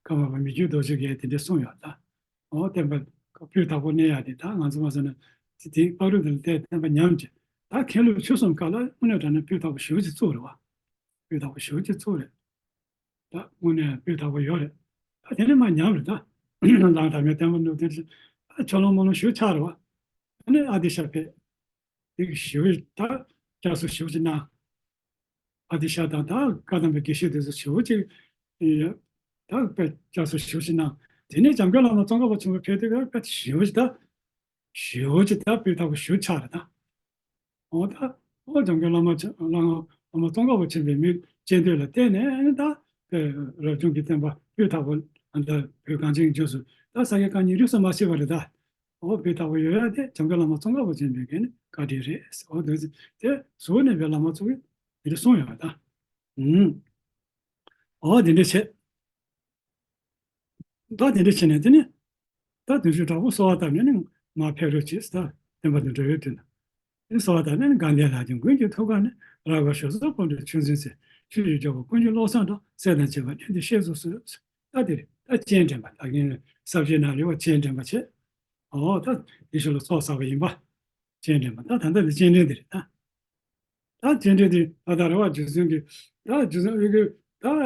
ཀརྨ་པ་མི་བསྐྱོད་རྡོ་རྗེ་གིས་དེ་འདྲའི་གསུང་ཡོད་ད། འོ་བསྟན་པ་སྤུས་དག་པོ་གནས་ཡག་དེ་ད་ང་ཚོ་མ་ཟེར་ན་དེ་དེ་བར་དུ་དེ་ལ་བསྟན་བསྟན་པ་ཉམས་ཀྱི་ད་མཁན་སློབ་ཆོས་གསུམ་སྐབས་ལ་དངོས་གནས་དྲང་གནས་སྤུས་དག་པོ་ཞེ་པོ་ཅིག་བཙུགས་རེད་བ། སྤུས་དག་པོ་ཞེ་པོ་ཅིག་བཙུགས་རེད། ད་དངོས་གནས་སྤུས་དག་པོ་ཡོད་རེད། ད་དེ་ནས་མ་ཉམས་རེད་ད། གླང་དར་མའི་བསྟན་པ་སྣུབས་དེ་ད་ཆོ་ལོང་མོ་ལོང་ཞེ་པོ་ཆགས་རེད་བ། ཨ་ནི་ཨ་ཏི་ཤ་ཕེབས། དེ་གི་ཞེ་པོ་ད་བསྐྱར་གསོ་ཞེ་པོ་ཅིག་གནང་། ཨ་ཏི་ཤ་དང་ད་བཀའ་གདམས་པའི་དགེ་བཤེས་དེ་ཚོ་ཞེ་པོ་ཅིག་ད་དཔེ་བསྐྱར་གསོ་ཞེ་པོ་ཅིག་གནང་། དེ་ནས་འཇམ་མགོན་བླ་མ་ཙོང་ཁ་པ་ཆེན་པོ་ཕེབས་དུས་ཀ་དཔེ་ཞེ་པོ་ཅིག་ད། ཞེ་པོ་ཅིག་ད་སྤུས་དག་པོ་ཞེ་པོ་ཆགས་རེད་ད། འོ་ད། འོ་འཇམ་མགོན་བླ་མ་ཆེ་བླ་མ་བླ་མ་ཙོང་ཁ་པ་ཆེན་པོའི་མི་སྤྱན་ལྡན་ལ་བརྟེན་ནས་ཨ་ནི་ད་དཔེ་རབ་བྱུང་གི་བསྟན་པ་སྤུས་དག་པོ་ཨ་ནི་ད་བོད་གངས་ཅན་གྱི་ལྗོངས་སུ་ད་ས་དགེ་བཀའ་རྙིང་རིས་སུ་མ་ཆད་པ་རེད་ད། འོ་སྤུས་དག་པོ་ཡོད་ཡ་དེ་འཇམ་མགོན་བླ་མ་ཙོང་ཁ་པ་ཆེན་པོའི་གི་ནི་བཀའ་དྲིན་རེད། འོ་དེ་དེ་གཟུར་གནས་པའི་བླ་མ་ཚོ་གིས་དེ་འདྲ་གསུངས་ཡོད་པ་ད། ཨུམ། འོ་དེ་འདྲ་བྱས། ད་དེ་འདྲ་བྱས་ནས་དེ་ནི། ད་དུས་ཚོད་དྲག་པོ་གསོལ་བ་བཏབ་ནས་ནི་མར་ཕེབས་རོགས་གྱིས་ད་བསྟན་པ་འདི་འགྲོ་བའི་དུས་ན། དེ་གསོལ་བ་བཏབ་ནས་ནི་དགའ་ལྡན་ལྷ་རྒྱལ་མགོན་གྱི་ཐུགས་ཀ་ནས། རབ་དཀར་ཞོ་སོགས་སྤོས་འདྲའི་ཆུ་འཛིན་ཚེ། ཆོས་ཀྱི་རྒྱལ་པོ་ཀུན་གྱི་བློ་བཟང་འགྲོ། སྲས་དང་བཅས་པ་བསྟན་འདི་གཤེགས་སུ་གསོལ། ད་དེ་རེད་ད་སྤྱན་འདྲེན་པ་ད་གིན་ས་བཅད་ནང་རེད་བ་སྤྱན་འདྲེན་པ་བྱས། འོ་ད་དེ་ཞིག་ལ་ཚོགས་བསགས་པ་ཡིན་པ། སྤྱན་འདྲེན་པ་ད་ད་ལྟ་འདི་སྤྱན་འདྲེན་འདི་རེད་ད། ད་སྤྱན་འདྲེན་འདི་ད་ལྟ་རེད་བ་རྗེ་བཙུན་གྱི་ད་རྗེ་བཙུན་ཨོ་གི་ད་དགའ་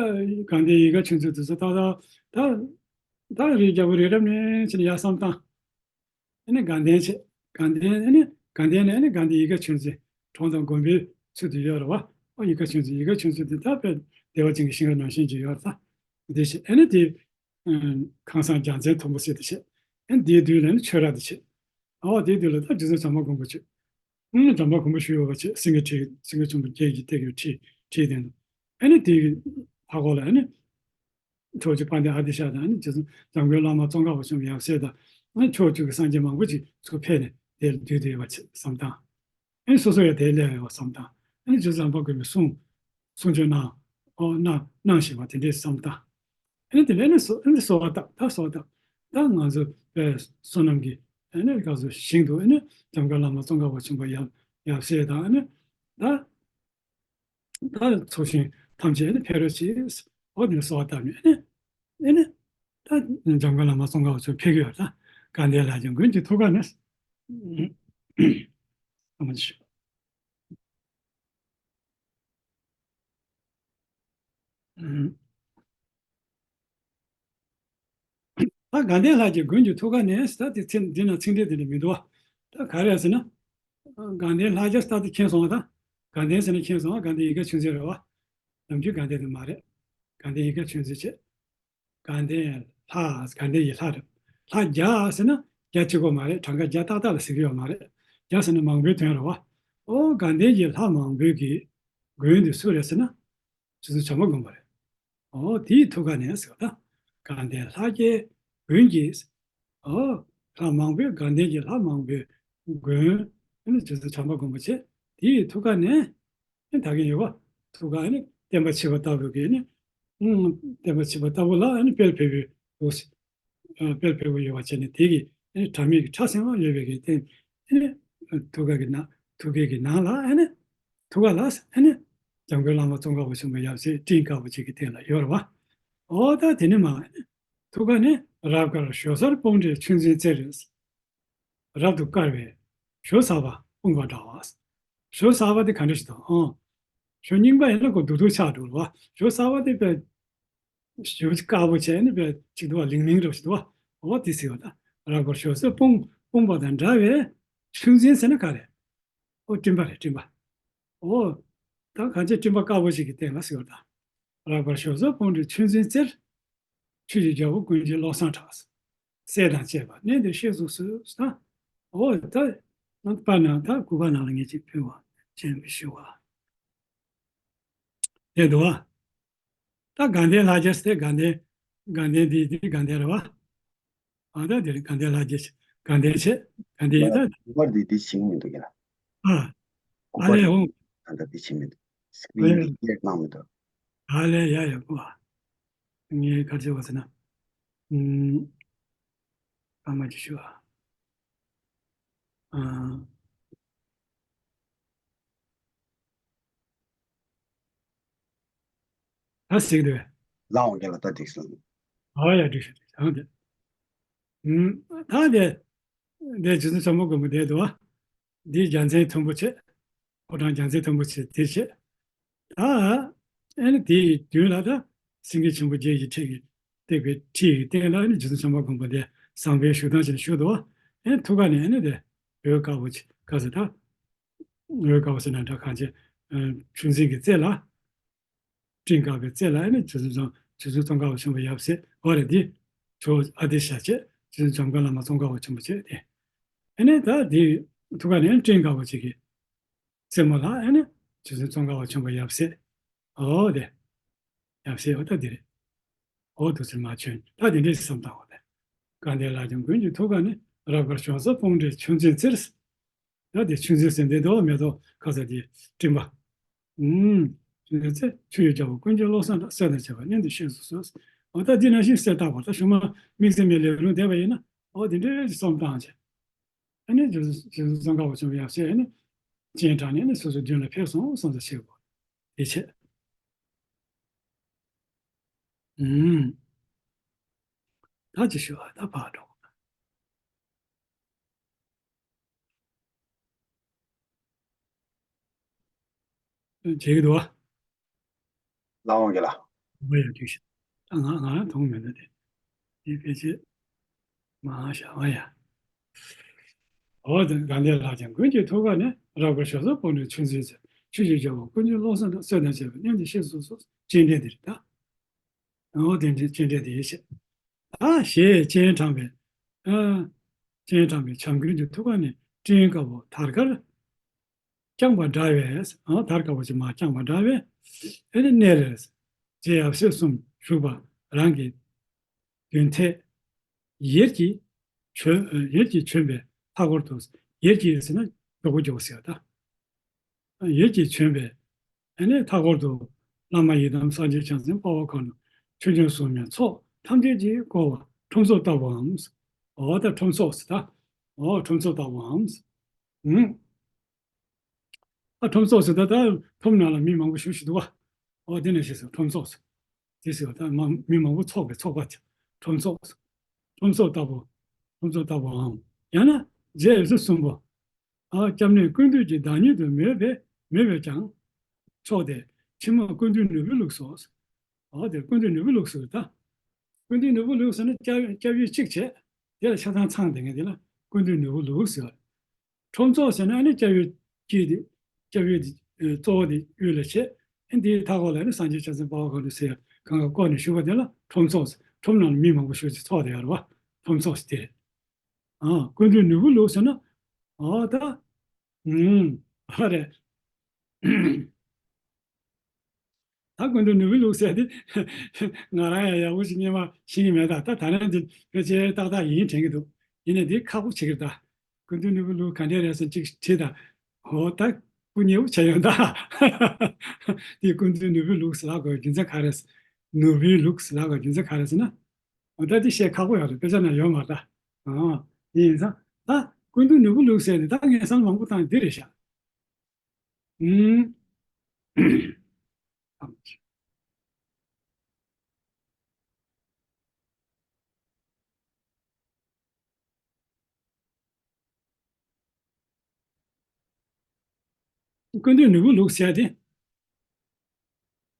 ལྡན་ཡིད་དགའ་ཆོས་འཛིན་དེ་ཚོ་ད་ད་ད་ད་རེད་རྒྱལ་པོ་རེད་རབ་གནས་ཕྱིན་ནས་ཡར་བསམ་བཏང་། ཨ་ནི་དགའ་ལྡན་བྱས་དགའ་ལྡན་ཨ་ནི་དགའ་ལྡན་ནས་ཨ་ནི་དགའ་ལྡན་ཡིད་དགའ་ཆོས་འཛིན་གྲོང་དང་དགོན་པའི་ཚུལ་དུ་ཡོད་རེད་བ། ཨོ་ཡིད་དགའ་ཆོས་འཛིན་ཡིད་དགའ་ཆོས་འཛིན་དེ་ད་དཔེ་བདེ་བ་ཅན་གྱི་ཞིང་ཁམས་ནང་བཞིན་གྱི་ཡོད་རེད་ད། དེ་བྱས་ཨ་ནི་དེ་ཁང་བཟང་རྒྱལ་མཚན་མཐོན་པོ་ཟེར་དེ་བྱས་ཨ་ནི་དེའི་མདུན་ལ་ཨ་ནི་ཆོས་ར་དེ་བྱས། ཨོ་དེའི་མདུན་ལ་ད་རྗེ་བཙུན་བྱམས་པ་མགོན་པོ་བྱས། ཨ་ནི་བྱམས་པ་མགོན་པོ་བཞུགས་ཡོད་པ་བྱས་སེང་གེ་ཁྲི་སེང་གེ་ཆེན་པོ་བརྒྱད་ཀྱི་སྟེགས་ཀྱི་ཁྲི་ཁྲིའི་སྟེང་དུ། ཨ་ནི་དེའི་ཕར་ཁོག་ལ་ཨ་ནི། ཕྱོགས་བཅུའི་དཔལ་ལྡན་ཨ་ཏི་ཤ་དང་ཨ་ནི་རྗེ་བཙུན་འཇམ་མགོན་བླ་མ་ཙོང་ཁ་པ་ཆེན་པོ་ཡབ་སྲས་དང་ཨ་ནི་ཕྱོགས་བཅུ་གི་སངས་རྒྱས་མང་པོ་ཅིག་ཚུར་ཕེབས་ནས་དེར་འདུས་ཏེ་ཡོད་པ་བྱས་བསམ་སྟངས། ཨ་ནི་སོ་སོ་ཡང་དེར་སླེབས་ཡོད་པ་བསམ་སྟངས། ཨ་ནི་རྗེ་བཙུན་བྱམས་པ་མགོན་པོའི་གསུང་གསུང་ཆོས་གནང་ཨོ་གནང་གནང་བཞིན་པ་དེ་འདྲའི་བསམ་སྟངས། ཨ་ནི་དེ་ལས་ནི་གསོལ་ཨ་ནི་གསོལ་བ་བཏབ་ད་གསོལ་བ་བཏབ་ད་ང་ཚོ་བསོད་ནམས་ཀྱི་ཨ་ནི་སྐབས་སུ་ཞིང་དུ་ཨ་ནི་འཇམ་མགོན་བླ་མ་ཙོང་ཁ་པ་ཆེན་པོ་ཡབ་ཡབ་སྲས་དང་ཨ་ནི་ད། ད་ཚོགས་ཞིང་ཐམས་ཅད་ནི་ཕེབས་རོགས་གྱིས། འོ་དེ་ནི་གསོལ་བ་བཏབ་ནས་ནི་ནི་ནི་ད་འཇམ་མགོན་བླ་མ་ཙོང་ཁ་པ་ཚོ་ཕེབས་ཀྱི་ཡོད་ད། དགའ་ལྡན་ལྷ་རྒྱལ་མགོན་གྱི་ཐུགས་ཀ་ནས། ཨ་མ་ཞུ། ད་དགའ་ལྡན་ལྷ་རྒྱལ་མགོན་གྱི་ཐུགས་ཀ་ནས་ད་དེ་ཚེ་འདི་ན་ཚིག་འགྲེལ་དེ་འདྲ་མི་འདུག་བ། ད་ག་རེ་ཟེར་ན། དགའ་ལྡན་ལྷ་རྒྱལ་ད་དེ་མཁྱེན་སོང་བ་ད། དགའ་ལྡན་ཟེར་ན་མཁྱེན་སོང་བ་དགའ་ལྡན་ཡིད་དགའ་ཆོས་འཛིན་རེད་བ། ནམ་རྒྱུན་དགའ་ལྡན་དེ་མ་རེད། དགའ་ལྡན་ཡིད་དགའ་ཆོས་འཛིན་བྱེད། དགའ་ལྡན་ལྷ་དགའ་ལྡན་ཡི་ལྷ་རེད། ལྷ་རྒྱལ་ཟེར་ན་རྒྱ་གཅིག་པོ་མ་རེད་གྲངས་ཀ་བརྒྱ་ཏག་ཏག་ལ་ཟེར་གྱི་ཡོད་མ་རེད། རྒྱལ་ཟེར་ན་མང་པོའི་དོན་རེད་བ། ཨོ་དགའ་ལྡན་གྱི་ལྷ་མང་པོའི་གི་མགོན་དེ་སུ་རེད་ཟེར་ན། རྗེ་བཙུན་བྱམས་པ་མགོན་པོ་རེད། ཨོ་དེའི་ཐུགས་ཀ་ནས་ཟེར་བ་ད། དགའ་ལྡན་ལྷ་རྒྱལ་མགོན་གྱི། ཨོ་ལྷ་མང་པོའི་དགའ་ལྡན་གྱི་ལྷ་མང་པོའི་མགོན། ཨ་ནི་རྗེ་བཙུན་བྱམས་པ་མགོན་པོ་བྱས། དེའི་ཐུགས་ཀ་ནས། ཨ་ནི་ད་གིན་ཡོད་པ། ཐུགས་ཀ་ཨ་ནི་བསྟན་པ་ཕྱི་པ་ལྟ་བུ་གི་ནི། ཨུམ། བསྟན་པ་ཕྱི་པ་ལྟ་བུ་ལ་ཨ་ནི་དཔལ་འཕེལ་བའི་འོ་ཟེར། ཨ་དཔལ་འཕེལ་པོ་ཡོད་པ་བྱས་ནས་དེ་གི་ཨ་ནི་དྲ་མིག་གི་ཕྲ་སེང་བ་ཡོད་པའི་གི་སྟེང་ཨ་ནི་ཐུགས་ཀ་གི་ནང་ཐུགས་ཀའི་གི་ནང་ལ་ཨ་ནི་ཐུགས་ཀ་ལ་ཨ་ནི་འཇམ་མགོན་བླ་མ་ཙོང་ཁ་པ་ཆེན་པོ་ཡབ་སྲས་སྤྲིན་དཀར་པོ་ཅིག་གི་སྟེང་ལ་ཡོད་རེད་བ། འོ་ད་དེ་ནི་མ་ཨ་ནི་ཐུགས་ཀ་ནི་རབ་དཀར་ཞོ་གསར་སྤུངས་འདྲའི་ཆུ་འཛིན་རྩེར། རབ་ཏུ་དཀར་བའི་ཞོ་གསར་པ་སྤུངས་པ་འདྲ་བ། ཞོ་གསར་པ་དེ་ག་འདྲ་ཞིག་དང་ཨང་། ཞོ་རྙིང་པ་ཡིན་ན་ཁོ་རྡུག་རྡུག་ཆགས་འགྲོ་བ། ཞོ་གསར་པ་དེ་དཔེ་ཞོ་དཀར་པོ་བྱས་ནས་དཔེ་ཅིག་འདུག་བ། ལིང་ལིང་འདྲ་ཞིག་འདུག་བ། འོ་དེ་ཟེར་བ་དང་རབ་དཀར་ཞོ་གསར་སྤུངས་སྤུངས་པ་དང་འདྲ་བའི་ཆུ་འཛིན་ཟེར་ན་ག་རེ། ཨོ་སྤྲིན་པ་རེད་སྤྲིན་པ། ཨོ། ད་གང་ཅི་སྤྲིན་པ་དཀར་པོ་ཞིག་གི་སྟེང་ལ་ཟེར་བ་དང་། རབ་དཀར་ཞོ་གསར་སྤུངས་འདྲའི་ཆུ་འཛིན་རྩེར། ཆུ་ཡི་རྒྱལ་པོ་ཀུན་གྱི་བློ་བཟང་གྲགས། སྲས་དང་བཅས་པ་གནས་འདིར་གཤེགས་སུ་གསོལ། ད། ཨོ་ད། པར་ནང་ད་སྐུ་པར་ནང་ལ་ངས་ཅིག་ཕུལ་བ་ཅན་མི་ཞུ་བ། དེ་འདུག་བ། ད་དགའ་ལྡན་ལྷ་རྒྱལ་ཟེར་དགའ་ལྡན། དགའ་ལྡན་འདི་འདི་དགའ་ལྡན་རེད་བ། ཨ་ད་འདིར་དགའ་ལྡན་ལྷ་རྒྱལ་དགའ་ལྡན་ཆེ། དགའ་ལྡན་ཡིན་ད། སྐུ་པར་འདི་འདི་བྱིང་མི་འདུག་ཡ། ཨ། སྐུ་ཨ་པར་ལས་འདི་འོང་། ད་ལྟ་འདི་བྱིང་མི་འདུག་སི་ཀི་རིན་འདི་ཨ་ལས། ཀེག་གནང་མི་འདུག་ཨ་ལས་ཡ་ཡ་ཀོ། ངས་ག་རེ་བྱས་པ་ཟེར་ན། ཨུམ། ཨ་མ་ཅིག་ཞུ་ཨ། ཨ། ད་ཟིག་དེ། ལའང་རྒྱ་ལ་ད་འགྲིག་སོང་། ཨ་ཡ་འགྲིག་ཤག་འགྲིག་ཤག་ཨ་དེ། ཨུམ། ད་དེ། དེ་རྗེ་བཙུན་བྱམས་པ་མགོན་པོ་དེ་འདུག་ཨ། འདི་རྒྱལ་མཚན་མཐོན་པོ་ཆེ། ཕོ་བྲང་རྒྱལ་མཚན་མཐོན་པོ་ཆེ་དེ་ཆེ། ད། ཨ་ནི་དེའི་མདུན་ལ་ད། སེང་གེ་ཆེན་པོ་བརྒྱད་ཀྱི་ཁྲི་གི་བཏེགས་པའི་ཁྲི་ཡི་སྟེང་ལ་ཨ་ནི་རྗེ་བཙུན་བྱམས་པ་མགོན་པོ་དེ་བཟང་པོའི་བཞུགས་སྟངས་ཅན་བཞུགས་འདུག་བ། ཨ་ནི་ཐུགས་ཀ་ནས་ཨ་ནི་དེ་འོད་དཀར་པོ་ཆེ་ག་ཟེར་ད། འོད་དཀར་པོ་ཟེར་ན་འདྲ་གང་ཅི། ཆུ་འཛིན་གྱི་རྩེ་ལ། སྤྲིན་དཀར་པོའི་རྩེ་ལ་ཨ་ནི་རྗེ་བཙུན་རྗེ་བཙུན་ཙོང་ཁ་པ་ཆེན་པོ་ཡབ་སྲས་འོ་རེད་འདི། ཇོ་བོ་ཨ་ཏི་ཤ་བྱས་རྗེ་བཙུན་འཇམ་མགོན་བླ་མ་ཙོང་ཁ་པ་ཆེན་པོ་བྱས་ཏེ། ཨ་ནི་ད་འདི་ཐུགས་ཀ་ནས་སྤྲིན་དཀར་པོ་ཅིག་གི་རྩེ་མོ་ལ་ཨ་ནི་རྗེ་བཙུན་ཙོང་ཁ་པ་ཆེན་པོ་ཡབ་སྲས་འོ་དེ། ཡབ་སྲས་འོ་ད་འདི་རེད། འོ་དུ་ཚོད་མ་བྱོན་ད་དེ་འདྲས་བསམ་བཏང་བ་རེད། དགའ་ལྡན་ལྷ་ལྕམ་མགོན་གྱི་ཐུགས་ཀ་ནས་རབ་དཀར་ཞོ་གསར་སྤུངས་འདྲའི་ཆུ་འཛིན་རྩེར། ད་དེ་ཆུ་འཛིན་ཟེར་འདི་འདུག་མེ་ཏོག་ཁ་ས་དེ་སྤྲིན་པ། ཨུམ། ཆུ་འཛིན་རྩེར་ཆུ་ཡི་རྒྱལ་པོ་ཀུན་གྱི་བློ་བཟང་གྲགས། སྲས་དང་བཅས་པ་གནས་འདིར་གཤེགས་སུ་གསོལ། འོ་ད་འདི་ནང་བཞིན་གསལ་བཏབ་པ་ད་ཞུ་མ་དམིགས་བསལ་མའི་ལས་རུང་བསྡད་པ་ཡིན་ན་འོ་དེ་འདྲའི་རྩོམ་བཏང་བྱས། ཨ་ནི་རྗེ་བཙུན་ཙོང་ཁ་པ་ཆེན་པོ་ཡབ་སྲས་ཨ་ནི་སྤྱན་དྲངས་ནས་ཨ་ནི་སོ་སོའི་མདུན་ལ་ཕེབས་སོང་བསམ་ཚུལ་བྱེད་དགོས། དེ་བྱས། ཨུམ། ད་ཅི་ཞུ་བ་ད་ཕར་འགྲོ། བྱེད་ཀྱི་འདུག་བ། ལའང་རྒྱ་ལ། ཨོ་ཡ་འགྲིག་ཤག་ད་ང་ང་རང་མཐོང་མེད་ན་དེ། དེ་ཕལ་ཆེར། མ་ཤ་བ་ཡ། འོ་དེ་དགའ་ལྡན་ལྷ་ལྕམ་མགོན་གྱི་ཐུགས་ཀ་ནས་རབ་དཀར་ཞོ་གསར་སྤུངས་འདྲའི་ཆུ་འཛིན་རྩེར། ཆུ་ཡི་རྒྱལ་པོ་ཀུན་གྱི་བློ་བཟང་གྲགས། སྲས་དང་བཅས་པ་གནས་འདིར་གཤེགས་སུ་གསོལ། སྤྱན་འདྲེན་འདིར་ད། འོ་དེ་འདྲའི་སྤྱན་འདྲེན་དེ་ཡིན་ཞེས། ད་ཞེས་སྤྱན་དྲངས་པའི། ཨ། སྤྱན་དྲངས་པའི་བྱམས་མགོན་གྱི་ཐུགས་ཀ་ནས་སྤྲིན་དཀར་པོ་དར་དཀར་བརྐྱངས་པ་འདྲ་བས། ཨ། དར་དཀར་པོ་ཞིག་མར་བརྐྱངས་པ་འདྲ་བས། ཨེ་ནི་གནས་རེར། རྗེ་ཡབ་སྲས་གསུམ་བཞུགས་པ་རང་གི་མདུན་ཐད། ཡིད་ཀྱིས་བྱོན། ཡིད་ཀྱིས་བྱོན་པའི་མཐའ་སྐོར་དུ། ཡིད་ཀྱིས་ཟེར་ན་མགྱོགས་པོ་མགྱོགས་པོ་ཟེར་བ་ད། ཡིད་ཀྱིས་བྱོན་པའི་ཨ་ནི་མཐའ་སྐོར་དུ། བླ་མ་ཡི་དམ་སངས་རྒྱས་བྱང་སེམས་དཔའ་བོ་ཁམས་དང་། ཆོས་སྐྱོང་སྲུང་མའི་ཚོགས་ཐམས་ཅད་ཀྱིས་བསྐོར་བ་ཁྲོམ་ཚོགས་ལྟ་བུའམ། འོ་ད་ཁྲོམ་ཚོགས་སུ་ད། འོ་ཁྲོམ་ཚོགས་ལྟ་བུའམ། ཨུམ། ཨ་ཁྲོམ་ཚོགས་སུ་ད་ད་ཁྲོམ་ནང་ལ་མི་མང་པོ་བཞུགས་བཞུགས་འདུག་བ། འོ་དེ་ནས་ཞེས་སོ་ཁྲོམ་ཚོགས་སུ། དེ་ཟེར་བ་ད་མ་མི་མང་པོ་ཚོགས་པའི་ཚོགས་པ་ཆེ། ཁྲོམ་ཚོགས་སུ། ཁྲོམ་ཚོགས་ལྟ་བུ། ཁྲོམ་ཚོགས་ལྟ་བུའམ། ཡང་ན་རྗེ་ཡབ་སྲས་གསུམ་པོ། ཨ་སྐྱབས་གནས་ཀུན་འདུས་ཀྱི་བདག་ཉིད་དུ་མོས་པས་མོས་པས་ཀྱང་། ཆོག་སྟེ། ཕྱི་མ་ཀུན་འདུས་ནོར་བུའི་ལུགས་སོ། ཨོ་དེ་ཀུན་འདུས་ནོར་བུའི་ལུགས་སུ་ད། ཀུན་འདུས་ནོར་བུའི་ལུགས་ཟེར་ན་སྐྱབས་སྐྱབས་ཡུལ་གཅིག་བྱས། དེ་ལ་ཆ་ཚང་ཚང་དེ་ངས་དེ་ལ་ཀུན་འདུས་ནོར་བུའི་ལུགས་ཟེར་བ། ཁྲོམ་ཚོགས་ཟེར་ན་ཨ་ནི་སྐྱབས་ཡུལ་གཅིག་དེ། སྐྱབས་ཡུལ་དེ་གཙོ་བོ་དེ་ཡུལ་ལ་བྱས། ཨ་ནི་དེའི་མཐའ་འཁོར་ལ་ཨ་ནི་སངས་རྒྱས་བྱང་སེམས་དཔའ་བོ་གང་དུ་ཟེར་ཡ་གང་ག་བསྐོར་ནས་བཞུགས་པ་དེ་ལ་ཁྲོམ་ཚོགས་ཟེར། ཁྲོམ་ནང་ལ་མི་མང་པོ་བཞུགས་ཀྱི་ཚོགས་དེ་ཡོད་རེད་བ། ཁྲོམ་ཚོགས་ཟེར་དེ་རེད། ཨ་ཀུན་འདུས་ནོར་བུའི་ལུགས་ཟེར་ན། ཨོ་ད། ཨུམ། ཨ་རེད། ད་ཀུན་འདུས་ནོར་བུའི་ལུགས་ཟེར་དེ། ང་རང་ཡང་ཡག་པོ་ཞིག་སྙན་མ་ཤེས་ཀྱི་མེད་ད། ད་ད་རང་འདི་ཕལ་ཆེར་ཏག་ཏག་ཡིན་དྲན་གྱི་འདུག་ཡིན་ནའི་འདི་ཁག་པོ་བྱེད་ཀྱི་རེད་ད། ཀུན་འདུས་ནོར་བུའི་ལུགས་ག་འདྲས་རེད་ཟེར་ཅིག་དྲིས་ད། ཧོ་ད་སྐུ་ཉེ་བོ་བྱས་ཡོང་ད། དེ་ཀུན་འདུས་ནོར་བུའི་ལུགས་ཟེར་ལབ་དགོས་རྒྱུ་མཚན་ག་རེ་རེད། ནོར་བུའི་ལུགས་ཟེར་ལབ་དགོས་རྒྱུ་མཚན་ག་རེ་རེད་ཟེར་ན། འོ་ད་འདི་བཤད་ཁག་པོ་ཡོད་རེད། དཔེ་ཆ་ནང་ཡོད་མ་རེད་ད། ཨ། ཡིན་ཙང་ད་ཀུན་འདུས་ནོར་བུའི་ལུགས་ཟེར་ནས་ད་ངས་བསམ་བློ་མང་པོ་བཏང་འདི་རེད་ཤག་ཨུམ། ཀུན་འདུས་ནོར་བུའི་ལུགས་ཟེར་ཏེ།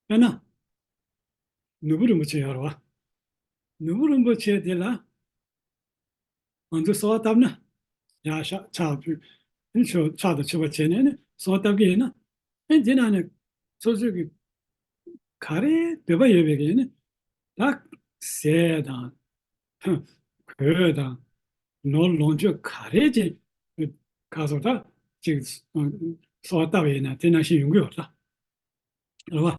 དཔེར་ན། ནོར་བུ་རིན་པོ་ཆེ་ཡོད་རེད་བ། ནོར་བུ་རིན་པོ་ཆེ་དེ་ལ། ང་ཚོས་གསོལ་བ་བཏབ་ན། ཡར་ཕྱག་ཕྱག་ཕུལ། ཨ་ནི་ཕྱོགས་ཕྱག་དང་མཆོད་པ་བྱས་ནས་ནི་གསོལ་བ་བཏབ་ཀྱི་ཡིན་ན། ཨ་ནི་དེ་ནང་ནས་སོ་སོའི་གི་ག་རེ་འདོད་པ་ཡོད་པའི་གི་ནི། ད་ཟས་དང་། གོས་དང་། ནོར་ལོངས་སྤྱོད་ག་རེ་ཅིག་ག་སོགས་ད་ཅིག་གསོལ་བ་བཏབ་པ་ཡིན་ན་དེ་ནང་བཞིན་ཡོང་གི་ཡོད་ད། རེད་བ།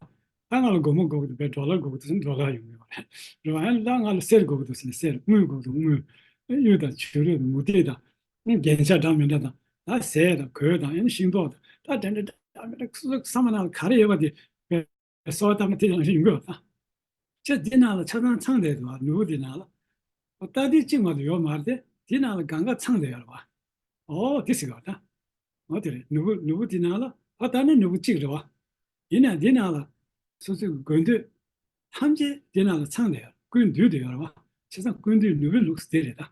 ད་ང་ལ་སྒོར་མོ་དགོས་ཀྱི་འདུག་པས། ཌོ་ལར་དགོས་ཀྱི་འདུག་ཟེར་ན་ཌོ་ལར་ཡོང་གི་ཡོད་རེད། རེད་བ། ཨ་ནི་ད་ང་ལ་གསེར་དགོས་ཀྱི་འདུག་ཟེར་ན་གསེར། དངུལ་དགོས་ཀྱི་འདུག་དངུལ། གཡུ་དང་བྱུ་རུ་དང་མུ་ཏིག་དང་། རྒྱན་ཆ་འདྲ་མི་འདྲ་དང་། ད་ཟས་དང་གོས་དང་། ཨ་ནི་ཤིང་ཏོག་དང་། ད་དེ་འདྲ་འདྲ་མི་འདྲ་ཁུ་ཚུར་ས་མ་ནང་ལ་ག་རེ་ཡོད་པ་དེ་གསོལ་བ་བཏབ་ན་དེ་རང་བཞིན་ཡོང་གི་ཡོད་ད། ཁྱེད་འདི་ནང་ལ་ཆ་ཚང་ཚང་བསྡད་འདུག་བ། ནོར་བུ་འདི་ནང་ལ། ད་འདི་གཅིག་མ་གཏོགས་ཡོད་མ་རེད་དེ། འདི་ནང་ལ་གང་ག་ཚང་བསྡད་ཡོད་རེད་བ། ཨོ་དེ་ཟེར་གི་ཡོད་ད། འོ་དེ་རེད། ནོར་བུ་ནོར་བུ་དེ་ནང་ལ། ཨ་ད་ནི་ནོར་བུ་གཅིག་རེད་བ། ཡིན་ནའང་དེ་ནང་ལ་སོ་སོའི་དགོས་འདོད་ཐམས་ཅད་དེ་ནང་ལ་ཚང་བསྡད་ཡོད། ཀུན་འདུས་བསྡད་ཡོད་རེད་བ། བྱས་ཙང་ཀུན་འདུས་ནོར་བུའི་ལུགས་སུ་དེ་རེད་ད།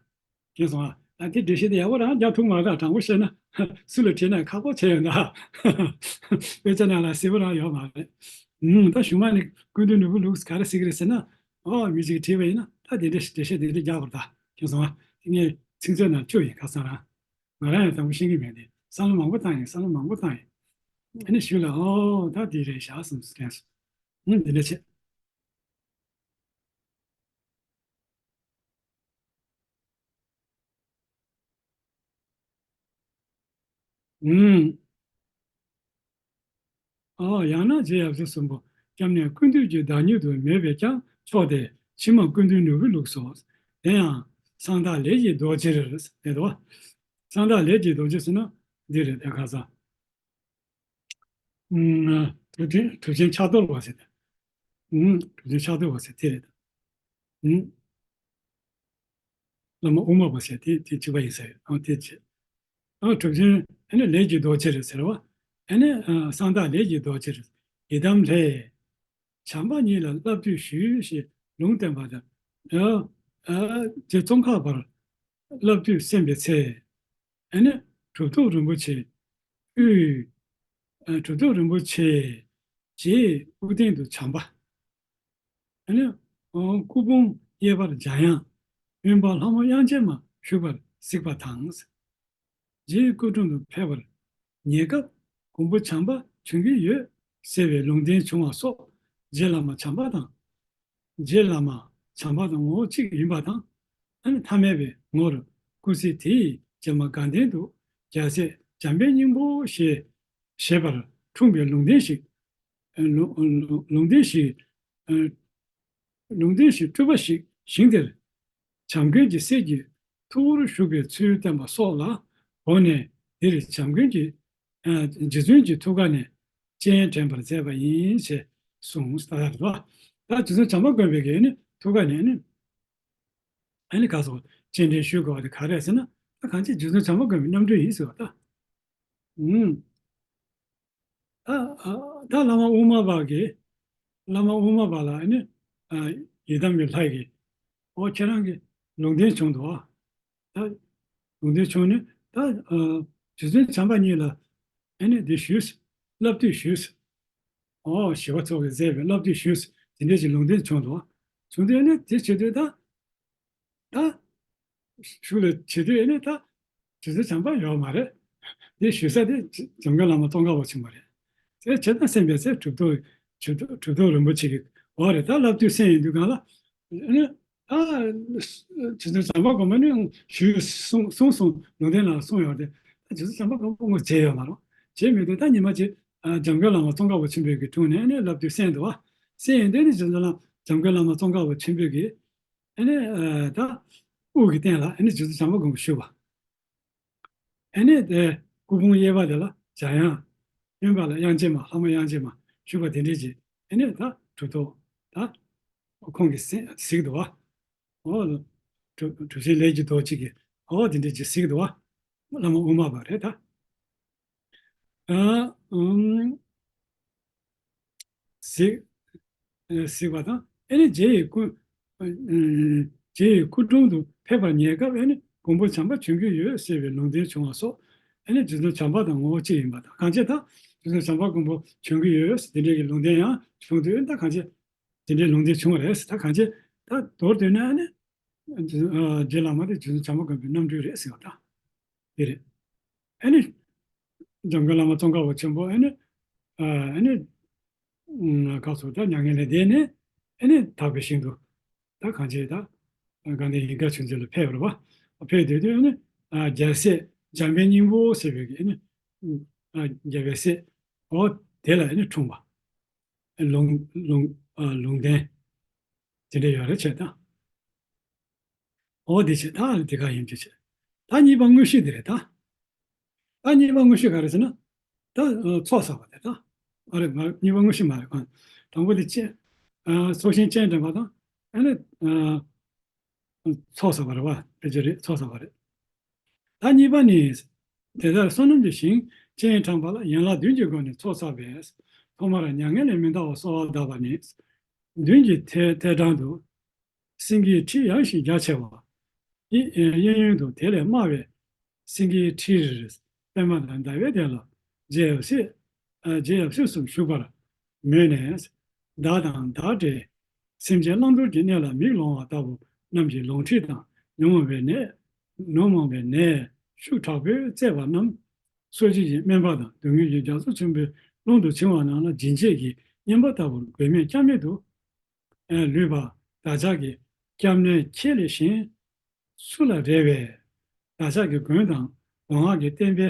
མཁྱེན་སོང་ཨ། ད་དེ་འགྲེལ་བཤད་དེ་ཡག་པོ་རང་རྒྱག་ཐུབ་མ་རེད། དྲང་པོ་བཤད་ན་སུ་ལ་དྲིས་ན་ཁག་པོ་བྱས་ཡོད་ད། དཔེ་ཆ་ནང་ལ་གསལ་པོ་རང་ཡོད་མ་རེད། ཨུམ། ད་གཞུག་མ་ནས་ཀུན་འདུས་ནོར་བུའི་ལུགས་ག་རེ་ཟེར་གི་རེད་ཟེར་ན། ཨོ་མི་གཅིག་གིས་དྲིས་པ་ཡིན་ན་ད་དེ་འདྲ་འགྲེལ་བཤད་དེ་འདྲ་རྒྱག་དགོས་རེད་ད། མཁྱེན་སོང་ཨ། དེ་ངས་ཚིག་མཛོད་ནང་བཅུག་ཡིན། ཁ་སང་རང་། ང་རང་ཡང་དྲང་པོ་ཤེས་ཀྱི་མེད་དེ། བསམ་བློ་མང་པོ་བཏང་ཡིན། བསམ་བློ་མང་པོ་བཏང་ཡིན། ཨ་ནི་གཞུག་ལ་ཨོ་ད་འདི་རེད་ཤག་བསམ་སོང་། དྲན་སོང་། ཨུམ། འདི་འདྲ་བྱས། ཨུམ། ཨོ་ཡང་ན་རྗེ་ཡབ་སྲས་གསུམ་པོ་སྐྱབས་གནས་ཀུན་འདུས་ཀྱི་བདག་ཉིད་དུ་མེད་པས་ཀྱང་ཆོག་སྟེ། ཕྱི་མ་ཀུན་འདུས་ནོར་བུའི་ལུགས་སོ། དེ་ཡང་གསང་བདག་ལས་ཀྱི་རྡོ་རྗེར་ཟེར་དོ། གསང་བདག་ལས་ཀྱི་རྡོ་རྗེ་ཟེར་ན་འདི་རེད། དེ་ཁ་སང་། ཨུམ། གྲུབ་ཆེན་གྲུབ་ཆེན་ཕྱག་རྡོར་བ་ཟེར་ཏེ། ཨུམ། གྲུབ་ཆེན་ཕྱག་རྡོར་བ་ཟེར་དེ་རེད། ཨུམ། བླ་མ་དབུ་མ་པ་ཟེར་དེ་དེ་གཅིག་པ་ཡིན་ཟེར། ཨ་དེ་བྱས། ཨ་གྲུབ་ཆེན་ཨ་ནི་ལས་ཀྱི་རྡོ་རྗེར་ཟེར་བ། ཨ་ནི་ཨ་གསང་བདག་ལས་ཀྱི་རྡོ་རྗེར། ཡི་དམ་ལྷས། བྱམས་པ་ཉིད་ལ་བསླབ་བཏུས་ཞུས་ཞེས་ལུང་བསྟན་པ་དང་། ཨ་ཨ་རྗེ་ཙོང་ཁ་པར་བསླབ་བཏུས་གསན་པའི་ཚེ། ཨ་ནི་གྲུབ་ཐོབ་རིན་པོ་ཆེ་དབུས། ཨ་གྲུབ་ཐོབ་རིན་པོ་ཆེ་རྗེའི་དབུ་རྟེན་དུ་བྱམས་པ། ཨ་ནི་ཨ་སྐུ་ཕུང་གཡས་པར་འཇམ་དབྱངས། གཡོན་པར་ལྷ་མོ་དབྱངས་ཅན་མ་བཞུགས་པར་གཟིགས་པ་དང་། རྗེའི་སྐུ་དྲུང་དུ་ཕེབས་པར་ཉེ་སྐབས་མགོན་པོ་བྱམས་པ་བྱོན་གྱི་ཡོད་ཟེར་བའི་ལུང་བསྟན་བྱུང་བ་སོགས། རྗེ་བླ་མ་བྱམས་པ་དང་། རྗེ་བླ་མ་བྱམས་པ་དང་ངོ་བོ་གཅིག་ཡིན་པ་དང་། ཨ་ནི་ཐ་མལ་པའི་ངོར་སྐུ་ཚེ་དེའི་རྗེས་མ་དགའ་ལྡན་དུ་རྒྱལ་སྲས་འཇམ་དཔལ་སྙིང་པོ་ཞེས་བཞེད་པར་འཁྲུངས་པའི་ལུང་བསྟན་ཞིག་ལུང་ལུང་བསྟན་ཞིག་ལུང་བསྟན་ཞིག་སྤྲུལ་པ་ཞིག་ཞིང་དེར་བྱམས་མགོན་གྱི་སྲས་ཀྱི་ཐུ་བོར་བཞུགས་པའི་ཚུལ་བསྟན་པ་སོགས་ལ་དགོངས་ནས། འདིར་བྱམས་མགོན་གྱི་རྗེ་བཙུན་གྱི་ཐུགས་ཀ་ནས་སྤྱན་དྲངས་པར་མཛད་པ་ཡིན་ཞེས་གསུངས། ད་ཡག་རེད་པ། ད་རྗེ་བཙུན་བྱམས་པ་མགོན་པོའི་གི་ནི་ཐུགས་ཀ་ནས་ནི། ཨ་ནི་ག་སོགས་སྤྱན་འདྲེན་ཞུ་དགོས་པ་དེ་ག་རེ་ཟེར་ན། ད་གང་ཅི་རྗེ་བཙུན་བྱམས་པ་མགོན་པོའི་རྣམ་སྤྲུལ་ཡིན་ཟེར་བ་ད། ཨུམ། ད་ཨ་ད་བླ་མ་དབུ་མ་པ་གིས། བླ་མ་དབུ་མ་པ་ལ་ཨ་ནི་ཨ་ཡི་དམ་གྱི་ལྷ་གིས། ཨོ་ཁྱེད་རང་གི་ལུང་བསྟན་བྱུང་འདུག་ཨ། ད་ལུང་བསྟན་བྱུང་ནས་ད་ཨ་རྗེ་བཙུན་བྱམས་པ་ཉིད་ལ་ཨ་ནི་འདི་ཞུས། བསླབ་བཏུས་ཞུས། ཨོ་ཞི་བ་འཚོ་གིས་མཛད་པའི་བསླབ་བཏུས་ཞུས། དེ་འདྲས་ཀྱི་ལུང་བསྟན་བྱུང་འདུག་ཨ། བྱུང་དུས་ཨ་ནི་དེ་བྱེད་དུས་ད། ད། ཞུ་ལ་བྱེད་དུས་ཨ་ནི་ད། རྗེ་བཙུན་བྱམས་པ་ཡོད་མ་རེད། དེ་ཞུ་ས་དེ་འཇམ་མགོན་བླ་མ་ཙོང་ཁ་པ་ཆེན་པོ་རེད། དེ་བྱས་ཙང་གསན་པའི་ཚེ་གྲུབ་ཐོབ་གྲུབ་ཐོབ་གྲུབ་ཐོབ་རིན་པོ་ཆེ་གི་འོ་རེད། ད་བསླབ་བཏུས་གསན་ཡོང་དུས་སྒང་ལ། ཨ་ནི་ད་རྗེ་བཙུན་བྱམས་པ་མགོན་པོ་ནི་ཞུས་གསུངས་གསུངས་གསུངས་ལུང་བསྟན་ནང་གསུངས་ཡོད་དེ། ད་རྗེ་བཙུན་བྱམས་པ་མགོན་པོ་དངོས་མཇལ་ཡོད་མ་རེད། མཇལ་མེད་དུས་ད་ཉི་མ་གཅིག་འཇམ་མགོན་བླ་མ་ཙོང་ཁ་པ་ཆེན་པོའི་གི་དྲུང་ནས་ཨ་ནི་བསླབ་བཏུས་གསན་འདུག་བ། གསན་ཡོང་དུས་ནི་རྗེ་བཙུན་འཇམ་མགོན་བླ་མ་ཙོང་ཁ་པ་ཆེན་པོའི་གི་ཨ་ནི་ཨ་ད་དབུ་གི་སྟེང་ལ་ཨ་ནི་རྗེ་བཙུན་བྱམས་པ་མགོན་པོ་བཞུགས་པ། ཨ་ནི་དེ་སྐུ་ཕུང་གཡས་པ་དེ་ལ་འཇམ་དབྱངས། གཡོན་པ་ལ་དབྱངས་ཅན་མ། ལྷ་མོ་དབྱངས་ཅན་མ་བཞུགས་པ་དེ་འདྲས་ཀྱི་ཨ་ནི་ད་གྲུབ་ཐོབ་ད་ཁོང་གིས་གཟིགས་འདུག་བ། ཨོ། གྲུབ་གྲུབ་ཆེན་ལས་ཀྱི་རྡོ་རྗེ་གིས་ཨོ་དེ་འདྲ་ཅིག་གཟིགས་འདུག་བ། བླ་མ་དབུ་མ་པ་རེད་ད། ཨ། ཨུམ། གཟིགས། ཨ། གཟིགས་པ་དང་། ཨེ་ནི་རྗེ་ཡི་སྐུ། ཨ། རྗེ་ཡི་སྐུ་དྲུང་དུ་ཕེབས་པར་ཉེ་སྐབས། ཨེ་ནི་མགོན་པོ་བྱམས་པ་བྱོན་གྱི་ཡོད་ཟེར་བའི་ལུང་བསྟན་བྱུང་བ་སོགས། ཨེ་ནི་རྗེ་བཙུན་བྱམས་པ་དང་ངོ་བོ་གཅིག་ཡིན་པ་དང་། གང་ཅི་ད་རྗེ་བཙུན་བྱམས་པ་མགོན་པོ་བྱོན་གྱི་ཡོད་ཟེར་དེ་འདྲའི་གི་ལུང་བསྟན་ཡང་བྱུང་དུས། ད་གང་ཅི་དེ་འདྲའི་ལུང་བསྟན་བྱུང་བ་རེད་ཟེར། ད་གང་ཅི་ད་མདོར་བསྡུས་ན། ཨེ་ནི་རྗེ་བླ་མ་དེ་རྗེ་བཙུན་བྱམས་པ་མགོན་པོའི་རྣམ་སྤྲུལ་རེད་ཟེར་བ་ད་དེ་རེད། ཨེ་ནི་འཇམ་མགོན་བླ་མ་ཙོང་ཁ་པ་ཆེན་པོ། ཨེ་ནི། ཨ། ཨེ་ནི། ཨ། ག་སོ་ད་མྱ་ངན་ལས་འདས་ནས། ཨེ་ནི་དག་པའི་ཞིང་དུ་ད་གང་ཅི་ད་དགའ་ལྡན་ཡིད་དགའ་ཆོས་འཛིན་ལ་ཕེབས་པ་རེད་བ། ཕེབས་དུས་དུས་ཨེ་ནི། ཨ། རྒྱལ་སྲས་འཇམ་དཔལ་སྙིང་པོ་ཟེར་བའི་གི་ཨེ་ནི། ཨ། རྒྱལ་བའི་སྲས། ཨོ་དེ་ལ་ཨེ་ནི་འཁྲུངས་པ། ལུང་ལུང་ཨ། ལུང་བསྟན་དེ་འདྲ་ཡོད་རེད་བྱས་ད། ཨོ་དེ་བྱས་ད་དེ་ག་ཡིན་གྱི་བྱས། ད་གཉིས་པ་དངོས་གཞི་དེ་རེད་ད། ད་གཉིས་པ་དངོས་གཞི་ག་རེ་ཟེར་ན། ད་ཨ། ཚོགས་བསགས་པ་དེ་ད། ཨ་རེ་མ་གཉིས་པ་དངོས་གཞི་མ་རེད། ཨ། དང་པོ་དེ་སྤྱན། ཨ། ཚོགས་ཞིང་སྤྱན་དྲངས་པ་དང་། ཨ་ནི། ཨ། ཚོགས་བསགས་པ་རེད་བ། དེ་ཅི་རེད། ཚོགས་བསགས་པ་རེད། ད་གཉིས་པ་ནི། དེ་ལྟར་བསོད་ནམས་ཀྱི་ཞིང་སྤྱན་དྲངས་པ་ལ་ཡན་ལག་བདུན་གྱི་སྒོ་ནས་ཚོགས་བསགས་པས། ཐོག་མར་མྱ་ངན་ལས་མི་འདའ་བར་གསོལ་བ་གདབ་པ་ནི། མདུན་གྱི་ཐལ་ཐལ་དྲང་དུ་སེང་གེའི་ཁྲི་ཡངས་ཤིང་རྒྱ་ཆེ་བ། གཡས་གཡས་གཡོན་དུ་དེ་ལས་དམའ་བའི་སེང་གེའི་ཁྲིར་པདྨ་དང་ཟླ་བའི་གདན་ལ་རྗེ་ཡབ་སྲས། ཨ། རྗེ་ཡབ་སྲས་གསུམ་བཞུགས་པར་མོས་ནས། བདག་དང་བདག་འདྲའི་སེམས་ཅན་བླང་དོར་གྱི་གནས་ལ་མིག་ལོང་བ་ལྟ་བུ་རྣམས་ཀྱི་ལོང་ཁྲིད་དང་། ཉོན་མོངས་པའི་ནད། ཉོན་མོངས་པའི་ནད་ཤུགས་དྲག་པོས་གཙེས་པ་རྣམས། གསོ་བྱེད་ཀྱི་སྨན་པ་དང་སྡུག་བསྔལ་གྱི་རྒྱ་མཚོ་ཆེན་པོའི་ཀློང་དུ་བྱིང་བ་རྣམས་ལ་སྦྱིན་བྱེད་ཀྱི་བསྙེན་པ་ལྟ་བུར་དགོས་མེད་སྐྱབས་མེད་དུ་ལུས་པ། བདག་ཅག་གི་སྐྱབས་གནས་ཁྱེད་ལས་གཞན་སུ་ལ་རེ་བས། བདག་ཅག་གི་མགོན་དང་མགོ་སྔགས་ཀྱི་བསྟན་པའི་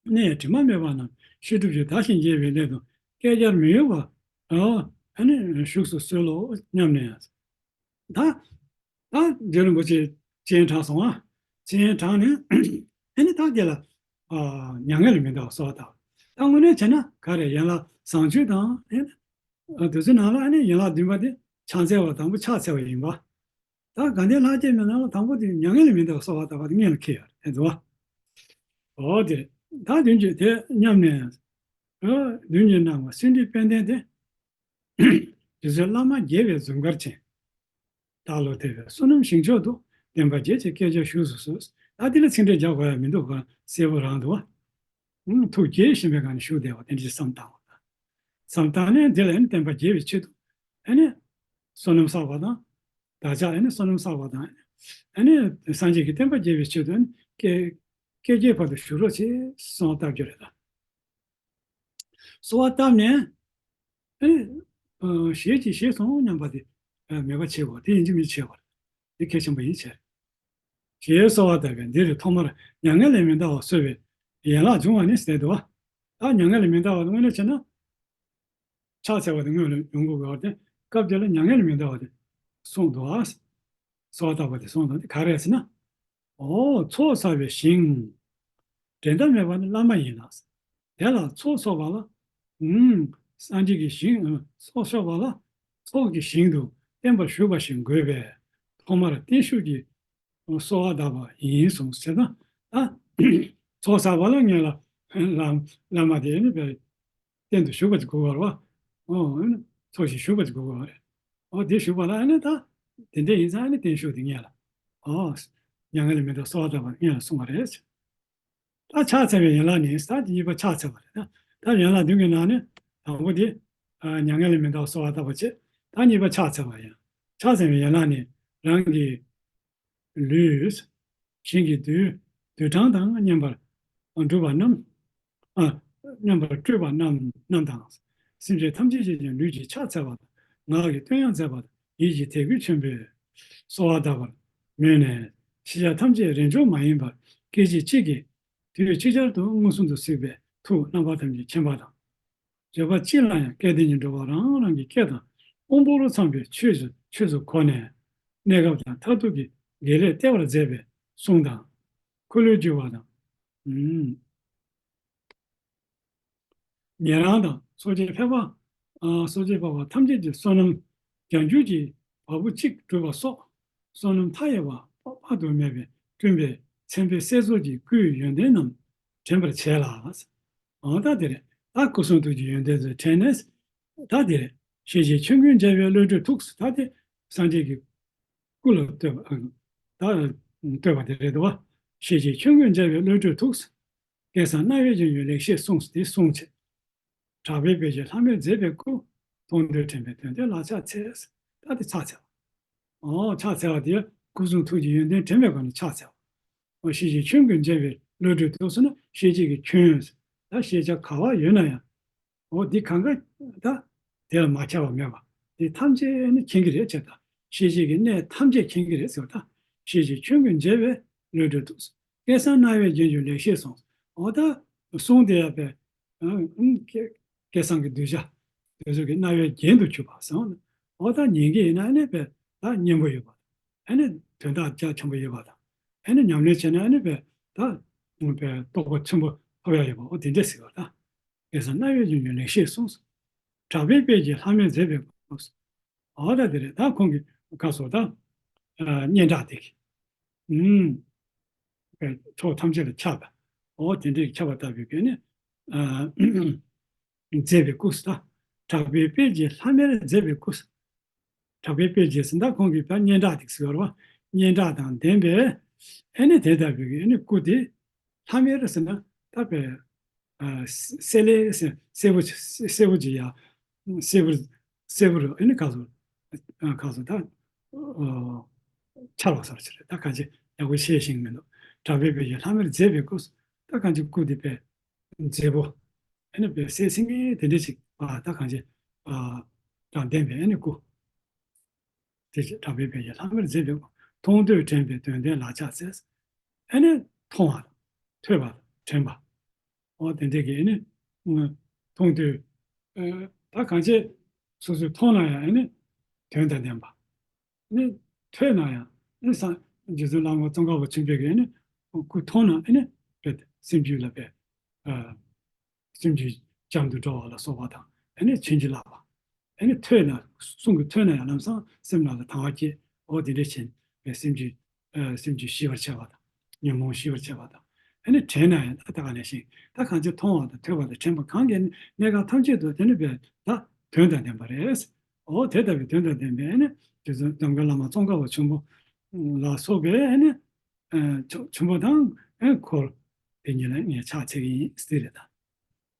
གནས་དྲི་མ་མེད་པ་རྣམས་བཤད་སྒྲུབ་ཀྱི་དར་ཞིང་རྒྱས་པའི་སླད་དུ་བསྐལ་བརྒྱར་མི་གཡོ་བར། ཨ། ཨ་ནི་བཞུགས་སུ་གསོལ་ལོ་སྙམ་ནས། ད་ད་རྗེ་རིན་པོ་ཆེ་སྤྱན་དྲངས་སོང་ཨ། སྤྱན་དྲངས་ནས། ཨ་ནི་ད་དེ་ལ། ཨ། མྱ་ངན་ལས་མི་འདའ་བར་གསོལ་བ་བཏབ། ད་དངོས་གནས་བྱས་ན་ག་རེ། ཡན་ལག་བཟང་སྤྱོད་དང་། ཨ་ནི། ཨ། དེ་ཚོའི་ནང་ལ་ཨ་ནི་ཡན་ལག་བདུན་པ་དེ་ཕྱག་འཚལ་བ། དང་པོ་ཕྱག་འཚལ་བ་ཡིན་པ། ད་དགའ་ལྡན་ལྷ་བརྒྱའི་མན་ངག་ལ་དང་པོ་དེ་མྱ་ངན་ལས་མི་འདའ་བར་གསོལ་བ་བཏབ་པ་དེ་སྔོན་ལ་འཁེལ་ཡོད་རེད་དོ། འོ་དེ། ད་མདུན་གྱི་དེ་སྙམ་ནས། ཨ། མདུན་གྱི་སྣང་བ་སེང་ཁྲི་དཔལ་ལྡན་དེ། རྗེ་བཙུན་བླ་མ་དགྱེས་པའི་འཛུམ་དཀར་ཅན། བདག་བློ་ཐེག་པའི་བསོད་ནམས་ཞིང་མཆོག་ཏུ། བདེན་པ་བརྒྱད་ཀྱི་སྐད་ཆ་བཞུགས་སུ་གསོལ། ད་འདི་ལ་ཚིག་འགྲེལ་རྒྱག་དགོས་ཡ་མི་འདུག་ག་གསལ་པོ་རང་འདུག་བ། ཨང་། ཐུགས་དགྱེས་བཞིན་པའི་སྒང་ནས་བཞུགས་བསྡད་པ་དེ་འདྲ་བསམ་བཏང་བ་དང་། བསམ་བཏང་ནས་འདི་ལ་ཨ་ནི་བསྟན་པ་རྒྱས་པའི་ཆེད་དུ། ཨ་ནི་བསོད་ནམས་བསགས་པ་དང་། བདག་ཅག་ཨ་ནི་བསོད་ནམས་བསགས་པ་དང་། ཨ་ནི་སངས་རྒྱས་ཀྱི་བསྟན་པ་རྒྱས་པའི་ཆེད་དུ། ཨ་ནི་བསྐལ་བསྐལ་བརྒྱའི་བར་དུ་བཞུགས་རོགས་བྱེད་གསོལ་བ་བཏབ་རྒྱུ་རེད་ད། གསོལ་བ་བཏབ་ནས། ཨེ། ཨ། ཞེས་ཀྱི་ཞེས་སོང་སྙམ་པ་དེ། ཨ། མོས་པ་བྱེད་དགོས། དེ་ཡིན་གཅིག་མིན་གཅིག་བྱེད་དགོས། དེ་གལ་ཆེན་པོ་ཡིན་ཟེར། ཞེས་གསོལ་བ་བཏབ་པས། འདིར་ཐོག་མར་མྱ་ངན་ལས་མི་འདའ་བར་གསོལ་བའི་ཡན་ལག་འབྱུང་བ་ནི་ཟེར་འདུག་བ། ད་མྱ་ངན་ལས་མི་འདའ་བར་དངོས་གནས་བྱས་ན། ཕྱག་འཚལ་བ་དེ་སྔོན་ལ་ཡོང་དགོས་པ་དེ། སྐབས་དེ་ལ་མྱ་ངན་ལས་མི་འདའ་བ་དེ་གསུངས་འདུག་བ། གསོལ་བ་བཏབ་པ་དེ་གསུངས་འདུག་དེ་ག་རེ་རེད་ཟེར་ན། ཨོ། ཚོགས་བསགས་པའི་ཞིང་། འགྲན་ཟླ་མེད་པ་ནི་བླ་མ་ཡིན་ལ། དེ་ལ་ཚོགས་གསོག་པ་ལ། ཨུམ། སངས་རྒྱས་ཀྱི་ཞིང་། ཨ། ཚོགས་གསོག་པ་ལ། ཚོགས་ཀྱི་ཞིང་དུ་བརྟན་པར་བཞུགས་པ་ཞིག་དགོས་པས། ཐོག་མར་བརྟན་བཞུགས་ཀྱི་གསོལ་བ་གདབ་པ་ཡིན་གསུངས་ཟེར་ན། ད་ཚོགས་བསགས་པ་ལ་ངེད་ལ་བླ་བླ་མ་དེ་ནི་བས་བརྟན་དུ་བཞུགས་པ་ཅིག་དགོས་པ་རེད་བ། ཨོ། ཚོགས་ཞིག་བཞུགས་པ་ཅིག་དགོས་པ་རེད། ཨོ། དེ་བཞུགས་པ་ལ་ཨ་ནི་ད་དེ་འདྲ་ཡིན་ཙང་ཨ་ནི་བརྟན་བཞུགས་དེ་ངེད་ལ། ཨོ། མྱ་ངན་ལས་མི་འདའ་གསོལ་བ་གདབ་པ་ངེད་ལ་གསུངས་པ་རེད། ད་ཕྱག་འཚལ་བའི་ཡན་ལག་ནི། ད་དེ་གཉིས་པ་ཕྱག་འཚལ་བ་རེད། ད་ཡན་ལག་བདུན་གྱི་ནང་ནས་དང་པོ་དེ། ཨ། མྱ་ངན་ལས་མི་འདའ་བར་གསོལ་བ་བཏབ་པ་བྱས། ད་གཉིས་པ་ཕྱག་འཚལ་བ་ཡིན། ཕྱག་འཚལ་བའི་ཡན་ལག་ནི། རང་གི་ལུས་གཞན་གྱི་དུས་དུས་གྲངས་དང་མཉམ་པར་སྒྲུབ་པ་རྣམས། ཨ། མཉམ་པར་སྤྲུལ་པ་རྣམས་རྣམས་དང་། སེམས་ཅན་ཐམས་ཅད་ཀྱི་ཀྱང་ལུས་ཀྱི་ཕྱག་འཚལ་བ་དང་། ངག་གི་བསྟོད་དབྱངས་མཛད་པ་དང་། ཡིད་ཀྱི་དད་གུས་ཆེན་པོས་གསོལ་བ་གདབ་པར་མོས་ནས། ཤེས་བྱ་ཐམས་ཅད་རེས་འཇོག་མ་ཡིན་པར་སྐད་ཅིག་གཅིག་གིས་དུས་ཅིག་ཅར་དུ་མངོན་སུམ་དུ་གཟིགས་པའི་ཐུགས་རྣམ་པ་ཐམས་ཅད་མཁྱེན་པ་དང་། བརྗོད་པ་གཅིག་ལ་ཡང་སྐལ་ལྡན་གྱི་འགྲོ་བ་རང་རང་གི་སྐད་དང་དབང་པོ་རུ་འཚམས་པའི་ཆོས་སུ་ཆོས་སུ་གོ་ནས། གནས་སྐབས་དང་མཐར་ཐུག་གི་དགེ་ལེགས་བསྟན་པར་མཛད་པའི་གསུང་དང་། འཁོར་ལོས་སྒྱུར་བ་དང་། ཨུམ། ཉན་རང་དང་། སོ་སྐྱེ་ཕལ་པ། ཨ། སོ་སྐྱེ་ཕལ་པ་ཐམས་ཅད་ཀྱི་བསོད་ནམས་བརྒྱ་འགྱུར་གྱིས་ བ་སྤུ་གཅིག་གྲུབ་པ་སོགས་བསོད་ནམས་མཐའ་ཡས་པ་དཔག་ཏུ་མེད་པས་བསྐྲུན་པའི་མཚན་དཔེ་གསལ་བཟོ་གྱི་སྐུའི་ཡོན་ཏན་རྣམས་དྲན་པར་བྱས་ལ། འོ་ད་དེ་རེད། ད་སྐུ་གསུང་ཐུགས་ཀྱི་ཡོན་ཏན་ཚོ་དྲན་ནས། ད་དེ་རེད། ཤེས་བྱའི་ཆོས་ཀུན་མཇལ་བའི་བློ་གྲོས་ཐུགས། ད་དེ་སངས་རྒྱས་ཀྱི་སྐུ་ལ་བསྟོད་པ། ད་བསྟོད་པ་དེ་རེད་དོ། ཤེས་བྱའི་ཆོས་ཀུན་མཇལ་བའི་བློ་གྲོས་ཐུགས། སྐལ་བཟང་རྣ་བས་སྒྱུར་བའི་ལེགས་བཤད་གསུངས། དེ་གསུངས་བྱས། གྲགས་པའི་དཔལ་གྱིས་ལྷ་མིར་མཛད་པའི་སྐུ། མཐོང་ཐོས་དྲན་པས་དོན་དེ་ལག་ཆགས་ཚེ། ད་དེ་ཕྱག་འཚལ་བ། ཨོ་ཕྱག་འཚལ་བ་དེ་སྐུ་གསུང་ཐུགས་ཀྱི་ཡོན་ཏན་དྲན་པའི་སྒོ་ནས་ཕྱག་འཚལ་བ། ཨོ་ཤེས་བྱའི་ཆོས་ཀུན་མཇལ་བའི་བློ་གྲོས་ཐུགས་སོགས་ན་ཤེས་བྱའི་གི་ཆོས། ད་ཤེས་བྱ་ག་བ་ཡོད་ན་ཡང་། འོ་འདི་གང་ག་ད་དེ་ལ་མ་ཁྱབ་པ་མེད་པ། འདི་ཐམས་ཅད་ནི་མཁྱེན་གྱི་རེད་ཅེས་དང་། ཤེས་བྱའི་གི་གནས་ཐམས་ཅད་མཁྱེན་གྱི་རེད་ཟེར་བ་དང་། ཤེས་བྱའི་ཆོས་ཀུན་མཇལ་བའི་བློ་གྲོས་ཐུགས། སྐལ་བཟང་རྣ་བས་རྒྱན་གྱུར་ལེགས་བཤད་གསུངས། འོ་ད་གསུང་དེ་ཡང་པས། ཨ་ཨ་སྐལ་སྐལ་བཟང་གི་གདུལ་བྱ་དེ་ཚོ་གི་རྣ་བའི་རྒྱན་དུ་གྱུར་པ་གསུངས། འོ་ད་ཉན་གྱི་ཡིན་ན་ཨ་ནི་པས་ད་སྙན་པོ་ཡོད་པ། ཨ་ནི་དོན་དག་རྒྱ་ཆེན་པོ་ཡོད་པ་དང་། ཨ་ནི་ཉམས་ལེན་བྱས་ན་ཨ་ནི་པས་ད་པས་རྟོགས་པ་ཆེན་པོ་ཐོབ་ཡ་ཡོད་པ། འོ་དེ་འདྲས་ཟེར་བ་དང་། སྐལ་བཟང་རྣ་བས་རྒྱན་གྱུར་ལེགས་བཤད་གསུངས། གྲགས་པའི་དཔལ་གྱིས་ལྷ་མིར་མཛད་པའི་སྐུ། འོ་ད་དེ་རེད། ད་ཁོང་གི་ཁ་སོ་ད་ཨ་སྙན་གྲགས་དེ་གི། ཨུམ། ཕྱོགས་ཐམས་ཅད་ལ་ཁྱབ་པ། འོ་དེ་འདྲའི་ཁྱབ་པ་ལྟ་བུའི་སྐད་ནི་ཨ་མཛད་པའི་སྐུ་ཟེར། གྲགས་པའི་དཔལ་གྱིས་ལྷ་མིར་མཛད་པའི་སྐུ། གྲགས་པའི་དཔལ་གྱིས་ཟེར་ད་ཁོང་གིས་ད་སྙན་གྲགས་དེ་ཟེར་བ། སྙན་གྲགས་དང་ལྡན་པའི་ཨ་ནི་དེ་ལྟ་བུའི་ཨ་ནི་སྐུ་དེ། ལྷ་མིར་ཟེར་ན་ད་པས། ཨ་གསལ་ལེ་ཟེར། གསལ་པོ་གསལ་པོ་ཅིག་ཡ། གསལ་པོ་གསལ་པོ་རུ་ཨ་ནི་ག་ཚོད། ཨ་ག་ཚོད་ད། ཨོ་འཆར་བ་སོགས་ཅིག་རེད། ད་གང་ཅི་ཡག་པོ་ཤེས་ཤིང་མི་འདུག་གྲགས་པའི་དཔལ་གྱིས་ལྷ་མིར་མཛད་པའི་སྐུ། ད་གང་ཅི་སྐུ་དེ་པས་མཛེས་པོ། ཨ་ནི་པས་གསལ་སིང་ངེ་དེ་འདྲ་ཅིག་ཨ་ད་གང་ཅི་ཨ་དང་ལྡན་པའི་ཨ་ནི་སྐུ། དེ་ཕྱིར་གྲགས་པའི་དཔལ་གྱིས་ལྷ་མིར་མཛད་པའི་སྐུ། མཐོང་ཐོས་དྲན་པས་དོན་དེ་ལག་ཆགས་ཚེ། ཨ་ནི་མཐོང་བ་དང་ཐོས་པ་དང་དྲན་པ། འོ་དེ་འདྲའི་གི་ཨ་ནི་མཐོང་ཐོས། ཨ་ད་གང་ཅི་སོ་སོས་མཐོང་ན་ཡང་ཨ་ནི་དོན་དང་ལྡན་པ། ཨ་ནི་ཐོས་ན་ཡང་ཨ་ནི་སངས་རྒྱས་བླ་མ་ཙོང་ཁ་པ་ཆེན་པོའི་གི་ཨ་ནི་སྐུ་མཐོང་ན་ཨ་ནི་སེམས་རྒྱུད་ལ་པས། ཨ། སེམས་ཀྱི་བྱང་དུ་འགྲོ་བ་ལ་སོགས་པ་དང་། ཨ་ནི་བྱིན་གྱིས་བརླབས་པ། ཨ་ནི་ཐོས་ན་གསུང་གི་ཐོས་ན་ཡང་ལམ་སང་སེམས་ནང་ལ་དང་བ་སྐྱེས། འོ་དེ་འདྲ་བྱས་ནས་སེམས་ཀྱི་ཨ་སེམས་ཀྱི་ཞི་བར་བྱེད་པ་དང་། ཉོན་མོངས་ཞི་བར་བྱེད་པ་དང་། ཨ་ནི་དྲན་ན་ཡང་ད་ལྟ་ག་ནས་ཤེས་ད་གང་ཅི་མཐོང་བ་དང་ཐོས་པ་དང་དྲན་པ་གང་གིས་གནས་སྐབས་ཐམས་ཅད་དུ་དེ་ནི་པས་ད་དོན་དང་ལྡན་པ་རེད། འོ་དེ་ལྟ་བུའི་དོན་དང་ལྡན་པའི་ཨ་ནི་དེ་ཚོ་འདམ་ག་བླ་མ་ཙོང་ཁ་པ་ཆེན་པོ་ལ་སོགས་པའི་ཨ་ནི་ཨ་ཆོ་ཆོམ་པོ་དང་ཨ་འཁོར་དེ་ཉིད་ལ་ངས་ཕྱག་འཚལ་གྱི་ཡིན་ཟེར་རེད་ད།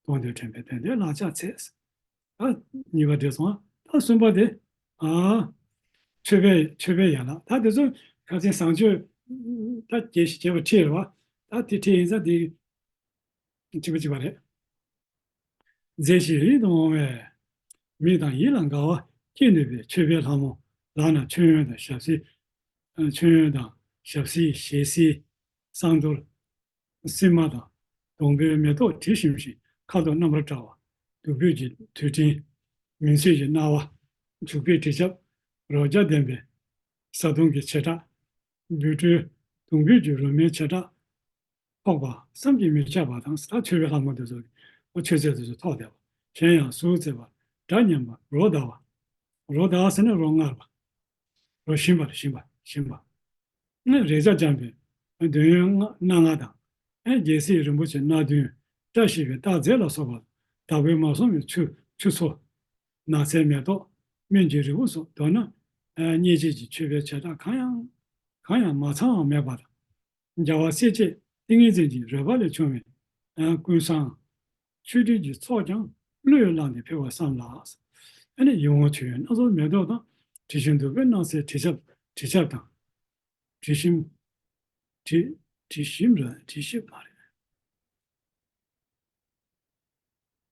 མཐོང་ཐོས་དྲན་པས་དོན་དེ་ལག་ཆགས་ཚེ། ད་གཉིས་པ་འགྲིག་སོང་། ད་གསུམ་པ་དེ། ཨ་མཆོད་པའི་མཆོད་པའི་ཡན་ལག་ད་དེ་ཚོ་ཁ་སང་བཟང་སྤྱོད་ད་རྒྱས་ཤིག་བྱས་པ་ཁྲིད་རེད་བ། ད་དེ་ཁྲིད་ཡིན་ཙང་དེ་གཅིག་པ་གཅིག་པ་རེད། མཛེས་ཤིང་རིག་ཏུ་འོང་བའི། མིག་དང་ཡིད་ལ་དགའ་བ་སྐྱེ་ནུས་པའི་མཆོད་པའི་ལྷ་མོ་ལག་ན་མཆོད་ཡོན་དང་ཞབས་བསིལ། མཆོད་ཡོན་དང་ཞབས་བསིལ་ཞལ་བསིལ། བསང་གཏོར། སིལ་མ་དང་། སྡོང་པོའི་མེ་ཏོག་དྲི་ཞིམ་ཞིང་ཁ་དོག་རྣམ་པར་བཀྲ་བ། བདུག་སྤོས་ཀྱི་དུད་སྤྲིན། མུན་སེལ་གྱི་སྣང་བ། བྱུག་པའི་དྲི་ཆབ། རོ་བརྒྱ་ལྡན་པའི་བཟའ་བཏུང་གི་བྱེ་བྲག་འབུད་རྡོའི་སྡོང་པོའི་རྒྱུ་རོལ་མོའི་བྱེ་བྲག་ཕོག་པ་བསམ་གྱིས་མི་ཁྱབ་པ་དང་། ད་མཆོད་པའི་ལྷ་མོ་དེ་ཚོ་གི་མཆོད་རྫས་དེ་ཚོ་ཐོགས་བསྡད་པ། གཞན་ཡང་གཟུགས་མཛེས་པ། སྒྲ་སྙན་པ། རོ་བདའ་བ། རོ་བདའ་བ་ཟེར་ན་རོ་མངར་བ། རོ་ཞིམ་པ་ཞིམ་པ་ཞིམ་པ། རེག་བྱ་འཇམ་པའི་འདོད་ཡོན་སྣ་ལྔ་དང་། རྒྱལ་སྲས་རིན་པོ་ཆེ་སྣ་བདུན། བཀྲ་ཤིས་པའི་རྟགས་རྫས་ལ་སོགས་པ། བདག་པོས་མ་བཟུང་བའི་ཆུ་ཆུ་ཚོད། ནགས་ཚལ་མེ་ཏོག་སྨན་གྱི་རིལ་བུ་སོགས། མདོར་ན་སྙིང་རྗེ་ཀྱི་མཆོད་པའི་བྱེ་བྲག་གང་ཡང་གང་ཡང་མ་ཚང་བ་མེད་པ་དང་། རྒྱལ་བ་སྲས་བཅས་ཏིང་ངེ་འཛིན་གྱི་རོལ་པ་ལས་བྱུང་བའི་ཀུན་བཟང་མཆོད་སྤྲིན་གྱི་ཚོགས་ཀྱང་བློས་བསླངས་ཏེ་ཕུལ་བར་བསམ་ལ། ཨ་ནི་ཡིད་འོང་མཆོད་ཡོན་སྣ་ཚོགས་མེ་ཏོག་དང་། དྲི་ཞིམ་བདུག་སྤོས་སྣང་གསལ་དྲི་ཆབ་དྲི་ཆབ་དང་། དྲི་ཞིམ། དྲི་དྲི་ཞིམ་ར་དྲི་ཞིམ་མ་རེད།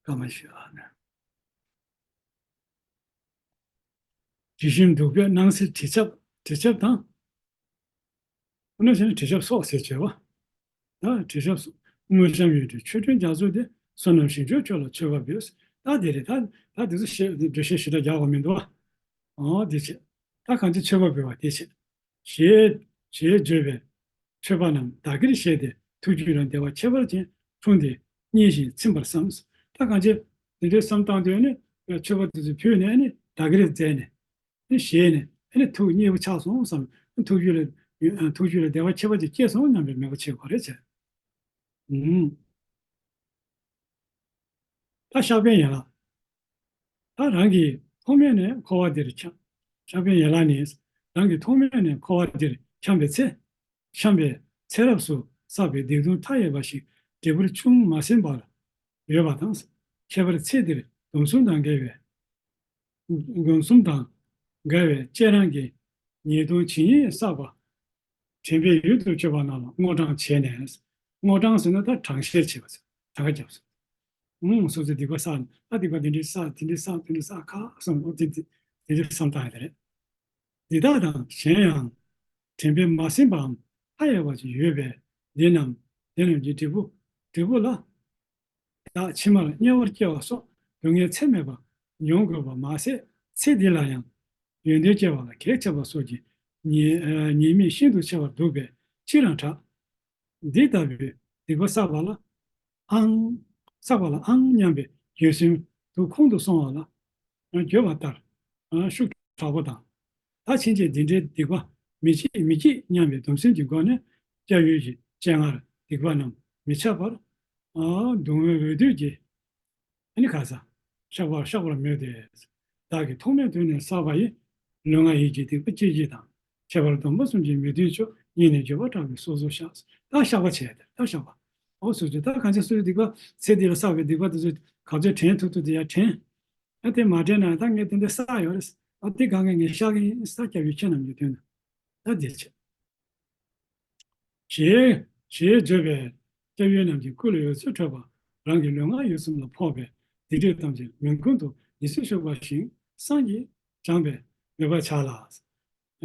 སྐར་མ་བཞི་ཨ་ནི། དྲི་ཞིམ་བདུག་སྤོས་སྣང་གསལ་དྲི་ཆབ་དྲི་ཆབ་དང་། ཁོ་ན་བྱས་ན་དྲི་ཆབ་སོགས་ཟེར་བྱས་པ། ད་དྲི་ཆབ་སོགས་དངོས་བཤམས་ཡོན་ཏན་མཆོད་སྤྲིན་རྒྱ་མཚོ་དེ། བསོད་ནམས་ཞིང་སྐྱོང་མཆོག་ལ་མཆོད་པ་འབུལ། ད་དེ་རེད། ད་ད་དེ་ཚོ་བཤད་འགྲེལ་བཤད་ཞེ་དྲག་རྒྱག་དགོས་མི་འདུག་བ། འོ་དེ་བྱས། ད་གང་ཅི་མཆོད་པ་འབུལ་བ་དེ་བྱས། ཞེས་ཞེས་བརྗོད་པའི་མཆོད་པ་རྣམས་བདག་གིར་བཞེས་ཏེ་ཐུགས་རྒྱུད་ལ་བདེ་བ་ཁྱད་པར་ཅན་འཁྲུངས་ཏེ་མཉེས་ཤིང་ཚིམ་པར་བསམ། ད་གང་ཅི་དེ་འདྲའི་བསམ་བཏང་དུས་ནི་མཆོད་པ་དེ་ཚོ་ཕུལ་ནས་ནི་བདག་གིར་མཛད་ནས། ཞེས་ནས་ ཨ་ནི་ཐུགས་མཉེས་པོ་ཆགས་སོང་བསམ། ཐུགས་རྒྱུད་ལ་ཐུགས་རྒྱུད་ལ་བདེ་བ་ཁྱད་པར་ཅན་སྐྱེས་སོང་སྙམ་པའི་མོས་པ་བྱེད་དགོས་རེད་ཟེར། ཨུམ། ད་བཤགས་པའི་ཡན་ལག་ད་རང་གི་ཐོག་མེད་ནས་འཁོར་བ་འདིར་འཁྱམས། བཤགས་པའི་ཡན་ལག་ནི། རང་གི་ཐོག་མེད་ནས་འཁོར་བ་འདིར་འཁྱམས་པའི་ཚེ། འཁྱམས་པའི་ཚེ་རབས་སུ་བསགས་པའི་སྡིག་ལྟུང་མཐའ་ཡས་པ་ཞིག་འབྲས་བུར་ཆུང་མ་ཟིན་པར་ཡོད་པ་དང་། ཁྱད་པར་ཚེ་འདིར་སྡོམ་གསུམ་དང་འགལ་བའི། སྡོམ་གསུམ་དང་འགལ་བའི་བཅས་རང་གི་ཉེས་ལྟུང་ཇི་སྙེད་བསགས་པ། དྲན་པས་ཡུལ་དུ་གྱུར་པ་རྣམས་ལ་བསྔོ་བགྲང་བྱས་ནས། བསྔོ་བགྲང་ཟེར་ན་ད་བགྲང་བཤེར་བྱེད་པ་ཟེར། གྲངས་ཀ་རྒྱབ་ཟེར། ཨང་། སོ་སོའི་སྡིག་པ་བསགས་ནས། ཨ། སྡིག་པ་འདི་འདྲའི་བསགས། དེ་འདྲའི་བསགས། དེ་འདྲའི་བསགས་ཁ་གསུམ། འོ་དེ་དེ་དེ་འདྲའི་བསམ་སྟངས་ཡོད་རེད། འདི་དག་དང་གཞན་ཡང་དྲན་པས་མ་ཟིན་པའམ་མཐའ་ཡས་པ་ཅིག་ཡོད་པས། འདི་རྣམས་འདི་རྣམས་ཀྱི་འབྲས་བུ། འབྲས་བུ་ལ་བདག་ཕྱི་མར་དམྱལ་བར་སྐྱེ་བ་སོགས་སྡུག་བསྔལ་ཚད་མེད་པ་མྱོང་དགོས་པ་མ་ཟད། ཚེ་འདི་ལ་ཡང་ཡོན་ཏན་སྐྱེ་བ་ལ་གེགས་བྱེད་པ་སོགས་ཀྱི་ཉེས་ཉེས་དམིགས་ཤིན་ཏུ་ཆེ་བར་འདུག་པས་ཕྱིར་རང་དྲག་འདི་ལྟ་བུའི་སྡིག་པ་བསགས་པ་ལ་ཨང་། བསགས་པ་ལ་ཨང་སྙམ་པའི་འགྱོད་སེམས་དུ་ཁོང་དུ་སོང་བ་ལ་འགྱོད་པ་ལྟར་ཤུགས་དྲག་པོ་དང་། ད་ཕྱིན་ཆད་འདི་འདྲའི་སྡིག་པ་མི་བྱེད་མི་བགྱིད་སྙམ་པའི་སྡོམ་སེམས་ཀྱི་སྒོ་ནས་སྐྱབས་ཡུལ་གྱི་སྤྱན་སྔར་སྡིག་པ་རྣམས་མི་འཆབ་པར། ཨ། གདུང་བའི་འོ་དོད་ཀྱིས། ཨ་ནི་ག་ས། བཤགས་པ་བཤགས་པར་མོས་ཏེ། བདག་གིས་ཐོག་མེད་དུས་ནས་བསགས་པ་ཡི། ལུས་ངག་ཡིད་ཀྱི་སྡིག་པ་སྤྱད་བགྱིས་དང་། ཁྱད་པར་སྡོམ་པ་གསུམ་གྱི་མོས་གཏིང་ཆོད། སྙིང་ནས་འགྱོད་པ་དྲག་པས་སོ་སོར་བཤགས། ད་བཤགས་པ་བྱས་ཏེ། ད་བཤགས་པ། འོ་སོ་སོ་ད་གང་ཅི་སོ་སོའི་སྡིག་པ་ཚེ་འདི་ལ་བསགས་པའི་སྡིག་པ་དེ་ཚོ་ག་ཚོད་དྲན་ཐུབ་ཐུབ་དེ་ཡར་དྲན། ཨ། དེ་མ་དྲན་ན་ད་ངས་དེ་འདྲ་བསགས་ཡོད་རེད། ཨ། དེ་གང་ག་ངས་བཤགས་ཀྱི་ཡིན་ས། སྐྱབས་ཡུལ་ཁྱེད་རྣམས་ཀྱི་དོན་དུ། ད་འདི་བྱས། ཞེས་ཞེས་བརྗོད་པས་སྐྱབས་ཡུལ་རྣམས་ཀྱི་སྐུ་ལ་འོད་ཚུལ་འཕྲོས་པ། རང་གི་ལུས་ངག་ཡིད་གསུམ་ལ་ཕོག་པའི་སྡིག་སྒྲིབ་ཐམས་ཅད་མིང་ཀུན་ཏུ་ཡིད་ཚིམ་ཤོག་པ་བཞིན་བསམ་གྱིས་བགྱངས་པའི་མོས་པ་བྱ་ལ།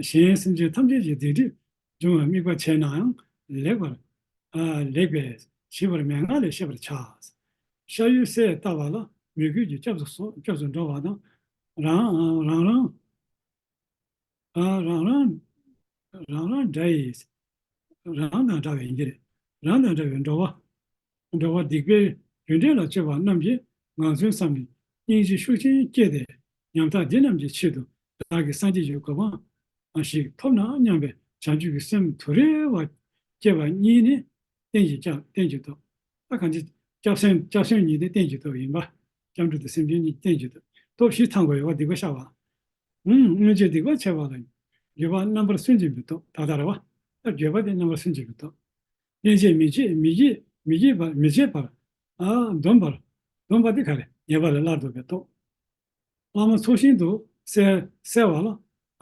གཞན་སེམས་ཅན་ཐམས་ཅད་ཀྱི་སྡིག་སྒྲིབ་སྦྱོང་བར་དམིགས་པ་བྱས་ནའང་ལེགས་པར། ཨ། ལེགས་པས་ཞིབ་པར་མན་ངག་ལས་ཤེས་པར་བྱ། ཤ་ཡུལ་གསལ་བཏབ་པ་ལ་མོས་གུས་ཀྱིས་སྐྱབས་སུ་སོ། སྐྱབས་སུ་འགྲོ་བ་དང་། རང་རང་རང་། ཨ། རང་རང་རང་རང་འདྲ་ཡི། རང་དང་འདྲ་བའི་ཡིན་གྱི་རེད། རང་དང་འདྲ་བའི་འགྲོ་བ། འགྲོ་བ་སྡིག་པའི་རྒྱུ་འབྲས་ལ་སྤྱོད་པ་རྣམས་ཀྱིས་ངང་ཚུལ་བསམ་ནས་སྙིང་རྗེ་ཤུགས་ཆེན་བསྐྱེད་དེ། ཉམ་ཐག་འདི་རྣམས་ཀྱི་ཆེད་དུ་བདག་གིས་སངས་རྒྱས་ཀྱི་གོ་འཕང་ཞིག་ཐོབ་ན་སྙམ་པའི་བྱང་ཆུབ་ཀྱི་སེམས་དུ་རེ་བ་སྐྱེས་པ་གཉིས་ནི་རྟེན་གྱི་སྐྱབས། རྟེན་གྱི་སྟོབས། ད་གང་ཅི། སྐྱབས་སེམས། སྐྱབས་སེམས་གཉིས་དེ་རྟེན་གྱི་སྟོབས་ཡིན་པ། སྐྱབས་འགྲོ་དང་སེམས་ཅན་གཉིས་རྟེན་གྱི་སྟོབས། སྟོབས་བཞི་ཚང་དགོས་ཡོད་པ་སྡིག་པ་བཤགས་པ། ཨུམ། སྔོན་ཆད་སྡིག་པ་བྱས་པ་ལ་འགྱོད་པ་རྣམ་པར་སུན་འབྱིན་པའི་སྟོབས། ད་ལྟ་རེད་བ། ད་འགྱོད་པ་དེ་རྣམ་པར་སུན་འབྱིན་པའི་སྟོབས། སྙིང་རྗེ་མི་བྱེད་མི་བགྱིད་མི་བགྱིད་པར། མི་བྱེད་པར། ཨ། སྡོམ་པར། སྡོམ་པ་དེ་ག་རེ། ཉེས་པ་ལས་སླར་ལྡོག་པའི་སྟོབས། ལྷ་མོ་ཚོགས་ཞིང་དུ་གསལ་གསལ་བ་ལ།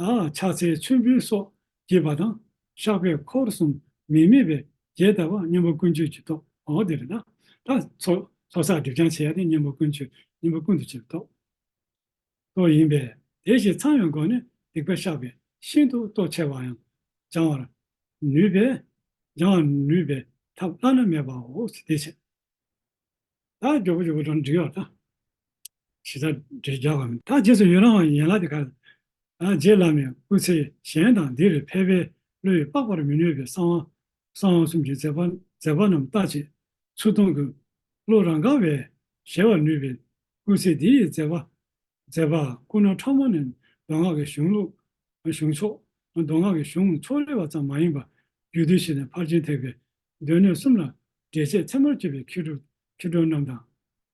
ཨ། ཕྱག་འཚལ་མཆོད་འབུལ་སོགས་བགྱིས་པ་དང་། བཤགས་པའི་འཁོར་གསུམ་མི་དམིགས་པའི་རྒྱས་བཏབ་པ་གཉེན་པོ་ཀུན་སྤྱོད་ཀྱི་སྟོབས། འོ་དེ་རེད་ད། ད་ཚོགས་ཚོགས་བསགས་སྒྲིབ་སྦྱང་བྱེད་ཡ་དེ་གཉེན་པོ་ཀུན་སྤྱོད། གཉེན་པོ་ཀུན་ཏུ་སྤྱོད་པའི་སྟོབས། སྟོབས་ཡིན་པས། དེ་བཞིན་ཚང་བའི་སྒོ་ནས་སྡིག་པ་བཤགས་པས་ཤིན་ཏུ་སྟོབས་ཆེ་བ་ཡང་སྦྱང་བར་ནུས་པས། སྦྱང་བར་ནུས་པའི་ཐབས་བླ་ན་མེད་པའོ། དེ་བྱས། ད་མགྱོགས་པོ་མགྱོགས་པོ་འགྲོ་འགྲིག་ཡོད་ད། ཞེ་དྲག་འགྲིག་རྒྱག་པ་མིན། ད་རྗེས་སུ་ཡི་རང་བའི་ཡན་ལག་དེ་ག་རེ། ཨ། རྗེ་བླ་མའི་སྐུ་ཚེ་གཞན་དང་འདིར་ཕལ་པའི་བློ་ཡིས་དཔག་པར་མི་ནུས་པའི་གསང་བ། གསང་བ་གསུམ་གྱི་མཛད་པ། མཛད་པ་རྣམས་ལྟ་ཅི། ཚུར་མཐོང་གི་བློ་རང་ག་བས་གཞལ་བར་ནུས་པའི་སྐུ་ཚེ་འདི་ཡི་མཛད་པ། མཛད་པ་སྐུ་ན་ཕྲ་མོ་ནི་མདོ་སྔགས་ཀྱི་གཞུང་ལུགས། གཞུང་ཕྱོགས། མདོ་སྔགས་ཀྱི་གཞུང་ཕྱོགས་རིས་པ་ཙམ་མ་ཡིན་པར་རྒྱུད་སྡེ་བཞི་ནས་ཕར་ཕྱིན་ཐེག་པའི་སྡེ་སྣོད་གསུམ་ལ་འགྲེལ་བྱེད་ཚད་མར་གྱུར་པའི་མཁས་གྲུབ། མཁས་གྲུབ་རྣམས་དང་།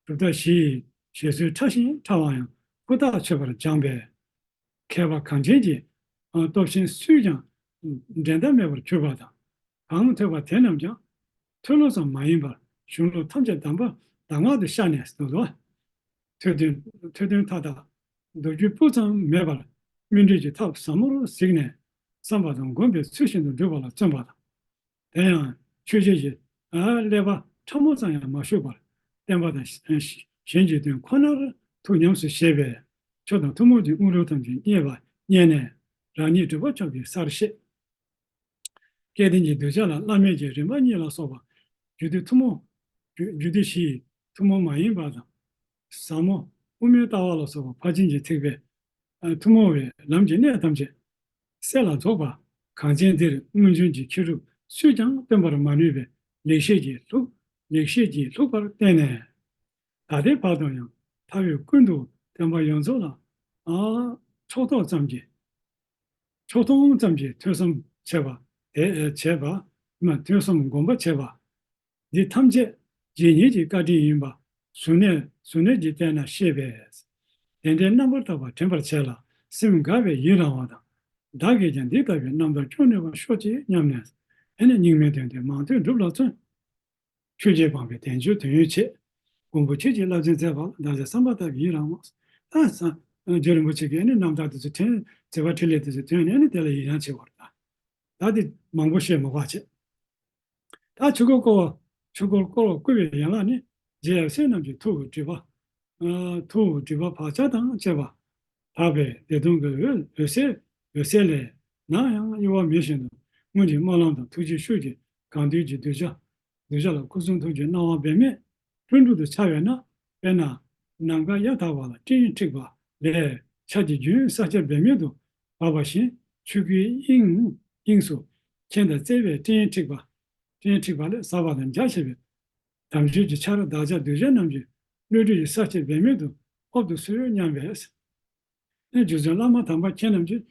གྲུབ་མཐའ་བཞི་ཡི་བཞེད་སྲོལ་ཕྲ་ཞིང་ཕྲ་བ་ཡང་ཧུར་ཐག་ཆོད་པར་སྦྱངས་པས། མཁས་པ་གངས་ཅན་གྱི་སྟོབས་ཆེན་སུས་ཀྱང་འགྲན་ཟླ་མེད་པར་གྱུར་པ་དང་། གང་ཐོས་པ་དེ་རྣམས་ཀྱང་ཐོས་ལོ་ཙམ་མ་ཡིན་པར་གཞུང་ལུགས་ཐམས་ཅད་གདམས་པ་གདམས་ངག་ཏུ་ཤར་ནས་སུ་ལོ། ཐོས་དོན་ཐོས་དོན་མཐའ་དག་མདོ་རྒྱུད་སྤུ་ཙམ་མེད་པར་སྨིན་གྲོལ་གྱི་ཐབས་ཟབ་མོར་གཟིགས་ནས་བསམ་པ་དང་སྒོམ་པའི་ཚུལ་བཞིན་དུ་འགྲུབ་པ་ལ་བརྩོན་པ་དང་། དེ་ཡང་ཆོས་བརྒྱད་ཀྱི་ཀླད་པ་ཕྲ་མོ་ཙམ་ཡང་མ་ཞུགས་པར་བསྟན་པ་དང་གཞན་གྱི་དོན་ཁོ་ནར་ཐུགས་ཉམས་སུ་བཞེས་པས་ཆོས་དང་ཐུན་མོང་གི་དངོས་གྲུབ་ཐམས་ཅད་རྙེད་པ་རྙེད་ནས་རང་ཉིད་གྲུབ་པ་མཆོག་གི་སར་གཤེགས། སྐལ་ལྡན་གྱི་གདུལ་བྱ་ལ་བླ་མེད་ཀྱི་རིམ་པ་གཉིས་ལ་སོགས་པ་རྒྱུད་སྡེ་ཐུན་མོང་རྒྱུད་སྡེ་བཞི་ཡི་ཐུན་མོང་མ་ཡིན་པ་དང་ཟབ་མོ་དབུ་མའི་ལྟ་བ་ལ་སོགས་པ་ཕར་ཕྱིན་གྱི་ཐེག་པའི་ཐུན་མོང་བའི་ལམ་གྱི་གནད་ཐམས་ཅད་གསལ་ལ་རྫོགས་པ་གངས་ཅན་འདིར་སྔོན་བྱོན་གྱི་མཁས་གྲུབ་སུས་ཀྱང་སྟོན་པར་མ་ནུས་པའི་ལེགས་བཤད་ཀྱིས་ལྷུག་ལེགས་བཤད་ཀྱིས་ལྷུག་པར་བསྟན་ནས། ད་ལྟའི་བར་དུ་ཡང་མཐའ་དབུས་ཀུན་ཏུ་བསྟན་པ་ཡོངས་རྫོགས་ལ་ཨ་ཕྱོགས་གཏོགས་ཙམ་གྱིས་ ཕྱོགས་མཐོང་ཙམ་གྱིས་ཐོས་བསམ་བྱས་པ། དེ་བྱས་པ། མ་ཐོས་བསམ་སྒོམ་པ་བྱས་པ། འདི་ཐམས་ཅད་རྗེ་ཉིད་ཀྱི་བཀའ་དྲིན་ཡིན་པ་གཟུར་གནས་གཟུར་གནས་ཀྱིས་བལྟས་ན་ཤེས་པས། དེ་འདྲའི་རྣམ་པར་དག་པ་དྲན་པར་བྱས་ལ་སེམས་དགའ་བའི་ཡིད་རང་བ་དང་། བདག་གིས་ཀྱང་འདི་ལྟ་བུའི་རྣམ་ཐར་སྐྱོང་ནུས་པར་ཤོག་ཅིག་སྙམ་ནས། ཨེ་ནི་སྙིགས་མའི་དོན་དེ་མང་ཐོས་སྒྲུབ་ལ་བརྩོན། ཆོས་རྗེ་འབངས་པའི་དལ་འབྱོར་དོན་ཡོད་ཆེད། མགོན་པོ་ཁྱེད་ཀྱིས་བསླབ་ཚན་མཛད་པ་ལ་བདག་ཅག་བསམ་པ་ལྟ་བུའི་ཡིད་རང་ངོ་། ད་ས་རྗེ་རིན་པོ་ཆེ་གིས་ཨེ་ནི་རྣམ་ཐར་དེ་ཚོ་ཐོན། མཛད་པ་འཕྲིན་ལས་དེ་ཚོ་ཐོན་ནས་ཨེ་ནི་དེ་ལ་ཡིད་རངས་བྱེད་དགོས་རེད། ད་དེ་མང་པོ་བཤད་མི་དགོས་བྱས། ད་ཆོས་འཁོར་བསྐོར་བ། ཆོས་འཁོར་བསྐོར་བར་བསྐུལ་བའི་ཡན་ལག་ནི། རྗེ་ཡབ་སྲས་རྣམས་ཀྱི་ཐུགས་ཀྱི་སྒྲུབ་པ། ཨ་ཐུགས་སྒྲུབ་པ་བག་ཆགས་དང་བཅས་པ། དག་པའི་བདེ་སྟོང་གི་འོད་འོད་གསལ་འོད་གསལ་ལས། ནམ་ཡང་གཡོ་བ་མེད་བཞིན་དུ་སྔོན་གྱི་སྨོན་ལམ་དང་ཐུགས་རྗེའི་ཤུགས་ཀྱིས་གང་འདུལ་གྱི་གདུལ་བྱ། གདུལ་བྱ་ལ་སྐུ་གསུང་ཐུགས་ཀྱི་སྣང་བ་འབད་མེད་ལྷུན་གྲུབ་ཏུ་འཆར་བས་ན། དཔེར་ན་ནམ་མཁའ་གཡའ་དག་པ་ལ་སྤྲིན་འཁྲིགས་པ་ལས་ཆར་གྱི་རྒྱུན་ས་ཆ་འབད་མེད་དུ་འབབ་པ་བཞིན་ཆོས་སྐུའི་དབྱིངས་དབྱིངས་སུ་མཁྱེན་དང་བརྩེ་བའི་སྤྲིན་འཁྲིགས་པ། སྤྲིན་འཁྲིགས་པ་ལས་ཟབ་པ་དང་རྒྱ་ཆེ་བའི་དམ་ཆོས་ཀྱི་ཆར་བདག་ཅག་གདུལ་བྱ་རྣམས་ཀྱི་བློ་གྲོས་ཀྱི་ས་ཆ་འབད་མེད་དུ་ཨོབ་ཏུ་གསོལ་སྙམ་པས། ཨེ་རྗེ་བཙུན་བླ་མ་དམ་པ་ཁྱེད་རྣམས་ཀྱིས་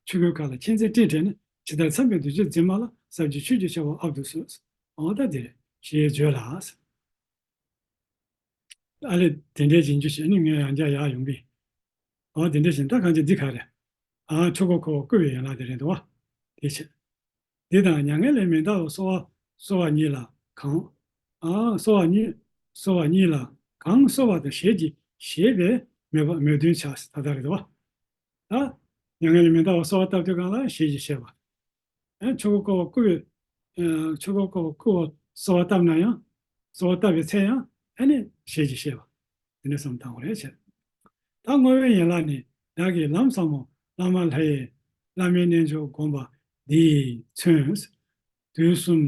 ཆོས་སྐུའི་མཁའ་ལ་མཁྱེན་བརྩེ་སྤྲིན་བསྒྲེངས་ནས་ཇི་ལྟར་འཚམས་པའི་གདུལ་བྱའི་འཛིན་མ་ལ་ཟབ་ཅིང་ཆོས་ཀྱི་ཆར་པ་ཨོབ་ཏུ་གསོལ། འོ་ད་དེ་རེད་ཞེས་བརྗོད་ལ། ཨ་ལས་དེ་འདྲའི་བྱེད་རྒྱུ་བྱས་ནས་ངས་ཡང་བསྐྱར་ཡར་ཡོང་གི། འོ་དེ་འདྲ་བྱས་ད་གང་ཅི་འདི་ག་རེད། ཨ་ཆོས་འཁོར་བསྐོར་བར་བསྐུལ་བའི་ཡན་ལག་དེ་རེད་འདུག་བ། དེ་བྱས། འདི་དང་མྱ་ངན་ལས་མི་འདའ་བར་གསོལ་བ་གསོལ་བ་གཉིས་ལ་གང་། ཨ་གསོལ་བ་གཉིས། གསོལ་བ་གཉིས་ལ་གང་གསོལ་བ་དང་ཞེས་ཀྱི་ཞེས་པས་མོས་པ་མོས་མཐུན་བྱ་ད་ལྟ་རེད་དོ། ད་མྱ་ངན་ལས་མི་འདའ་བར་གསོལ་བ་བཏབ་དུས་གང་ལ་ཞེས་ཀྱི་ཞེས་པ། ཨ་ཆོས་འཁོར་བསྐོར་བར་བསྐུལ་བའི། ཨ་ཆོས་འཁོར་བསྐོར་བར་བསྐུལ་བར་གསོལ་བ་བཏབ་ན་ཡང་། གསོལ་བ་བཏབ་པའི་ཚེ་ཡང་ཨ་ནི་ཞེས་ཀྱི་ཞེས་པ། དེ་ནས་བསམ་བཏང་བ་རེད་བྱས། ད་བསྔོ་བའི་ཡན་ལག་ནི། བདག་གིས་ལམ་ཟབ་མོ་བླ་མ་ལྷ་ཡི། བླ་མའི་རྣལ་འབྱོར་བསྒོམ་པ་འདིས་མཚོན། དུས་གསུམ།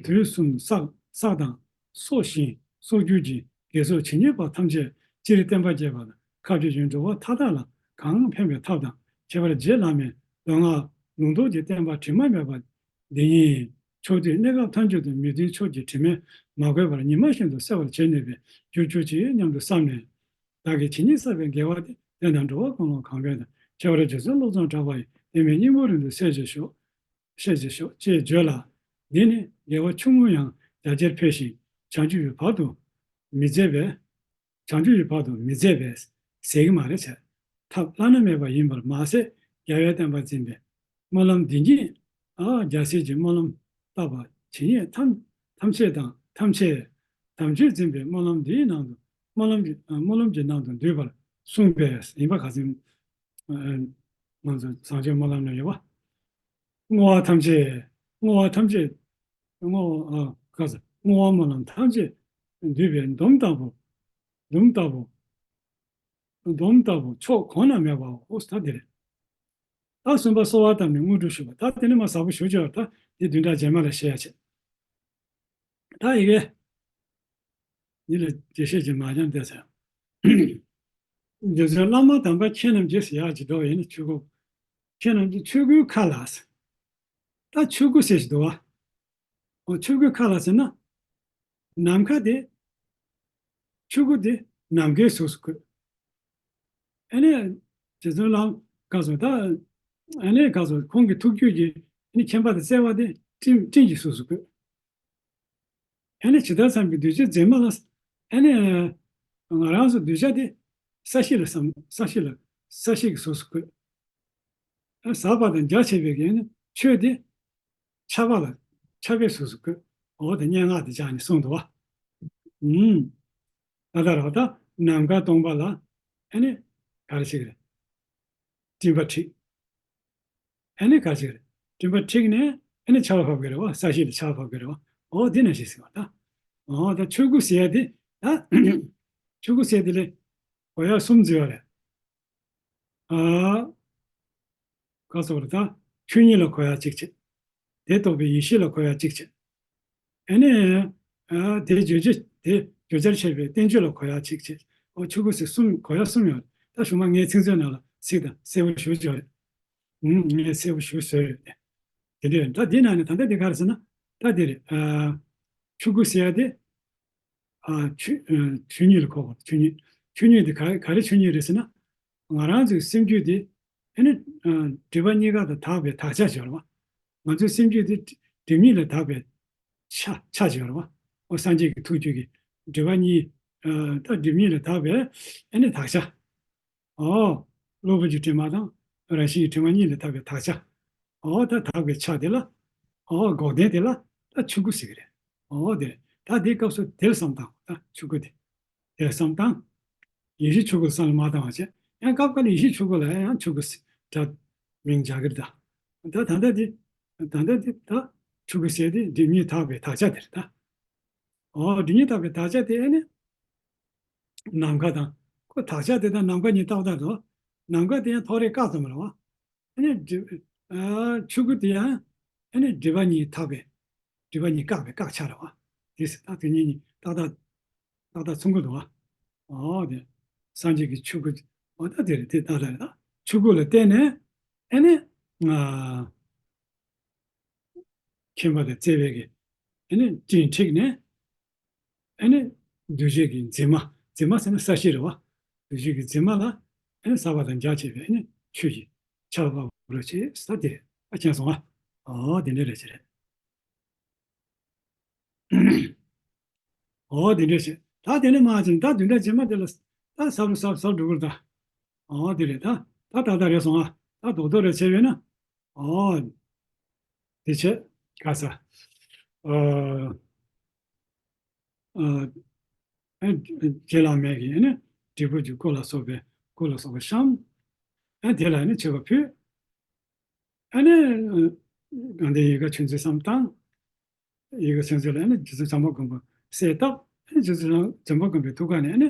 དུས་གསུམ་བསགས་བསགས་དང་གསོག་ཞིང་གསོག་གྱུར་གྱི་དགེ་ཚོགས་ཇི་སྙེད་པ་ཐམས་ཅད་སྤྱིར་བསྟན་པ་རྒྱས་པ་དང་ཁ་བརྒྱ་ཡི་འགྲོ་བ་མཐའ་དག་ལ་གང་ཕན་པའི་ཐབས་དང་ཁྱད་པར་རྗེ་བླ་མའི་མདོ་སྔགས་ལུང་རྟོགས་ཀྱི་བསྟན་པ་དྲི་མ་མེད་པ་འདི་ཉིད་ཕྱོགས་དུས་གནས་སྐབས་ཐམས་ཅད་དུ་མི་མཐུན་ཕྱོགས་ཀྱི་དྲི་མས་མ་གོས་པར་ཉི་མ་བཞིན་དུ་གསལ་བར་བྱེད་ནུས་པའི་རྒྱུར་གྱུར་ཅིག་སྙམ་དུ་བསམས་ནས། བདག་གིས་ཇི་སྙེད་བསགས་པའི་དགེ་བ་དེ་བསྟན་དང་འགྲོ་བ་ཀུན་ལ་གང་ཕན་དང་ཁྱད་པར་རྗེ་བཙུན་བློ་བཟང་གྲགས་པ་ཡི་བསྟན་པའི་སྙིང་པོ་རིང་དུ་གསལ་བྱེད་ཤོག་གསལ་བྱེད་ཤོག་ཅེས་བརྗོད་ལ། འདི་ནི་དགེ་བ་ཆུང་ངུ་ཡང་རྒྱ་ཆེར་འཕེལ་ཞིང་བྱང་ཆུབ་ཀྱི་བར་དུ་མི་ཟད་པས། བྱང་ཆུབ་ཀྱི་བར་དུ་མི་ཟད་པས་ཟད་ཀྱི་མ་རེད་བྱས། ཐབས་བླ་ན་མེད་པ་ཡིན་པར་མ་ཟད་རྒྱལ་བའི་བསྟན་པ་འཛིན་པའི་སྨོན་ལམ་འདི་ཉིད། ཨ་རྒྱལ་སྲས་ཀྱི་སྨོན་ལམ་བཏབ་པ་ཇི་སྙེད་ཐམས་ཐམས་ཅད་དང་ཐམས་ཅད་དམ་ཆོས་འཛིན་པའི་སྨོན་ལམ་འདིའི་ནང་དུ་སྨོན་ལམ་གྱི་སྨོན་ལམ་གྱི་ནང་དུ་འདུས་པར་གསུངས་པས་ཡིན་པ་ག་ཚོད། ཨ་ང་ཚོ་བཟང་སྤྱོད་སྨོན་ལམ་ན་ཡོད་པ། བསྔོ་བ་ཐམས་ཅད། བསྔོ་བ་ཐམས་ཅད། བསྔོ་བ་ཨ་ག་ཚོད་བསྔོ་བ་སྨོན་ལམ་ཐམས་ཅད་འདུས་པའི་འདོམ་ལྟ་བུ། འདོམ་ལྟ་བུ། འདོམ་ལྟ་བུ་ཕྱོགས་གོང་ན་མེད་པའོ། ད་དེ་རེད། ད་གསུམ་པ་གསོལ་བ་བཏབ་ནས་དངོས་གྲུབ་ཞུ་བ། ད་དེ་ནི་མ་ཟབ་པོ་ཞུ་ཆོག་ད་དེ་བདུན་ཕྲག་རྗེས་མ་ལ་བཤད་ཡ་བྱེད། ད་ཡི་གེ་འདི་ལ་རྒྱས་བཤད་ཀྱི་མ་འཇམ་བསྡད་ཟེར། རྗེ་བཙུན་བླ་མ་དམ་པ་ཁྱེད་རྣམས་ཀྱིས་ཟེར་ཡག་ཅིག་འདུག་ཡིན་ན་ཆོས་སྐུ། ཁྱེད་རྣམས་ཀྱིས་ཆོས་སྐུའི་མཁའ་ལ་ཟེར། ད་ཆོས་སྐུ་ཟེར་ཞིག་འདུག་བ། འོ་ཆོས་སྐུའི་མཁའ་ལ་ཟེར་ན། ནམ་མཁའ་དེ། ཆོས་སྐུ་དེ་ནམ་མཁའི་གཟུགས་སུ་བཀོད། ཨ་ནི། རྗེ་བཙུན་བླ་མ་ག་ཚོད་ད། ཨ་ནི་ག་ཚོད་ཁོང་གི་ཐུགས་རྒྱུད་ཀྱི་ཨ་ནི་མཁྱེན་པ་དང་བརྩེ་བ་དེ་སྤྲིན་སྤྲིན་གྱི་གཟུགས་སུ་བཀོད། ཨ་ནི་ཇི་ལྟར་བསམ་པའི་གདུལ་བྱའི་འཛིན་མ་ལ། ཨ་ནི། ང་རང་ཚོ་གདུལ་བྱ་དེ་ས་གཞི་ལ་བསམ་ས་གཞི་ལ་ས་གཞི་གི་གཟུགས་སུ་བཀོད། ཨ་ཟབ་པ་དང་རྒྱ་ཆེ་བའི་གི་ཨ་ནི་ཆོས་དེ། ཆགས་པ་ལ་ཆགས་པའི་གཟུགས་སུ་བཀོད། འོ་དེ་སྙན་ངག་དེ་སྦྱར་ནས་གསུངས་འདུག་བ། ཨུམ། ད་ལྟ་རོ་ད་ནམ་མཁའ་སྟོང་པ་ལ་ཨ་ནི་ག་རེ་ཞིག་རེད། སྤྲིན་པ་འཁྲིགས། ཨ་ནི་ག་ཞིག་རེད། སྤྲིན་པ་འཁྲིགས་ནས་ཨ་ནི་ཆར་པ་བབས་ཀྱི་རེད་བ། ས་གཞི་ལ་ཆར་པ་བབས་ཀྱི་རེད་བ། འོ་འདི་ནང་བཞིན་ཟེར་བ་ད། འོ་ད་ཆོས་སྐུ་ཟེར་ཡ་དེ་ད། ཆོས་སྐུ་ཟེར་ཡ་དེ་ལས་གོ་ཡ་གསུམ་འཛིན་པ་རེད། ཨ། ག་ཟེར་བ་རེད་ད། ཆོས་ཉིད་ལ་གོ་ཡ་གཅིག་བྱས། དེ་རྟོགས་པའི་ཡེ་ཤེས་ལ་གོ་ཡ་གཅིག་བྱས། ཨ་ནི། ཨ་དེ་བརྗོད་བྱ་དེ་བརྗོད་བྱར་བྱས་པའི་བསྟན་བཅོས་ལ་གོ་ཡ་གཅིག་བྱས། ཨོ་ཆོས་སྐུ་ཟེར་གསུམ་གོ་ཡ་གསུམ་ཡོད་རེད། ད་གཞུག་མ་ངའི་ཚིག་མཛོད་ནང་ལ་ཚིག་དང་གསལ་པོ་ཞུ་ཆོག་རེད། ཨུམ་ངས་གསལ་པོ་ཞུ་བཟོས་ཡོད་རེད། དེ་འདྲ་ཡོད། ད་འདི་ནང་ནས་ད་ལྟ་འདི་ག་རེ་ཟེར་ན། ད་འདི་རེད། ཨ་ཆོས་སྐུ་ཟེར་ཡ་དེ། ཨ་ཆོས་ཨ་ཆོས་ཉིད་ལ་གོ་བ། ཆོས་ཉིད། ཆོས་ཉིད་དེ་ག་ག་རེ་ཆོས་ཉིད་རེད་ཟེར་ན། ང་རང་ཚོའི་སེམས་རྒྱུད་དེ་ཨ་ནི་ ཨ། སྒྲིབ་པ་གཉིས་ཀ་དང་དག་པའི་དག་བྱ་ཅིག་ཡོད་རེད་བ། ང་ཚོའི་སེམས་རྒྱུད་དེ་སྒྲིབ་གཉིས་ལས་དག་པའི་ཆ་ཆ་ཅིག་ཡོད་རེད་བ། ཨོ་སངས་རྒྱས་ཀྱི་ཐུགས་རྒྱུད་ཀྱི་སྒྲིབ་པ་གཉིས། ཨ། ད་སྒྲིབ་གཉིས་ལས་དག་པའི་ཨ་ནི་དག་བྱ། ཨོ། གློ་བུར་གྱི་དྲི་མ་དང་རང་བཞིན་གྱི་དྲི་མ་གཉིས་ལས་དག་པའི་དག་བྱ། ཨོ་ད་དག་པའི་ཆ་དེ་ལ། ཨོ་འགོག་བདེན་དེ་ལ་ད་ཆོས་སྐུ་ཟེར་གི་རེད། ཨོ་དེ་རེད། ད་དེའི་སྐབས་སུ་དེ་ལ་བསམ་བཏང་། ད་ཆོས་སྐུ་དེ། དེ་ལ་བསམ་བཏང་། ཡེ་ཤེས་ཆོས་སྐུ་ལ་བསམ་བློ་མ་བཏང་བ་བྱས། ཡང་སྐབས་འགའ་ལ་ཡེ་ཤེས་ཆོས་སྐུ་ལ་ཡང་ཆོས་སྐུ་ཟེར་སྒྲ་མིང་སྦྱར་གི་རེད་ད། ད་ད་ལྟ་དེ། ད་ལྟ་དེ་ད་ཆོས་སྐུ་ཟེར་དེ་སྒྲིབ་གཉིས་དག་པའི་དག་བྱ་དེ་རེད་ད། ཨོ་སྒྲིབ་གཉིས་དག་པའི་དག་བྱ་དེ་ཨ་ནི། ནམ་མཁའ་དང་། ཁོ་དག་བྱ་དེ་དང་ནམ་མཁའ་གཉིས་ཏག་ཏག་འདུག། ནམ་མཁའ་དེ་ཡང་ཐོགས་རེག་བཀག་ཙམ་རེད་བ། ཨ་ནི་སྒྲིབ། ཨ། ཆོས་སྐུ་དེ་ཡང་། ཨ་ནི་སྒྲིབ་པ་གཉིས་དག་པའི། སྒྲིབ་པ་གཉིས་བཀག་པའི་བཀག་ཆ་རེད་བ། དེ་ཟེར་ད་དེ་གཉིས་གཉིས་ཏག་ཏག་ཏག་ཏག་མཚུངས་ཀྱི་འདུག་བ། ཨོ་དེ། སངས་རྒྱས་ཀྱི་ཆོས་སྐུ། ཨོ་ད་དེ་རེད། དེ་ཏག་ཏག་རེད་ད། ཆོས་སྐུ་ལ་བརྟེན་ནས། ཨ་ནི། ཨ། མཁྱེན་པ་དང་བརྩེ་བའི་གི། ཨ་ནི་སྤྲིན་འཁྲིགས་ནས། ཨ་ནི་འདུ་བྱེད་ཀྱི་འཛིན་མ། འཛིན་མ་ཟེར་ན་ས་གཞི་རེད་བ། འདུ་བྱེད་ཀྱི་འཛིན་མ་ལ་ཨ་ནི་ཟག་པ་དང་རྒྱ་ཆེ་བའི་ཨ་ནི་ཆོས་ཀྱི་ཆར་པ་འབབ་པ་རེད་ཟེར་དེ་རེད། ཨ་མཁྱེན་སོང་ཨ། ཨོ་དེ་འདྲ་རེད་ཟེར་རེད། ཨོ་དེ་འདྲ་ཟེར། ད་དེ་ནས་མ་ཕྱིན་ད་བདུན་ཕྲག་རྗེས་མ་དེ་ལ་ད་ཟབ་རུ་ཟབ་ཟབ་འགྲོ་གི་རེད་ད། ཨོ་དེ་རེད་ད། ད་ད་ད་རེད་སོང་ཨ། ད་རྡོག་རྡོག་རེ་བྱས་པས་ན། ཨོ། དེ་བྱས། ག་ས། ཨ། ཨ། ཨ། རྗེ་བླ་མའི་གི་ཨ་ནི་དྲིལ་བུ་གི་སྐུ་ལ་སོགས་པའི། སྐུ་ལ་སོགས་པ་བཤམས། ཨ་དེ་ལ་ཨ་ནི་མཆོད་པ་ཕུལ། ཨ་ནི་དགའ་ལྡན་ཡིད་དགའ་ཆོས་མཛོད་བསམ་བཏང་། ཡིད་དགའ་ཆོས་མཛོད་ལ་ཨ་ནི་རྗེ་བཙུན་བྱམས་པ་མགོན་པོ་གསལ་བཏབ། ཨ་ནི་རྗེ་བཙུན་བྱམས་པ་མགོན་པོའི་ཐུགས་ཀ་ནས་ཨ་ནི།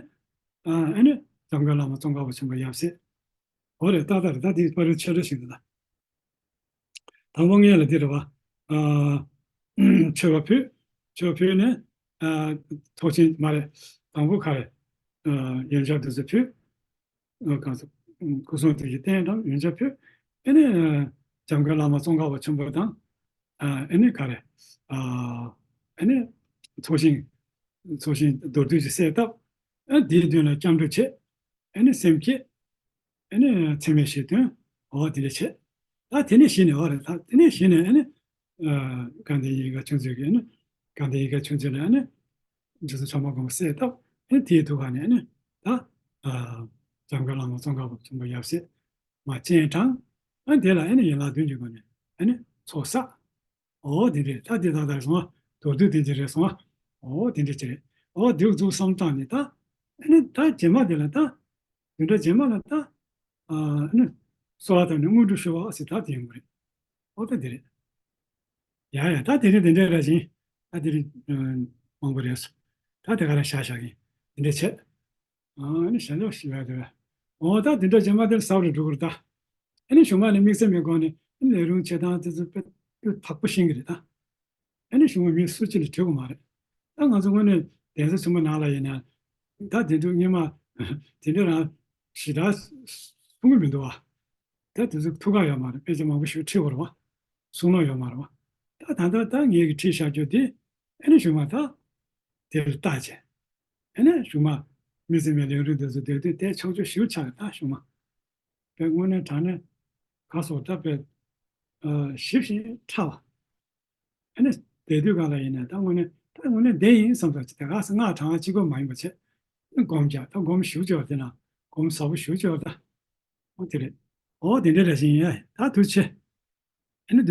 ཨ་ནི་འཇམ་མགོན་བླ་མ་ཙོང་ཁ་པ་ཆེན་པོ་ཡབ་སྲས། འོ་རེད། ཏག་ཏག་རེད། ད་དེ་པར་རིས་ཆེ་རུ་ཞིག་འདུག་ད། དང་པོ་ངེད་ལ་འདི་རེད་བ། ཨ། མཆོད་པ་ཕུལ། མཆོད་པ་ཕུལ་ནས། ཨ། ཚོགས་ཆེན་མ་རེད། དང་པོ་ག་རེ། ཨ། ཡོན་ཆབ་དེ་ཚོ་ཕུལ། ཨ། གང་ཟེར། སྐུ་གསུང་ཐུགས་ཀྱི་རྟེན་དང་ཡོན་ཆབ་ཕུལ། ཨ་ནི། ཨ། འཇམ་མགོན་བླ་མ་ཙོང་ཁ་པ་ཆེན་པོ་དང་། ཨ། ཨ་ནི་ག་རེ། ཨ། ཨ་ནི། ཚོགས་ཞིང་། ཚོགས་ཞིང་མདོར་བསྡུས་ཀྱི་གསལ་བཏབ། ཨ། དེའི་མདུན་ལ་སྐྱབས་འགྲོ་བྱེད། ཨ་ནི་སེམས་བསྐྱེད། ཨ་ནི་མཚན་སྨད་བཞི་འདོན། འོ་དེ་འདྲ་བྱས། ད་དེ་ནས་གཞི་ནས། འོ་རེད། ད་དེ་ནས་གཞི་ནས་ཨ་ནི། ཨ། དགའ་ལྡན་ཡིད་དགའ་ཆོས་མཛོད་ཀྱི། ཨ་ནི་དགའ་ལྡན་ཡིད་དགའ་ཆོས་མཛོད་ལ་ཨ་ནི་རྗེ་བཙུན་བྱམས་པ་མགོན་པོ་གསལ་བཏབ། ཨ་ནི་དེའི་ཐུགས་ཀ་ནས་ཨ་ནི་ད། ཨ། འཇམ་མགོན་བླ་མ་ཙོང་ཁ་པ་ཆེན་པོ་ཡབ་སྲས་མར་སྤྱན་དྲངས། ཨ་ནི་དེ་ལ་ཨ་ནི་ཡན་ལག་བདུན་གྱི་སྒོ་ནས་ཨ་ནི་ཚོགས་བསགས། འོ་དེ་འདྲས། ད་དེ་ད་ད་སོང་ང་། མདོར་བསྡུས་དེ་འདྲས་རེད་སོང་ང་། འོ་དེ་འདྲས་ཅིག་རེད། འོ་དེ་འཛུགས་བསམ་བཏང་ནས་ད། ཨ་ནི་ད་རྗེས་མ་དེ་ལ་ད། བདུན་ཕྲག་རྗེས་མ་ལ་ད། ཨ་ནི་གསོལ་བ་བཏབ་ནས་དངོས་གྲུབ་ཞུ་བ་ཟེར་ད་དེ་ཡོང་གི་རེད། འོ་ད་དེ་རེད། ཡ་ཡ། ད་དེ་རིང་དེ་འདྲས་རེད་ཅིང་། ད་དེ་རིང་མང་པོ་རེད་སོང་། ད་དེ་ག་རང་བཞག་བཞག་གིན་དེ་འདྲས་བྱས། ཨ་ནི་ཞལ་ལག་ཞིག་ཡོད་རེད། འོ་ད་དེ་འདྲ་རྗེས་མ་དེར་ཟབ་རུ་འགྲོ་གི་རེད་ད། ཨ་ནི་གཞུག་མ་ནས་དམིགས་བསལ་མེད་སྒོ་ནས་ལས་རུང་བྱེད་སྟངས་དེ་ཚོ་དཔེ་དཔེ་དག་པོ་ཤེས་ཀྱི་རེད་ད། ཨ་ནི་གཞུག་མ་མི་སུ་གཅིག་ལ་དྲི་དགོས་མ་རེད། ད་ང་ཚོ་དངོས་གནས་གདན་ས་ཆེན་པོ་ནང་ལ་ཡིན་ན། ད་དེ་འདྲ་སྔོན་མ་དེ་འདྲ་རང་ཞེ་དྲག་གསུང་གི་མི་འདུག་བ། ད་དེ་ཚོ་ཐུགས་ཁག་ཡོད་མ་རེད། དཔེ་ཆ་མང་པོ་ཞིག་ཁྲིད་དགོས་རེད་བ། གསུང་ལོང་ཡོད་མ་རེད་བ། ད་ད་ལྟ་ད་ངེད་ཀྱིས་ཁྲིད་བཞག་རྒྱུ་དེ། ཨ་ནི་གཞུག་མ་ད་དེ་ལ་བལྟས་བྱས། ཨ་ནི་གཞུག་མ་དམིགས་བསལ་མེད་ལས་རིམ་དེ་ཚོ་བསྡད་དུས་དེ་ཆགས་ཆོག་ཞིག་ཆགས་ད་གཞུག་མ། དཔེ་དངོས་གནས་དྲང་གནས་ག་སོགས་ད་དཔེ། ཨ། ཞིབ་ཞིང་ཕྲ་བ། ཨ་ནི་བསྡད་དུས་ག་ལ་ཡིན་ན་ད་དངོས་གནས་ད་དངོས་གནས་བསྡད་ཡིན་བསམ་ཚར་ཅིག་ད་ག་ས་སྔགས་བགྲང་བ་གཅིག་པོ་མ་ཡིན་པ་བྱས། ཨ་ནི་སྒོམ་རྒྱག་ད་སྒོམ་ཞིབ་ཆེ་བ་དེ་ན་སྒོམ་ཟབ་པོ་ཞིབ་ཆེ་བ་ད། འོ་དེ་རེད། འོ་དེ་འདྲ་རེད་ཤིང་ཡ། ད་དུ་ཆེ། ཨ་ནི་བདུན།